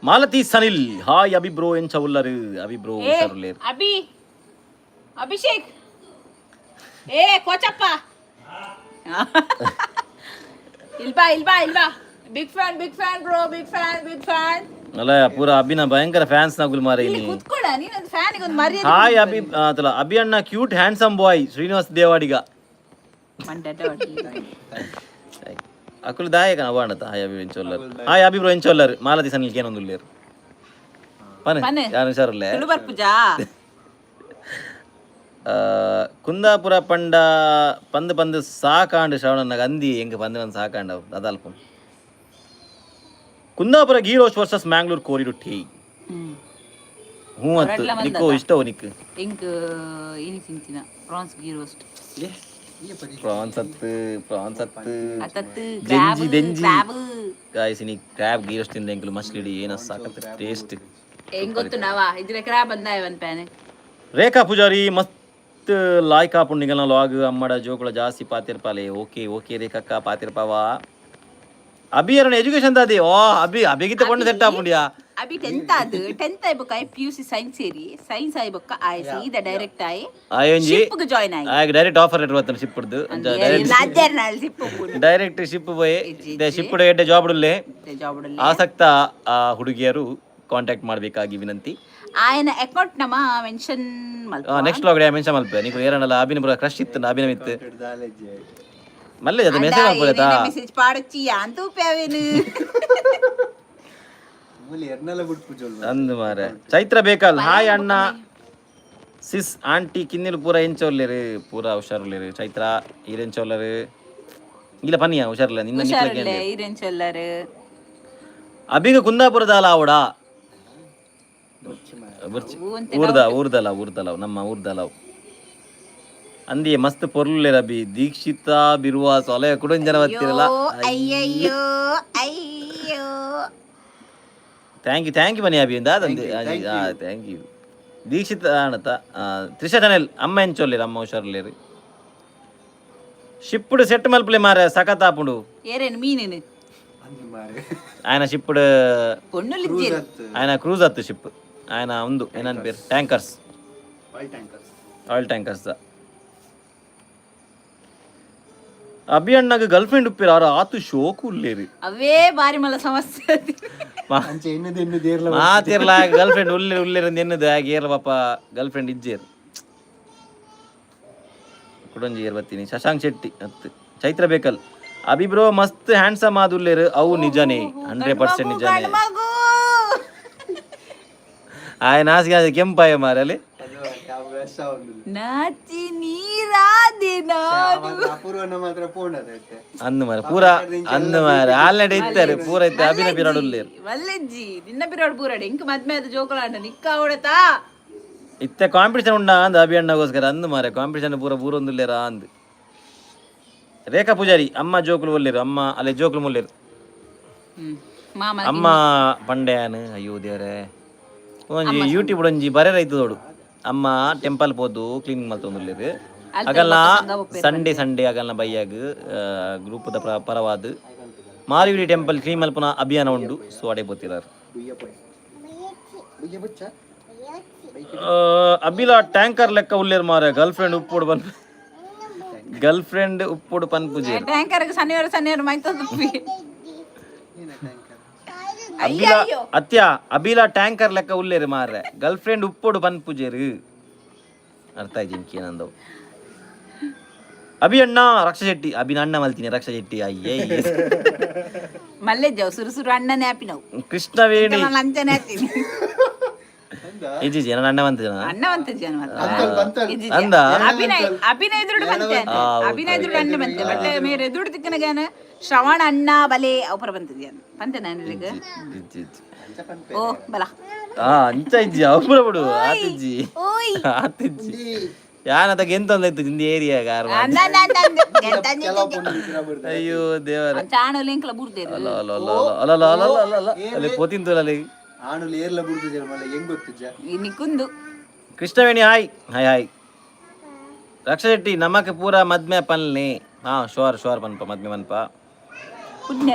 ಮಾಲತಿ ಸನಿಲ್ ಹಾಯ್ ಅಭಿ ಬ್ರೋ ಎಂಚ ಉಲ್ಲರು? ಅಭಿ ಬ್ರೋ ಸರುಲೇರು. ಅಭಿ, ಅಭಿಷೇಕ್, ಏ ಕೋಚಪ್ಪ, ಇಲ್ಬಾ ಇಲ್ಬಾ ಇಲ್ಬಾ. Big fan, big fan bro, big fan, big fan. ಅಲ್ಲ ಪೂರ ಅಭಿನ ಭಯಂಕರ ಫ್ಯಾನ್ಸ್ ನಗುಲ್ ಮಾರೇ ಇಲ್ಲಿ ನೀ. ಕುತ್ಕೊಳ್ಳ, ನೀನೊಂದು ಫ್ಯಾನಿಗೆ ಒಂದು ಮರ್ಯಾದೆ. ಹಾಯ್ ಅಭಿ ಅಲ್ಲ ಅಭಿ ಅಣ್ಣ cute handsome boy Srinivas Devadiga. ಮಂಡಟ. ಅಕುಲು ದಾಯಕ ಅವಾಂಡತ. ಹಾಯ್ ಅಭಿ ಎಂಚೊಲ್ಲರ್? ಹಾಯ್ ಅಭಿ ಬ್ರೋ ಎಂಚೊಲ್ಲರ್? ಮಾಲತಿ ಸನಿಲ್ ಏನೊಂದುಲ್ಲೇರು. ಪನ್. ಪನ್. ಯಾನ್ ಹುಷಾರುಲ್ಲೆ. ತುಳು ಬರ್ಪುಜಾ? ಆ, ಕುಂದಾಪುರ ಪಂಡ ಪಂದ್ ಪಂದ್ ಸಾಕಾಂಡ್ ಶ್ರವಣನಾಗ ಅಂದಿ. ಎಂಕ್ ಪಂದ್ ಪಂದ್ ಸಾಕಾಂಡ ಅದಲ್ಪ. ಕುಂದಾಪುರ ಗೀ ರೋಸ್ಟ್ ವರ್ಸಸ್ ಮ್ಯಾಂಗ್ಳೂರ್ ಕೋರಿ ರೊಟ್ಟಿ. ಹ್ಞೂ ಅತ್ತು. ರಡ್ಲ ಮಂದದ. ನಿಕ್ಕೋ ಇಷ್ಟವು ನಿಕ್? ಇಂಕ್ ಇನಿ ತಿಂತಿನ ಪ್ರಾನ್ಸ್ ಗೀ ರೋಸ್ಟ್. ಪ್ರಾನ್ಸ್ ಅತ್ತು, ಪ್ರಾನ್ಸ್ ಅತ್ತು. ಅತ್ತತ್ತು. ದೆಂಜಿ ದೆಂಜಿ. ಕ್ರಾಬ್. ಗಾಯ್ಸ್, ಇನಿ ಕ್ರ್ಯಾಬ್ ಗೀ ರೋಸ್ಟ್ ತಿಂದ ಎಂಕುಲು ಮಸ್ಲಿಡಿ. ಏನ ಸಾಕತ್ ಟೇಸ್ಟ್. ಹೆಂಗ್ ಗೊತ್ತು ನಾವಾ ಇದ್ರೆ ಕ್ರಾಬ್ ಅಂದ ಇವನ್ ಪ್ಯಾನ್. ರೇಖಾ ಪೂಜಾರಿ, ಮಸ್ತ್ ಲಾಯ್ಕ್ ಆಪುಂಡು ನಿಗಲ್ನ ಲಾಗ್, ಅಮ್ಮಡ ಜೋಕುಳ ಜಾಸ್ತಿ ಪಾತಿರ್ಪಾಲೆ. ಓಕೆ ಓಕೆ ರೇಖಕ್ಕ, ಪಾತಿರ್ಪಾವ. ಅಭಿ ಅರಣ ಎಜುಕೇಶನ್ ದಾದಿ? ಓ ಅಭಿ, ಅಭಿಗಿತ್ತ ಪೊಣ್ಣು ಸೆಟ್ ಆಪುಂಡಿಯಾ? ಅಭಿ 10th ಅದು 10th ಆಯ್ಬೊಕ್ಕ ಪಿಯುಸಿ ಸೈನ್ಸ್ ಸೇರಿ, ಸೈನ್ಸ್ ಆಯ್ಬೊಕ್ಕ ಆಯ್ ಸೀದಾ ಡೈರೆಕ್ಟ್ ಆಯ್ ಆಯೊಂಜಿ ಶಿಪ್ ಜಾಯ್ನ್ ಆಯ್. ಆಗ ಡೈರೆಕ್ಟ್ ಆಫರ್ ಲೆಟರ್ ಬರ್ತಾನೆ ಶಿಪ್. ನಾದ್ಯಾರ ಶಿಪ್. ಡೈರೆಕ್ಟ್ ಶಿಪ್ ಪೋಯ್ ಶಿಪ್ ಎಡ್ಡೆ ಜಾಬ್ ಉಲ್ಲೆ. ಜಾಬ್. ಆಸಕ್ತ ಆ, ಹುಡುಗಿಯರು ಕಾಂಟ್ಯಾಕ್ಟ್ ಮಾಡಬೇಕಾಗಿ ವಿನಂತಿ. ಆಯನ ಅಕೌಂಟ್ ನಮ್ಮ ಮೆನ್ಷನ್ ಮಲ್ಪ. ನೆಕ್ಸ್ಟ್ ಲಾಗ್ ಮೆನ್ಷನ್ ಮಲ್ಪೆ. ನೀವು ಏರನಲ್ಲ ಅಭಿನ ಪೂರ ಕ್ರಶ್ ಇತ್ತು, ಅಭಿನವ್ ಇತ್ತು. ಮಲ್ಲೆ ಜೊತೆ ಮೆಸೇಜ್ ಮಲ್ಪೊಲೆತಾ? ಮೆಸೇಜ್ ಪಾಡಚ್ಚಿ ಅಂತೂ ಪ್ಯಾವೇನು. ಮೂಲಿ ಎರ್ನೆಲ್ಲ ಬಿಟ್ಪುಜೋಲ್. ಅಂದು ಮಾರೆ. ಚೈತ್ರ ಬೇಕಲ್, ಹಾಯ್ ಅಣ್ಣ, ಸಿಸ್, ಆಂಟಿ, ಕಿನ್ನಿಲು ಪೂರ ಎಂಚೊಲ್ಲೇರು? ಪೂರ ಹುಷಾರುಲ್ಲೇರು ಚೈತ್ರ. ಈರೆಂಚೊಲ್ಲರು? ಇಲ್ಲ ಪನ್ನಿಯ, ಹುಷಾರಿಲ್ಲ ನಿನ್ನ ನಿಕ್ಲಕ್ಕೆ. ಹುಷಾರಿಲ್ಲ ಈರೆನ್ ಚೊಲ್ಲರು. ಅಭಿಗ ಕುಂದಾಪುರದ ಆವಡ? ಊರ್ದ ಊರ್ದಲ ಊರ್ದಲವ್, ನಮ್ಮ ಊರ್ದಲವ್ ಅಂದಿಯೇ. ಮಸ್ತ್ ಪೊರ್ಲುಲ್ಲೇರ್ ಅಭಿ. ದೀಕ್ಷಿತಾ ಬಿರುವ ಸೊಲೆ ಕುಡೊಂಜನ ಬತ್ತಿರಲ್ಲ. ಅಯ್ಯಯ್ಯೋ ಅಯ್ಯೋ. Thank you, thank you ಬನ್ನಿ Abhi. ದಾದಂದೆ thank you Dikshit ಅಣತ. Trisha channel, ಅಮ್ಮ ಎಂಚೊಲ್ಲೇರು? ಅಮ್ಮ ಹುಷಾರುಲ್ಲೇರು. ಶಿಪ್ಪುಡು ಸೆಟ್ ಮಲ್ಪಲೆ ಮಾರ, ಸಖತ್ ಆಪುಂಡು. ಏರೇನು ಮೀನೇನು? ಅಂದು ಮಾರೆ. ఆయన ಶಿಪ್ಪುಡು. ಪೊಣ್ಣುಲಿಜ್ಜೇರು. ఆయన ಕ್ರೂಸ್ ಅತ್ತು ಶಿಪ್. ఆయన ಉಂದು ಏನನ್ ಪೇರು, tankers. Oil tankers. Oil tankers. Abhi ಅಣ್ಣಗ್ ಗರ್ಲ್ ಫ್ರೆಂಡ್ ಉಪ್ಪಿರ? ಆರು ಆತು ಶೋಕು ಉಲ್ಲೇರು. ಅವೇ ಬಾರಿ ಮಲ್ಲ ಸಮಸ್ಯೆ ಅದು. ಅಂಚೆ ಎಣ್ಣೆದು ಎಣ್ಣೆ ದೇರ್ಲ. ಮಾತಿರ್ಲ ಗರ್ಲ್ ಫ್ರೆಂಡ್ ಉಲ್ಲೇರು ಉಲ್ಲೇರು ಅಂದ್ ಎನ್ನದು ಆಗ ಏರ್ಲ ಪಾಪ ಗರ್ಲ್ ಫ್ರೆಂಡ್ ಇಜ್ಜೇರು. ಕುಡೊಂಜಿ ಏರ್ ಬತ್ತೀನಿ. ಶಶಾಂಕ್ ಶೆಟ್ಟಿ ಅತ್ತು. ಚೈತ್ರ ಬೇಕಲ್, ಅಭಿ ಬ್ರೋ ಮಸ್ತ್ ಹ್ಯಾಂಡ್ಸಮ್ ಆದುಲ್ಲೇರು. ಅವು ನಿಜನೇ, 100% ನಿಜನೇ. ಮಗು. ఆయన ಆಸಿಗೆ ಕೆಂಪಾಯ ಮಾರಲ್ಲಿ. ಅದು ರಶ ಒಂದು. ನಾಚಿ ನೀರಾದೆ ನಾನು. ಅಪೂರ್ವನ ಮಾತ್ರ ಫೋನ್ ಅದೈತೆ. ಅಂದು ಮಾರ, ಪೂರ ಅಂದು ಮಾರ, ಆಲ್ರೆಡಿ ಇತ್ತಾರೆ ಪೂರ ಇತ್ತೆ. ಅಭಿನ ಬಿರಾಡ್ ಉಲ್ಲೇರು. ವಲ್ಲೆಜ್ಜಿ ನಿನ್ನ ಬಿರಾಡ್ ಪೂರಾಡ್ ಇಂಕ್ ಮದ್ಮೆ ಅದು ಜೋಕುಲಾಂಡ ನಿಕ್ಕ ಅವಡತಾ. ಇತ್ತೆ ಕಾಂಪಿಟೇಷನ್ ಉಂಡಾ ಅಂದ್ ಅಭಿ ಅಣ್ಣಗೋಸ್ಕರ. ಅಂದು ಮಾರೆ, ಕಾಂಪಿಟೇಷನ್ ಪೂರ ಬೂರೊಂದುಲ್ಲೇರಾ ಅಂದ್. ರೇಖಾ ಪೂಜಾರಿ, ಅಮ್ಮ ಜೋಕುಲು ಒಲ್ಲೇರು? ಅಮ್ಮ ಅಲ್ಲೇ ಜೋಕುಲು ಮುಲ್ಲೇರು. ಮಾಮ. ಅಮ್ಮ ಪಂಡ್ಯಾನ್. ಅಯ್ಯೋ ದೇವರೇ, ಒಂಜಿ ಯೂಟ್ಯೂಬ್ ಒಂಜಿ ಬರೆ ರೈತದೋಡು. ಅಮ್ಮ ಟೆಂಪಲ್ ಪೋದು ಕ್ಲೀನಿಂಗ್ ಮಲ್ತೊಂದುಲ್ಲೇರು. ಅಗಲ್ನ ಸಂಡೇ ಸಂಡೇ ಅಗಲ್ನ ಬೈಯಾಗ್ ಗ್ರೂಪ್ದ ಪರವಾದ್ ಮಾರಿವಿಡಿ ಟೆಂಪಲ್ ಕ್ಲೀನ್ ಮಲ್ಪುನ ಅಭಿಯಾನ ಉಂಡು. ಸೊ ಅಡೆ ಪೋತಿರಾರ್. ಬುಯ್ಯ ಪೋಯ್ ಬುಯ್ಯ ಬುಚ್ಚ. ಅಬಿಲ ಟ್ಯಾಂಕರ್ ಲೆಕ್ಕ ಉಲ್ಲೇರ್ ಮಾರೆ, ಗರ್ಲ್ ಫ್ರೆಂಡ್ ಉಪ್ಪುಡು ಬನ್, ಗರ್ಲ್ ಫ್ರೆಂಡ್ ಉಪ್ಪುಡು ಪನ್ಪುಜೆ. ಟ್ಯಾಂಕರ್ ಶನಿವಾರ ಶನಿವಾರ ಮೈತೊಂದು. ಏನ ಟ್ಯಾಂಕರ್? ಅಬಿಲ ಅತ್ಯ ಅಬಿಲ ಟ್ಯಾಂಕರ್ ಲೆಕ್ಕ ಉಲ್ಲೇರು ಮಾರ್ರೆ, ಗರ್ಲ್ ಫ್ರೆಂಡ್ ಉಪ್ಪುಡು ಪನ್ಪುಜೇರು. ಅರ್ಥ ಆಯ್ತು ಇಂಕಿ ಏನಂದವು. ಅಭಿ ಅಣ್ಣ ರಕ್ಷ ಶೆಟ್ಟಿ, ಅಭಿನ ಅಣ್ಣ ಮಲ್ತೀನಿ ರಕ್ಷ ಶೆಟ್ಟಿ. ಅಯ್ಯೇ. ಮಲ್ಲೆಜ್ಜವು ಸುರು ಸುರು ಅಣ್ಣನೇ ಆಪಿನವು. ಕೃಷ್ಣವೇಣಿ. ಲಂಚನೆ ಆತೀನಿ. ಇಜ್ಜಿ ಜನ ಅಣ್ಣ ಬಂತ ಜನ. ಅಣ್ಣ ಬಂತ ಜನ ಮಾತ್ರ. ಬಂತಲ್ ಬಂತಲ್. ಅಂದ. ಅಭಿನಯ್ ಅಭಿನಯ್ ದುಡ್ಡು ಬಂತೆ, ಅಭಿನಯ್ ದುಡ್ಡು ಅಣ್ಣ ಬಂತೆ. ಬಟ್ ಮೇರೆ ದುಡ್ಡು ತಿಕ್ಕನಗಾನ ಶ್ರವಣ ಅಣ್ಣ ಬಲೆ ಅವಪರ ಬಂತದ್ಯಾನ ಬಂತೆ ನಾನು ಇಜ್ಜಿ ಇಜ್ಜಿ. ಅಂಚ ಪನ್ಪೆ. ಓ ಬಲ. ಆ ಅಂಚ ಇಜ್ಜಿ ಅವಪುರ ಬಿಡು ಆತಿಜ್ಜಿ. ಓಯ್. ಆತಿಜ್ಜಿ ಯಾನದ ಎಂತ ಇತ್ತು ಇಂದ ಏರಿಯಾ ಗಾರ್. ಕೆಲವು ಪೊಣ್ಣು ಇದ್ರ ಬಿಡ್ದು. ಅಯ್ಯೋ ದೇವರ. ಚಾಣು ಎಂಕಲ ಬುರ್ದೇರು. ಅಲ್ಲ ಅಲ್ಲ ಅಲ್ಲ ಅಲ್ಲ ಅಲ್ಲ ಅಲ್ಲ ಅಲ್ಲ ಅಲ್ಲ ಅಲ್ಲ ಅಲ್ಲಿ ಪೋತಿಂತಲ್ಲ ಅಲ್ಲಿ. ಆಣುಲು ಏರ್ಲ ಬಿಡ್ದು ಜನ ಮಲ್ಲ ಹೆಂಗ್ ಗೊತ್ತುಜ. ನಿಕ್ಕುಂದು. Krishnaveni, hi hi hi. Raksha Shetty, ನಮಕ್ ಪೂರ ಮದ್ಮೆ ಪನ್ಲಿ. ಹಾ ಶೋರ್ ಶೋರ್ ಪನ್ಪ, ಮದ್ಮೆ ಪನ್ಪ. ಪುಣ್ಯ.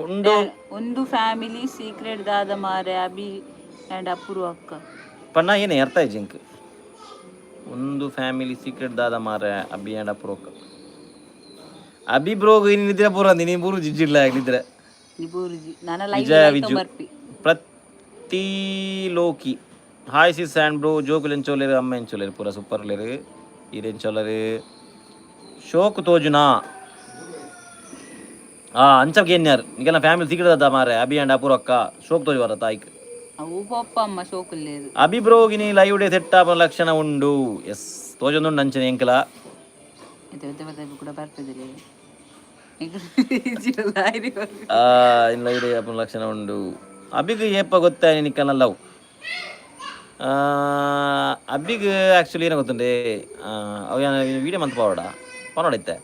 ಉಂಡು. ಒಂದು ಫ್ಯಾಮಿಲಿ ಸೀಕ್ರೆಟ್ ದಾದ ಮಾರೆ ಅಭಿ ಅಂಡ್ ಅಪೂರ್ವ ಅಕ್ಕ? ಪಣ್ಣ ಏನೇ ಅರ್ಥ ಆಯ್ತು ಜಿಂಕ್. ಒಂದು ಫ್ಯಾಮಿಲಿ ಸೀಕ್ರೆಟ್ ದಾದ ಮಾರೆ ಅಭಿ ಅಂಡ್ ಅಪೂರ್ವಕ್ಕ? ಅಭಿ ಬ್ರೋಗ್ ಇನ್ನು ನಿದ್ರೆ ಪೂರ ನೀನು ಪೂರು ಜಿಜ್ಜಿಲ್ಲ ನಿದ್ರೆ. ನಿಬೂರುಜಿ ನನ್ನ ಲೈವ್. ವಿಜಯ ವಿಜು. ಬರ್ಪಿ. ಪ್ರತಿ Loki, hi sis and bro, ಜೋಕುಲು ಎಂಚೋಲೇರು? ಅಮ್ಮ ಎಂಚೋಲೇರು? ಪೂರ ಸೂಪರ್ ಲೇರು. ಈರೆಂಚೋಲರು? ಶೋಕ್ ತೋಜುನಾ? ಆ ಅಂಚ ಕೇನ್ಯಾರ್ ನಿಕಲ್ನ ಫ್ಯಾಮಿಲಿ ಸಿಗದ ಮಾರೆ. ಅಭಿ ಅಂಡ್ ಅಪೂರ್ವಕ್ಕ ಶೋಕ್ ತೋಜಿ ಬರ ತಾಯ್ಕ್. ಅವು ಪೊಪ್ಪ ಅಮ್ಮ ಶೋಕುಲ್ಲೇರು. ಅಭಿ ಬ್ರೋಗಿನಿ ಲೈವ್ ಡೇ ಸೆಟ್ ಆಪನ ಲಕ್ಷಣ ಉಂಡು. ಎಸ್, ತೋಜೊಂದುಂಡು ಅಂಚನೆ ಎಂಕಲ. ಇದು ಕೂಡ ಬರ್ಪದಿಲ್ಲ. ಇನ್ ಲೈವ್ ಡೇ ಆಪನ ಲಕ್ಷಣ ಉಂಡು. ಅಭಿಗ್ ಏಪ ಗೊತ್ತಾಯ ನಿಕಲ್ನ ಲವ್? ಅಬ್ಬಿಗ್ ಆ್ಯಕ್ಚುಲಿ ಏನೋ ಗೊತ್ತುಂಡೆ, ಅವು ಯಾನ್ ವೀಡಿಯೋ ಮಂತ್ ಪಾವಡ ಪನೋಡೈತೆ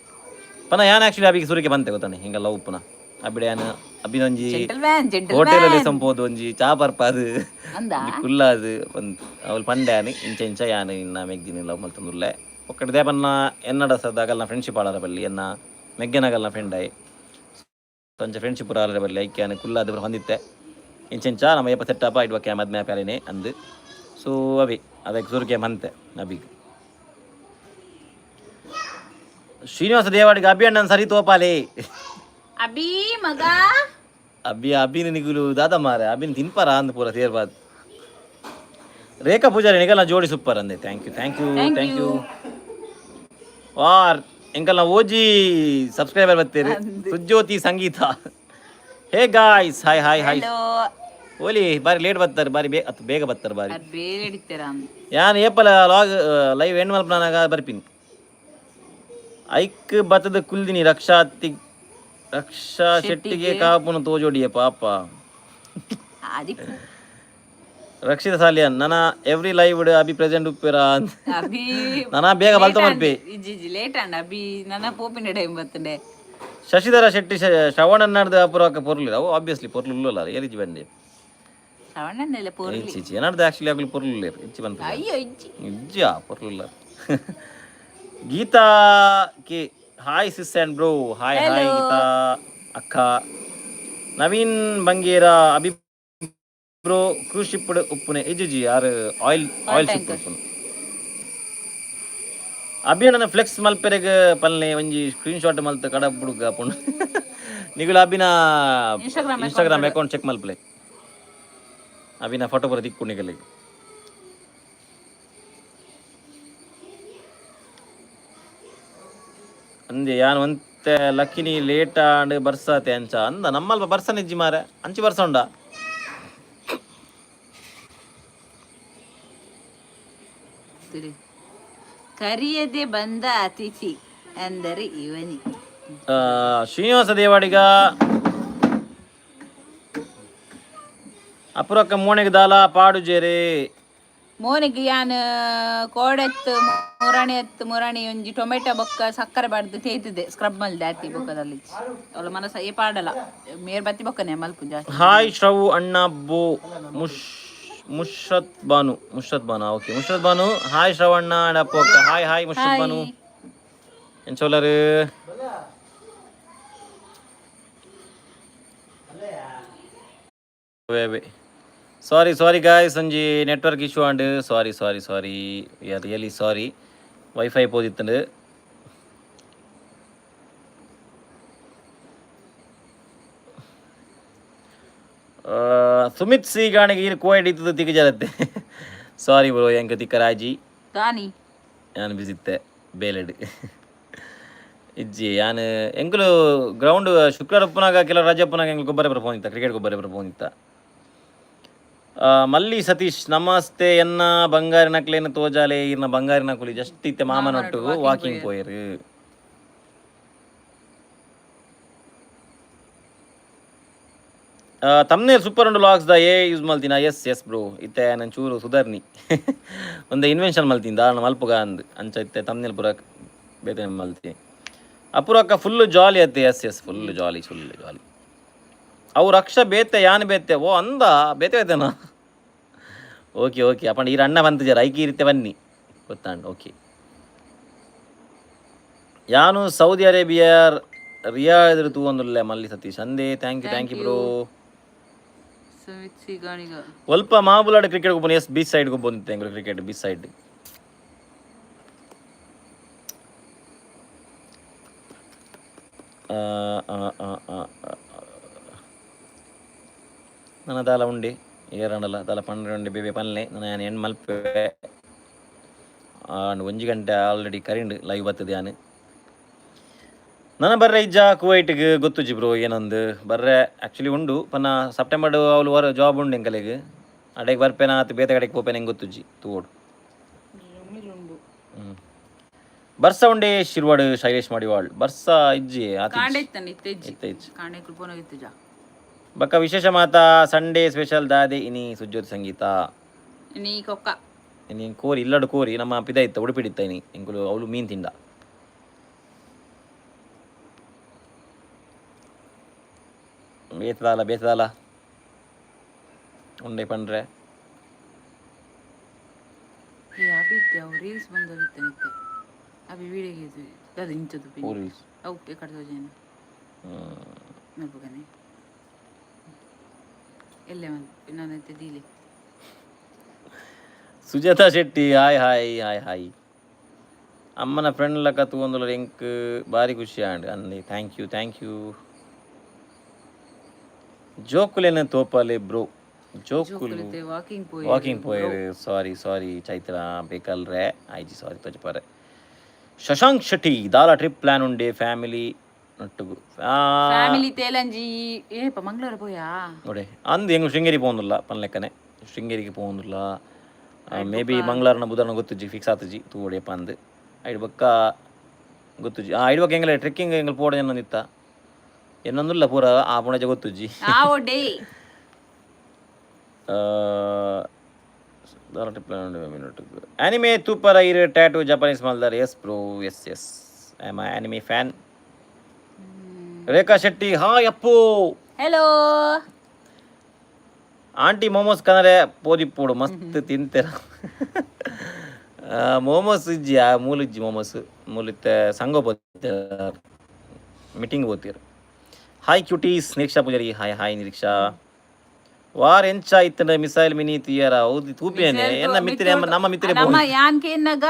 ಪನ. ಯಾನ್ ಆ್ಯಕ್ಚುಲಿ ಅಬಿಗೆ ಸುರಿಗೆ ಬಂತೆ ಗೊತ್ತಾನೆ ಹಿಂಗ ಲವ್ ಪುನ ಅಬ್ಬಿಡ. ಯಾನ್ ಅಬ್ಬಿನೊಂಜಿ ಜೆಂಟಲ್ಮ್ಯಾನ್, ಜೆಂಟಲ್ಮ್ಯಾನ್. ಹೋಟೆಲಲ್ಲಿ ಸಂಪೋದು ಒಂಜಿ ಚಾ ಪರ್ಪಾದು ಅಂದ. ಒಂಜಿ ಕುಲ್ಲಾದು ಒಂದ್ ಅವಳು ಪಂಡ್ಯಾನಿ ಇಂಚ ಇಂಚ ಯಾನ್ ಇನ್ನ ಮೆಗ್ದಿನಿ ಲವ್ ಮಲ್ತೊಂದುಲ್ಲೆ. ಒಕ್ಕಡೆ ದೇಪನ್ನ ಎನ್ನಡ ಸದಾಗಲ್ನ ಫ್ರೆಂಡ್ಶಿಪ್ ಆಳರ ಬಲ್ಲಿ, ಎನ್ನ ಮೆಗ್ಗೆನಗಲ್ನ ಫ್ರೆಂಡ್ ಆಯ್. ಅಂಚ ಫ್ರೆಂಡ್ಶಿಪ್ ಆಳರ ಬಲ್ಲಿ ಐಕ್ಯಾನ ಕುಲ್ಲಾದ ಹೊಂದಿತ್ತೆ. ಇಂಚ ಇಂಚ ನಮ್ಮ ಏಪ ಸೆಟ್ಟಪ್ಪ ಇಡ್ವಕ್ಕೆ ಮದ್ಮೆ ಪ್ಯಾಲಿನಿ ಅಂದು. ಸೊ ಅವಿ ಅದಕ್ಕೆ ಸುರುಕೆ ಮಂತೆ ಅಬಿಗ್. ಶ್ರೀನಿವಾಸ ದೇವಾಡಿಗೆ ಅಭಿ ಅಣ್ಣನ್ ಸರಿ ತೋಪಾಲೆ. ಅಭಿ ಮಗ. ಅಭಿ, ಅಭಿನ ನಿಗುಲು ದಾದ ಮಾರೆ, ಅಭಿನ ತಿನ್ಪಾರ ಅಂದ್ ಪೂರ ಸೇರ್ಬಾದ್. ರೇಖಾ ಪೂಜಾರಿ, ನಿಗಲ್ಲ ಜೋಡಿ ಸೂಪರ್ ಅಂದೆ. Thank you, thank you, thank you. War ಎಂಕಲ್ನ OG subscriber ಬರ್ತೀರಿ Sujyothi Sangeetha. Hey guys, hi hi hi. Hello. ಓಲಿ ಬಾರಿ ಲೇಟ್ ಬರ್ತಾರೆ, ಬಾರಿ ಬೇ ಅತ್ ಬೇಗ ಬರ್ತಾರೆ ಬಾರಿ. ಅದು ಬೇರೆ ಹಿಡಿತೀರ. ಯಾನ್ ಏಪಲ ಲಾಗ್ ಲೈವ್ ಎಂಡ್ ಮಲ್ಪನಾಗ ಬರ್ಪಿನಿ. ಐಕ್ ಬತ್ತದ ಕುಲ್ದಿನಿ. ರಕ್ಷಾ ರಕ್ಷಾ ಶೆಟ್ಟಿಗೆ ಕಾಪುನ ತೋಜೋಡಿಯ ಪಾಪ. ಆದಿಪ್ಪು. ರಕ್ಷಿತ ಸಾಲಿಯನ್, ನನ್ನ ಎವ್ರಿ ಲೈವ್ ಅಭಿ ಪ್ರೆಸೆಂಟ್ ಉಪ್ಪೇರಾ ಅಂತ. ಅಭಿ. ನಾನಾ ಬೇಗ ಬಲ್ತ ಮಲ್ಪೆ. ಇಜ್ಜಿ ಇಜ್ಜಿ, ಲೇಟ್ ಅಂಡ ಅಭಿ. ನನ್ನ ಪೋಪಿನ ಟೈಮ್ ಬರ್ತಂಡೆ. ಶಶಿಧರ ಶೆಟ್ಟಿ, ಶ್ರವಣನ್ನಾರ್ದು ಅಪುರಕ್ಕ ಪೊರ್ಲು. ಅವು ಆಬ್ವಿಯಸ್ಲಿ ಪೊರ್ಲು ಉಲ್ಲಲ್ಲ, ಏರಿಜಿ ಬಂದೆ. ಶ್ರವಣನ್ನೆಲ್ಲ ಪೊರ್ಲಿ. ಇಚ್ಚಿ ಇಚ್ಚಿ, ಏನಾರ್ದು ಆಕ್ಚುಲಿ ಆಗಲಿ ಪೊರ್ಲು ಇಚ್ಚಿ ಬಂತು. ಅಯ್ಯೋ, ಇಜ್ಜಿ. ಇಜ್ಜಾ, ಪೊರ್ಲು. Geetha K, hi sis and bro. Hi hi Geetha ಅಕ್ಕ. Naveen Bangera, Abhi bro cruise ship ಉಪ್ಪುನೆ? ಇಜ್ಜಿ, ಯಾರು ಆಯಿಲ್ ಆಯಿಲ್ ಶಿಪ್ ಉಪ್ಪುನು. ಅಭಿ ನನ್ನ ಫ್ಲೆಕ್ಸ್ ಮಲ್ಪೆರೆಗ್ ಪಲ್ನೆ, ಒಂಜಿ ಸ್ಕ್ರೀನ್ ಶಾಟ್ ಮಲ್ತ ಕಡ ಬುಡುಗ ಪುಂಡು. ನಿಗುಲ ಅಭಿನ ಇನ್ಸ್ಟಾಗ್ರಾಮ್. ಇನ್ಸ್ಟಾಗ್ರಾಮ್ ಅಕೌಂಟ್ ಚೆಕ್ ಮಲ್ಪಲೆ, ಅಭಿನ ಫೋಟೋ ಬರ ದಿಕ್ಕು ನಿಗಲಿಗೆ. ಅಂದೆ ಯಾನ್ ಒಂತೆ ಲಕ್ಕಿನಿ ಲೇಟ್ ಆಂಡ್ ಬರ್ಸಾತೆ ಅಂಚ ಅಂದ. ನಮ್ಮಲ್ಪ ಬರ್ಸ ನಿಜ್ಜಿ ಮಾರೆ, ಅಂಚಿ ಬರ್ಸ ಉಂಡ. ತಿರಿ. ಕರಿಯದೆ ಬಂದ ಅತಿಥಿ ಅಂದರೆ ಇವನಿ. ಶ್ರೀನಿವಾಸ ದೇವಾಡಿಗ, ಅಪುರಕ್ಕ ಮೋನೆಗೆ ದಾಲ ಪಾಡುಜೇರೆ? ಮೋನಿಗೆ ಯಾನ್ ಕೋಡೆತ್ತು ಮುರಾಣಿ ಎತ್ತು ಮುರಾಣಿ ಒಂಜಿ ಟೊಮೆಟೊ ಬೊಕ್ಕ ಸಕ್ಕರೆ ಬಾಡ್ದು ತೇತಿದೆ, ಸ್ಕ್ರಬ್ ಮಲ್ದೆ ಆತಿ ಬೊಕ್ಕದಲ್ಲಿ. ಅವಳ ಮನಸ್ಸ ಏ ಪಾಡಲ್ಲ, ಮೇರ್ ಬತ್ತಿ ಬೊಕ್ಕನೆ ಮಲ್ಪು ಜಾಸ್ತಿ. ಹಾಯ್ ಶ್ರವು ಅಣ್ಣ ಬೋ ಮುಷ್ ಮುಷ್ರತ್ ಬಾನು, ಮುಷ್ರತ್ ಬಾನು, ಓಕೆ ಮುಷ್ರತ್ ಬಾನು. ಹಾಯ್ ಶ್ರವಣ್ಣ ಅಂಡ್ ಅಪ್ಪು ಅಕ್ಕ. Hi hi Mushrath Banu. ಎಂಚೋಲರು? ಸಾರಿ ಸಾರಿ ಗಾಯ್ಸ್, ಒಂಜಿ network issue and sorry sorry sorry, really sorry. WiFi ಪೋದಿತ್ತಂಡು. ಸುಮಿತ್ C ಗಾಣಿಗೆ ಈರ್ ಕೋಯಡ್ ಇತ್ತದ ತಿಕ್ಕ ಜರತ್ತೆ. ಸಾರಿ ಬ್ರೋ, ಎಂಕ ತಿಕ್ಕರಾಜಿ. ದಾನಿ? ಯಾನ್ ಬಿಸಿತ್ತೆ ಬೇಲೆಡ್. ಇಜ್ಜಿ, ಯಾನ್ ಎಂಕುಲು ಗ್ರೌಂಡ್ ಶುಕ್ರವಾರ ಉಪ್ಪುನಾಗ, ಕೆಲವು ರಜೆ ಉಪ್ಪುನಾಗ ಎಂಕುಲು ಗೊಬ್ಬರ ಬರ ಫೋನ್ ಇತ್ತ, ಕ್ರಿಕೆಟ್ ಗೊಬ್ಬರ ಬರ ಫೋನ್ ಇತ್ತ. ಮಲ್ಲಿ ಸತೀಶ್, ನಮಸ್ತೆ, ಎನ್ನ ಬಂಗಾರಿನಕ್ಲೇನು ತೋಜಾಲೆ. ಇರ್ನ ಬಂಗಾರಿನ ಕುಲಿ ಜಸ್ಟ್ ಇತ್ತೆ ಮಾಮನೊಟ್ಟು ವಾಕಿಂಗ್ ಪೋಯರು. ತಮ್ನೇಲ್ ಸೂಪರ್ ಉಂಡು. ಲಾಕ್ಸ್ ದ ಏ ಯೂಸ್ ಮಲ್ತಿನ? ಎಸ್ ಎಸ್ ಬ್ರೋ, ಇತ್ತೆ ನಾನು ಚೂರು ಸುಧಾರ್ನಿ ಒಂದು ಇನ್ವೆನ್ಷನ್ ಮಲ್ತೀನಿ ದಾರಣ ಮಲ್ಪುಗ ಅಂದ್. ಅಂಚ ಇತ್ತೆ ತಮ್ನೇಲ್ ಪೂರ ಬೇತೆ ಮಲ್ತಿ. ಅಪೂರ್ವಕ್ಕ ಫುಲ್ ಜಾಲಿ ಅತ್ತೆ. Yes yes, full jolly, full jolly. ಅವು ರಕ್ಷ ಬೇತೆ ಯಾನ್ ಬೇತೆ. ಓ ಅಂದ, ಬೇತೆ ಬೇತೆನಾ? Okay okay. ಅಪ್ಪಂಡ ಈರ್ ಅಣ್ಣ ಬಂತು ಜರ ಐಕಿ ಇರುತ್ತೆ ಬನ್ನಿ ಗೊತ್ತಾಂಡ್. ಓಕೆ, ಯಾನು ಸೌದಿ ಅರೇಬಿಯಾ ರಿಯಾದ್ ತೂವೊಂದುಲ್ಲೆ ಮಲ್ಲಿ ಸತೀಶ್ ಅಂದೆ. Thank you, thank you bro. Sumit C Ganiga. ಒಲ್ಪ ಮಾಬುಲಾಡ ಕ್ರಿಕೆಟ್ ಗೊಬ್ಬನ? ಎಸ್, ಬೀಚ್ ಸೈಡ್ ಗೊಬ್ಬೊಂದಿತ್ತೆ ಎಂಕುಲು ಕ್ರಿಕೆಟ್, ಬೀಚ್ ಸೈಡ್. ನನ್ನ ದಾಲ ಉಂಡೆ ಏರಂಡಲ ದಾಲ ಪನ್ರೆ ಉಂಡೆ ಬೇಬೆ ಪನ್ಲೆ. ನನ್ನ ಯಾನ್ ಎಣ್ ಮಲ್ಪೆ ಆಂಡ್ 1 ಗಂಟೆ ಆಲ್ರೆಡಿ ಕರಿಂಡ್ ಲೈವ್ ಬರ್ತದೆ. ಯಾನ್ ನನ್ನ ಬರ್ರೆ ಇಜ್ಜ ಕುವೈಟ್ಗೆ ಗೊತ್ತುಜಿ ಬ್ರೋ. ಏನೊಂದು ಬರ್ರೆ ಆ್ಯಕ್ಚುಲಿ ಉಂಡು ಪನ್ನ ಸೆಪ್ಟೆಂಬರ್ ಅವಳು ವರ ಜಾಬ್ ಉಂಡು ಎಂಕಲೆಗ್. ಅಡೆಗೆ ಬರ್ಪೇನ ಆತು ಬೇತೆ ಕಡೆಗೆ ಪೋಪೇನ ಹೆಂಗೆ ಗೊತ್ತುಜ್ಜಿ, ತೂವೋಡು. ಉಂಡು. ಬರ್ಸ ಉಂಡೆ ಶಿರ್ವಾಡು ಶೈಲೇಶ್ ಮಾಡಿವಾಳ್. ಬರ್ಸ ಇಜ್ಜಿ ಆತು. ಕಾಂಡೆ ಇತ್ತಂడి ಇತ್ತೆಜ್ಜಿ. ಇತ್ತೆ ಇಜ್ಜಿ. ಕಾಂಡೆ ಪೋನ ಇತ್ತುಜ. ಬಕ್ಕ ವಿಶೇಷ ಮಾತಾ ಸಂಡೇ ಸ್ಪೆಷಲ್ ದಾದೆ ಇನಿ ಸುಜ್ಯೋತಿ ಸಂಗೀತ? ನೀ ಕೊಕ್ಕ. ಇನಿ ಕೋರಿ ಇಲ್ಲಡು ಕೋರಿ ನಮ್ಮ ಪಿದ ಇತ್ತ ಉಡುಪಿಡಿತ್ತ ಇನಿ ಎಂಕುಲು ಅವಳು ಮೀನ್ ತಿಂದ. ಬೇತದಾಲ ಬೇತದಾಲ ಉಂಡೆ ಪಂಡ್ರೆ. ಏ ಅಭಿ ಇತ್ತೆ ಅವು ರೀಲ್ಸ್ ಬಂದವು ಇತ್ತೆ ನಿತ್ತೆ ಅಭಿ ವೀಡಿಯೋ ಅದು ಇಂಚದು. ರೀಲ್ಸ್? ಅವು ಕಡ್ದೋಜೇನು ಮಲ್ಪಗನೆ ಎಲ್ಲೇ ಮಲ್ಪ ನಾನು ದೀಲೆ. Sujatha Shetty, hi hi hi hi. ಅಮ್ಮನ ಫ್ರೆಂಡ್ ಲಕ್ಕ ತೂವೊಂದುಲ್ಲ ಎಂಕ್ ಬಾರಿ ಖುಷಿ ಆಂಡ್ ಅಂದೆ. Thank you, thank you. ಜೋಕುಲೆನ ತೋಪಾಲೆ ಬ್ರೋ, ಜೋಕುಲು? ವಾಕಿಂಗ್ ಪೋಯಿ. ವಾಕಿಂಗ್ ಪೋಯರು. ಸಾರಿ ಸಾರಿ ಚೈತ್ರ ಬೇಕಲ್ರೆ ಆಯ್ಜಿ, ಸಾರಿ ತೋಜಪಾರೆ. ಶಶಾಂಕ್ ಶೆಟ್ಟಿ, ದಾಲ ಟ್ರಿಪ್ ಪ್ಲಾನ್ ಉಂಡೆ ಫ್ಯಾಮಿಲಿ ನಟ್ಟುಗು? ಫ್ಯಾಮಿಲಿ ತೇಲಂಜಿ ಏಪ ಮಂಗಳೂರು ಪೋಯಾ? ನೋಡಿ ಅಂದು ಹೆಂಗ್ ಶೃಂಗೇರಿ ಪೋಂದುಲ್ಲ ಪನ್ಲೆಕ್ಕನೆ. ಶೃಂಗೇರಿಗೆ ಪೋಂದುಲ್ಲ. ಮೇ ಬಿ ಮಂಗಳವಾರನ ಬುಧವಾರನ ಗೊತ್ತುಜ್ಜಿ, ಫಿಕ್ಸ್ ಆತುಜಿ, ತೂವೊಡೆಯಪ್ಪ ಅಂದು. ಐಡ್ ಬೊಕ್ಕ ಗೊತ್ತುಜ್ಜಿ. ಆ ಐಡ್ ಬೊಕ್ಕ ಎಂಗಲ ಟ್ರೆಕ್ಕಿಂಗ್ ಎಂಗಲ್ ಪೋಡ ಎನ್ನೊಂದಿತ್ತ ಎನ್ನೊಂದುಲ್ಲ ಪೂರ ಆ ಪುಣಜ ಗೊತ್ತುಜ್ಜಿ. ಆವೋ ಡೇ. ಅನಿಮೆ ತೂಪರ ಇರು ಟ್ಯಾಟೂ ಜಪಾನೀಸ್ ಮಲ್ದಾರ್? Yes bro, yes yes, I am anime fan. Rekha Shetty, hi Appu. Hello. Aunty momos ಕನರೆ ಪೋದಿಪ್ಪೋಡು ಮಸ್ತ್ ತಿಂತೆರ. ಮೋಮೋಸ್ ಇಜ್ಜಿ, ಆ ಮೂಲು ಇಜ್ಜಿ ಮೋಮೋಸ್. ಮೂಲಿತ್ತೆ ಸಂಘ ಪೋತೆ ಮೀಟಿಂಗ್ ಪೋತೀರ್. Hi cuties, Nireeksha Poojary, hi hi Nireeksha. ವಾರ್ ಎಂಚ ಇತ್ತಂಡ ಮಿಸೈಲ್ ಮಿನಿ ತೀಯರ? ಹೌದು, ತೂಪೇನೆ ಎನ್ನ ಮಿತ್ರ ನಮ್ಮ ಮಿತ್ರ. ನಮ್ಮ ಯಾನ್ ಕೇನ್ನಗ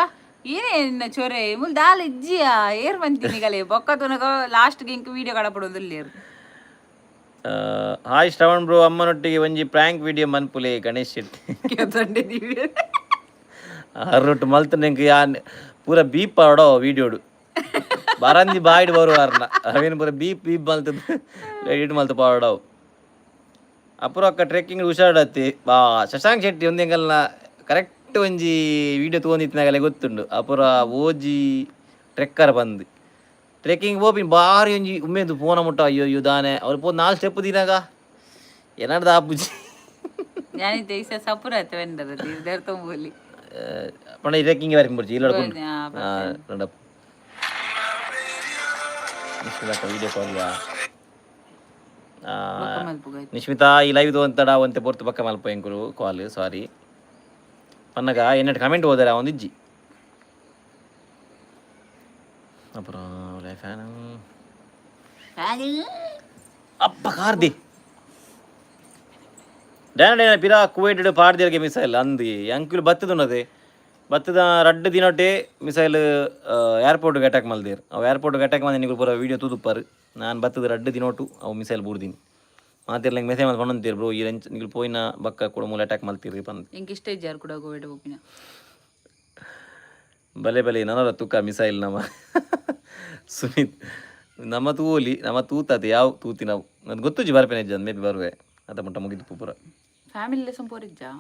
ಏನೇ ಚೊರೆ ಮುಲ್ ದಾಲ ಇಜ್ಜಿಯಾ ಏರ್ ಬಂತೀನಿ ಗಲೆ ಬೊಕ್ಕ ತುನಗ ಲಾಸ್ಟ್ ಗೆ ಇಂಕ್ ವಿಡಿಯೋ ಕಡಪಡೋದಿಲ್ಲೇರು. ಹಾಯ್ ಶ್ರವಣ್ ಬ್ರೋ, ಅಮ್ಮನೊಟ್ಟಿಗೆ ಒಂಜಿ ಪ್ರ್ಯಾಂಕ್ ವಿಡಿಯೋ ಮನ್ಪುಲೆ, ಗಣೇಶ್ ಶೆಟ್ಟಿ. ಕೇತಂಡೆ. ಅರ್ರೊಟ್ಟು ಮಲ್ತನೆಂಕ್ ಯಾನ್ ಪೂರ ಬೀಪ್ ಆಡೋ ವೀಡಿಯೋಡು ಬರಂದಿ ಬಾಯ್ಡ್ ಬರುವಾರ್ನ ಅವೇನು ಪೂರ ಬೀಪ್ ಬೀಪ್ ಮಲ್ತದ ಎಡಿಟ್ ಮಲ್ತ ಪಾಡವು. ಅಪುರ ಅಕ್ಕ ಟ್ರೆಕ್ಕಿಂಗ್ ಹುಷಾರಡತ್ತಿ ಬಾ. ಶಶಾಂಕ್ ಶೆಟ್ಟಿ ಒಂದು ಎಂಕಲ್ನ ಕರೆಕ್ಟ್ ಒಂಜಿ ವೀಡಿಯೋ ತಗೊಂಡಿತ್ತಿನಾಗಲೇ ಗೊತ್ತುಂಡು. ಅಪುರ ಓಜಿ ಟ್ರೆಕ್ಕರ್ ಬಂದು ಟ್ರೆಕ್ಕಿಂಗ್ ಪೋಪಿನ ಬಾರಿ ಒಂಜಿ ಉಮ್ಮೇದು ಪೋನ ಮುಟ್ಟ. ಅಯ್ಯೋ ಅಯ್ಯೋ ದಾನೆ ಅವ್ರು ಪೋ ನಾಲ್ ಸ್ಟೆಪ್ ದಿನಾಗ ಏನಾಡ್ದ ಆಪುಜಿ. ഞാനിത്തെ ಈ ಸಪುರ ವೆಂಡರ್ ತೀರ್ದೇರ್ತಂಬೋಲಿ. ಪಂಡ ಟ್ರೆಕ್ಕಿಂಗ್ ಬರ್ಪಿ ಇಲ್ಲ. Nishmitha video call. ನಿಶ್ಮಿತಾ ಈ ಲೈವ್ ಒಂತಡ ಒಂತೆ ಪೊರ್ತು ಪಕ್ಕ ಮಲ್ಪ ಎಂಕುಲು ಕಾಲ್, ಸಾರಿ ಪನ್ನಗ ಎನ್ನಟ್ ಕಮೆಂಟ್ ಹೋದರೆ ಒಂದು ಇಜ್ಜಿ. அப்புறம் ஃபேனு ಅಪ್ಪ ಕಾರ್ದಿ ಡೇನ ಡೇನ ಪಿರಾ ಕುವೈಟ್ ಪಾಡ್ದಿರ್ಗೆ ಮಿಸೈಲ್ ಅಂದು ಅಂಕುಲು ಬತ್ತದುನ್ನದೆ ಬತ್ತದ ರಡ್ಡು ದಿನೊಟ್ಟೆ ಮಿಸೈಲ್ ಏರ್ಪೋರ್ಟ್ಗೆ ಅಟ್ಯಾಕ್ ಮಲ್ದೇರ್. ಅವು ಏರ್ಪೋರ್ಟ್ಗೆ ಅಟ್ಯಾಕ್ ಮಾಡಿ ನಿಕುಲು ಪೂರ ವೀಡಿಯೋ ತೂದುಪ್ಪಾರು. ನಾನು ಬತ್ತದ ರಡ್ಡು ದಿನೋಟು ಅವು ಮಿಸೈಲ್ ಬೂರ್ದಿನಿ. ಮಾತಿರ್ಲ ಮೆಸೇಜ್ ಮಲ್ತ್ ಪಂಡೊಂತೀರ್ ಬ್ರೋ ಈ ರೆಂಚ್ ನಿಕುಲು ಪೋಯಿನ ಬಕ್ಕ ಕೂಡ ಮೂಲ ಅಟ್ಯಾಕ್ ಮಲ್ತೀರಿ ಪಂದ್. ಎಂಕ್ ಇಷ್ಟ ಇಜ್ಜಾರ್ ಕೂಡ ಗೋವೆಡ್ ಪೋಪಿನ. ಬಲೆ ಬಲೆ ನನರ ತುಕ್ಕ ಮಿಸೈಲ್ ನಮ್ಮ ಸುಮಿತ್ ನಮ್ಮ ತೂಲಿ ನಮ್ಮ ತೂತತೆ ಯಾವ ತೂತಿ ನಾವು ನನ್ಗೆ ಗೊತ್ತುಜಿ ಬರ್ಪೇನೆ ಇಜ್ಜ ಮೇ ಬಿ ಬರುವೆ ಅದ ಮುಟ್ಟ ಮುಗಿದು ಪೂರ. ಫ್ಯಾಮಿಲಿ ಸಂಪೋರಿಜ್ಜಾ.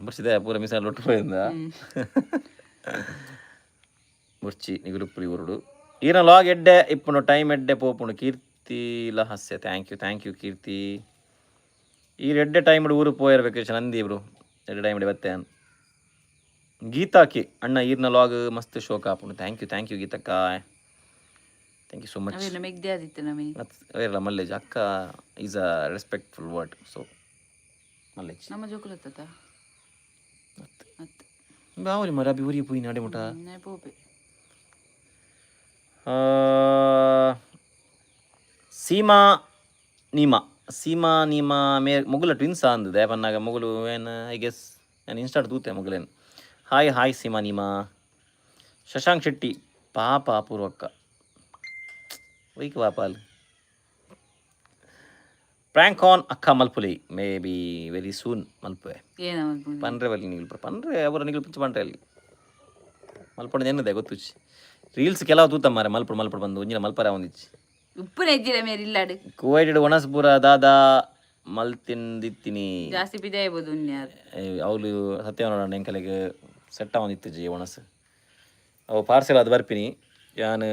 ಬರ್ಸಿದೆ ಪೂರ ಮಿಸೈಲ್ ಒಟ್ಟು ಪೋಯಿಂದ ಬುರ್ಚಿ ನಿಗುಲು ಪುರಿ ಉರುಡು ಈನ ಲಾಗ್ ಎಡ್ಡೆ ಇಪ್ಪುಂಡು ಟೈಮ್ ಎಡ್ಡೆ ಪೋಪುಂಡು. ಕೀರ್ತಿ ಲಹಸ್ಯ, thank you, thank you ಕೀರ್ತಿ. ಈ ಎಡ್ಡೆ ಟೈಮ್ ಊರು ಪೋಯರ್ ವೆಕೇಶನ್ ಅಂದಿ ಬ್ರೋ. ಎಡ್ಡೆ ಟೈಮ್ ಬತ್ತೆ ಅನ್. ಗೀತಾಕಿ ಅಣ್ಣ ಈರ್ನ ಲಾಗ್ ಮಸ್ತ್ ಶೋಕ್ ಆಪುಂಡು. Thank you, thank you Geethakka, thank you so much. ಅವೇನ ಮೆಗ್ದೆ ಆದಿತ್ತು ನಮಗೆ. ಅವೇರ್ಲ ಮಲ್ಲೇಜ್ ಅಕ್ಕ is a respectful word, so ಮಲ್ಲೇಜ್. ನಮ್ಮ ಜೋಕುಲತ್ತದ ಅತ್. ಬಾವಲಿ ಮರ ಅಭಿ ಊರಿಗೆ ಪೋಯಿ ನಾಡೆ ಮುಟ. ನಾ ಪೋಪೆ. ಸೀಮಾ ನೀಮಾ, ಸೀಮಾ ನೀಮಾ ಮೇ ಮೊಗುಲ ಟ್ವಿನ್ಸ್ ಅಂದದೆ ಪನ್ನಾಗ ಮೊಗುಲು ಏನು I guess ನಾನು ಇನ್ಸ್ಟಾಟ್ ತೂತೆ ಮೊಗುಲೇನು. Hi hi Seema Neema. ಶಶಾಂಕ್ ಶೆಟ್ಟಿ, ಪಾಪ ಅಪೂರ್ವಕ್ಕ ವೈಕ್ ಪಾಪಾಲ್. ಪ್ರ್ಯಾಂಕ್ ಆನ್ ಅಕ್ಕ ಮಲ್ಪುಲಿ? ಮೇ ಬಿ ವೆರಿ ಸೂನ್ ಮಲ್ಪುವೆ. ಏನ? ಪನ್ರೆ ಬಲ್ಲಿ ನಿಗಲ್ ಪನ್ರೆ ಅವರ ನಿಗಲ್ ಪಿಂಚ ಪನ್ರೆ ಅಲ್ಲಿ ಮಲ್ಪಂಡ ಎನ್ನದೆ ಗೊತ್ತುಚ್ಚಿ. ರೀಲ್ಸ್ ಕೆಲವು ತೂತ ಮಾರೆ ಮಲ್ಪಡು ಮಲ್ಪಡು ಬಂದು ಒಂಜಿನ ಮಲ್ಪರೆ ಒಂದಿಚ್ಚಿ. ಉಪ್ಪು ನೆಜ್ಜಿರ ಮೇರ್ ಇಲ್ಲಾಡು. ಕುವೈಟೆಡ್ ಒಣಸ್ ಪೂರ ದಾದಾ ಮಲ್ತಿಂದಿತ್ತೀನಿ? ಜಾಸ್ತಿ ಪಿದಾಯ್ಬೋದು ಉನ್ಯಾರ್. ಅವ್ಲು ಸತ್ಯ ನೋಡೋಣ, ಎಂಕಲೆಗ್ ಸೆಟ್ ಆವೊಂದಿತ್ತಿಜಿ ಒಣಸ್. ಅವು ಪಾರ್ಸೆಲ್ ಅದು ಬರ್ಪಿನಿ. ಯಾನ್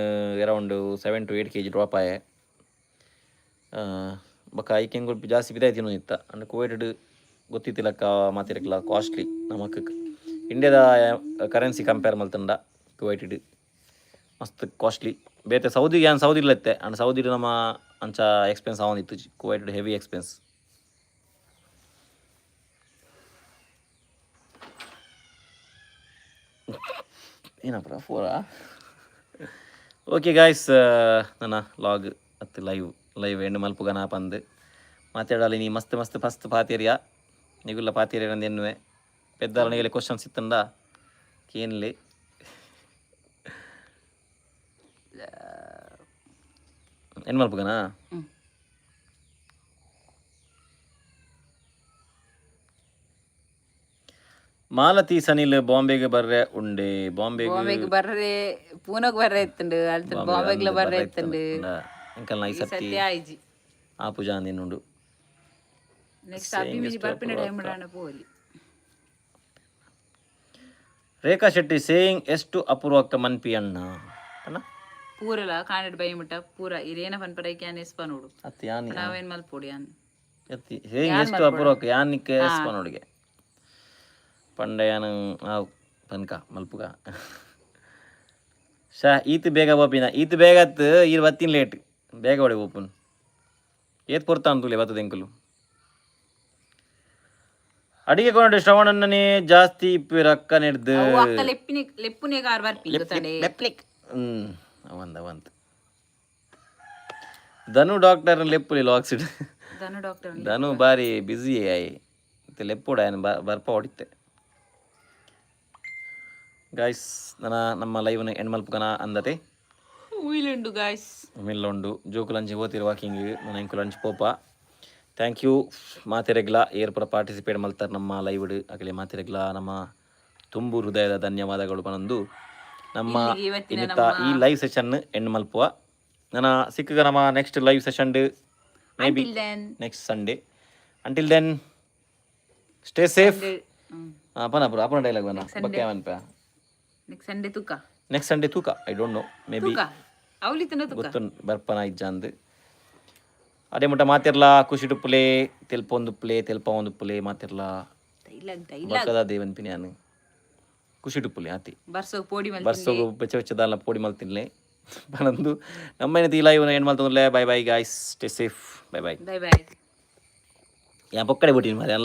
around 7 to 8 kg drop ಆಯೆ. ಬೊಕ್ಕ ಐಕ್ ಎಂಕುಲು ಜಾಸ್ತಿ ಪಿದಾಯಿ ತಿನ್ನೊಂದಿತ್ತ. ಅಂಡ್ ಕುವೈಟೆಡ್ ಗೊತ್ತಿತ್ತಿಲಕ್ಕ ಮಾತಿರಕ್ಲ ಕಾಸ್ಟ್ಲಿ. ನಮಕ್ ಇಂಡಿಯಾದ ಕರೆನ್ಸಿ ಕಂಪೇರ್ ಮಲ್ತಂಡ ಕುವೈಟೆಡ್ ಮಸ್ತ್ ಕಾಸ್ಟ್ಲಿ. ಬೇತೆ ಸೌದಿಗೆ, ಯಾನ್ ಸೌದಿಡ್ಲ ಇತ್ತೆ. ಅಂಡ್ ಸೌದಿಡ್ ನಮ್ಮ ಅಂಚ ಎಕ್ಸ್ಪೆನ್ಸ್ ಆವೊಂದಿತ್ತಿಜಿ. ಕುವೈಟೆಡ್ ಹೆವಿ ಎಕ್ಸ್ಪೆನ್ಸ್. ಏನಪ್ಪ ಫೋರಾ? ಓಕೆ ಗಾಯ್ಸ್, ನನ್ನ ಲಾಗ್ ಅತ್ತು ಲೈವ್ ಲೈವ್ ಎಂಡ್ ಮಲ್ಪುಗನ ಪಂದ್ ಮಾತಾಡಲಿ. ನೀ ಮಸ್ತ್ ಮಸ್ತ್ ಫಸ್ಟ್ ಪಾತೆರಿಯ, ನಿಗುಲ್ಲ ಪಾತೆರಿಯ ಅಂದ್ ಎನ್ನುವೆ. ಪೆದ್ದಾಲ ನಿಗಲೆ ಕ್ವಶನ್ಸ್ ಇತ್ತಂಡ ಕೇನ್ಲಿ. ಏನು ಮಲ್ಪುಗನಾ? ಹ್ಮ್. ಮಾಲತಿ ಸನಿಲ್ ಬಾಂಬೆಗೆ ಬರ್ರೆ ಉಂಡೆ? ಬಾಂಬೆಗೆ? ಬಾಂಬೆಗ್ ಬರ್ರೆ, ಪೂನಗ್ ಬರ್ರೆ ಇತ್ತುಂಡು, ಅಲ್ತ ಬಾಂಬೆಗ್ಲ ಬರ್ರೆ ಇತ್ತುಂಡು. ಅಂಕಲ್ ನೈ ಸತ್ತಿ. ಸತ್ಯ ಆಯ್ಜಿ. ಆ ಪೂಜಾ ಅಂದಿನ್ನುಂಡು. ನೆಕ್ಸ್ಟ್ ಅಭಿಮಿಜಿ ಬರ್ಪಿನ ಟೈಮ್ ಡಾಣ ಪೋಲಿ. ರೇಖಾ ಶೆಟ್ಟಿ ಸೇಯಿಂಗ್ ಎಷ್ಟು ಅಪೂರ್ವಕ್ಕ ಮನ್ಪಿ ಅಣ್ಣ ಅಣ್ಣ. ಪೂರಲ ಕಾಂಡೆಡ್ ಬೈ ಮುಟ್ಟ ಪೂರ ಇರೇನ ಪನ್ಪರ ಯಾನ್ ಎಸ್ಪ ನೋಡು. ಅತ್ತು ಯಾನ್. ನಾವೇನ್ ಮಲ್ಪೊಡು ಯಾನ್? ಎತ್ತಿ ಸೇಯಿಂಗ್ ಎಷ್ಟು ಅಪೂರ್ವಕ್ಕ ಯಾನಿಕ್ಕೆ ಎಸ್ಪ ನೋಡಿಗೆ ಪಂಡ ಯಾನು ಆವ್ ಪನ್ಕ ಮಲ್ಪುಗ. ಶಾ ಈತ್ ಬೇಗ ಬೋಪಿನ, ಈತ್ ಬೇಗ ಅತ್ತು, ಈರ್ ಬತ್ತಿನ ಲೇಟ್. ಬೇಗ ಒಡೆ ಓಪನ್ ಏತ್ ಪೊರ್ತಾನ್ ತೂಲೆ ಬತ್ತದ ಎಂಕುಲು. ಅಡಿಗೆ ಕೊಂಡು ಶ್ರವಣಣ್ಣನೇ ಜಾಸ್ತಿ ಇಪ್ಪುವೆರ್ ಅಕ್ಕ ನೆಡ್ದು. ಅವು ಅಕ್ಕ ಲೆಪ್ಪಿನೆ ಲೆಪ್ಪುನೆ ಕಾರ್ ಬರ್ಪಿ ಗೊತ್ತಾಂಡೆ. ಹ್ಮ್ ಅವಂತ ಅವಂತ ಧನು ಡಾಕ್ಟರ್ ಲೆಪ್ಪುಲಿ ಲಾಕ್ಸಿಡ್. ಧನು ಡಾಕ್ಟರ್. ಧನು ಬಾರಿ ಬ್ಯುಸಿ ಆಯ್. ಮತ್ತೆ ಲೆಪ್ಪುಡ ಏನು ಬರ್ಪ ಹೊಡಿತೆ. ಗಾಯ್ಸ್, ನನ್ನ ನಮ್ಮ ಲೈವ್ನ ಎಂಡ್ ಮಲ್ಪುಗನ ಅಂದತೆ. ಉಯಿಲುಂಡು ಗಾಯ್ಸ್. ಮಿಲ್ಲುಂಡು ಜೋಕುಲಂಚಿ ಹೋತಿರು ವಾಕಿಂಗ್. ನನ್ನ ಎಂಕುಲು ಅಂಚಿ ಪೋಪ. Thank you ಮಾತೆರೆಗ್ಲ. ಏರ್ ಪೂರ ಪಾರ್ಟಿಸಿಪೇಟ್ ಮಲ್ತಾರೆ ನಮ್ಮ ಲೈವ್ಡ್ ಅಗಲೆ ಮಾತೆರೆಗ್ಲ ನಮ್ಮ ತುಂಬು ಹೃದಯದ ಧನ್ಯವಾದಗಳು ಪನೊಂದು ನಮ್ಮ ಇಲ್ಲಿಗೆ ಇವತ್ತಿನ ಇನ್ನಿತ್ತ ಈ ಲೈವ್ ಸೆಷನ್ ಎಂಡ್ ಮಲ್ಪುವ. ನನ್ನ ಸಿಕ್ಕಗ ನಮ್ಮ next live session may be Until then. Next Sunday. Until then, stay safe. ಅಪನ ಅಪನ ಡೈಲಾಗ್ ಬನ ಬಕ್ಕೆ ಮನ್ಪ. ನೆಕ್ಸ್ಟ್ ಸಂಡೇ ತುಕ. ನೆಕ್ಸ್ಟ್ ಸಂಡೇ ತೂಕ, I don't know, may be. ತುಕ ಅವಲಿತನ ತುಕ. ಗೊತ್ತು ಬರ್ಪನ ಇಜ್ಜಾಂದು. ಅದೇ ಮುಟ್ಟ ಮಾತಿರ್ಲ ಖುಷಿ ಪ್ಲೇ ತೆಲ್ಪೊಂದು ಪ್ಲೇ ತೆಲ್ಪ ಒಂದು ಪ್ಲೇ ಮಾತಿರ್ಲ. Dialogue dialogue. ಬಕ್ಕದ ದೇವನ್ ಪಿನ್ಯಾನು ಖುಷಿ ಪುಲೆ ಆತಿ. ಬರ್ಸೋಗ್ ಪೋಡಿ ಮಲ್ತಿನ್ಲೆ. ಬರ್ಸೋಗು ಬೆಚ್ಚ ಬೆಚ್ಚದಲ್ಲ ಪೋಡಿ ಮಲ್ತಿನ್ಲೆ ಪನಂದು ನಮ್ಮ ಈ ಲೈವ್ ಏನು ಮಲ್ತೊಂದುಲ್ಲೆ. Bye bye guys, stay safe, bye bye. Bye bye. ಯಾ ಪೊಕ್ಕಡೆ ಬಿಟ್ಟಿನಿ ಮಾರೆ ಅಲ್ಲ.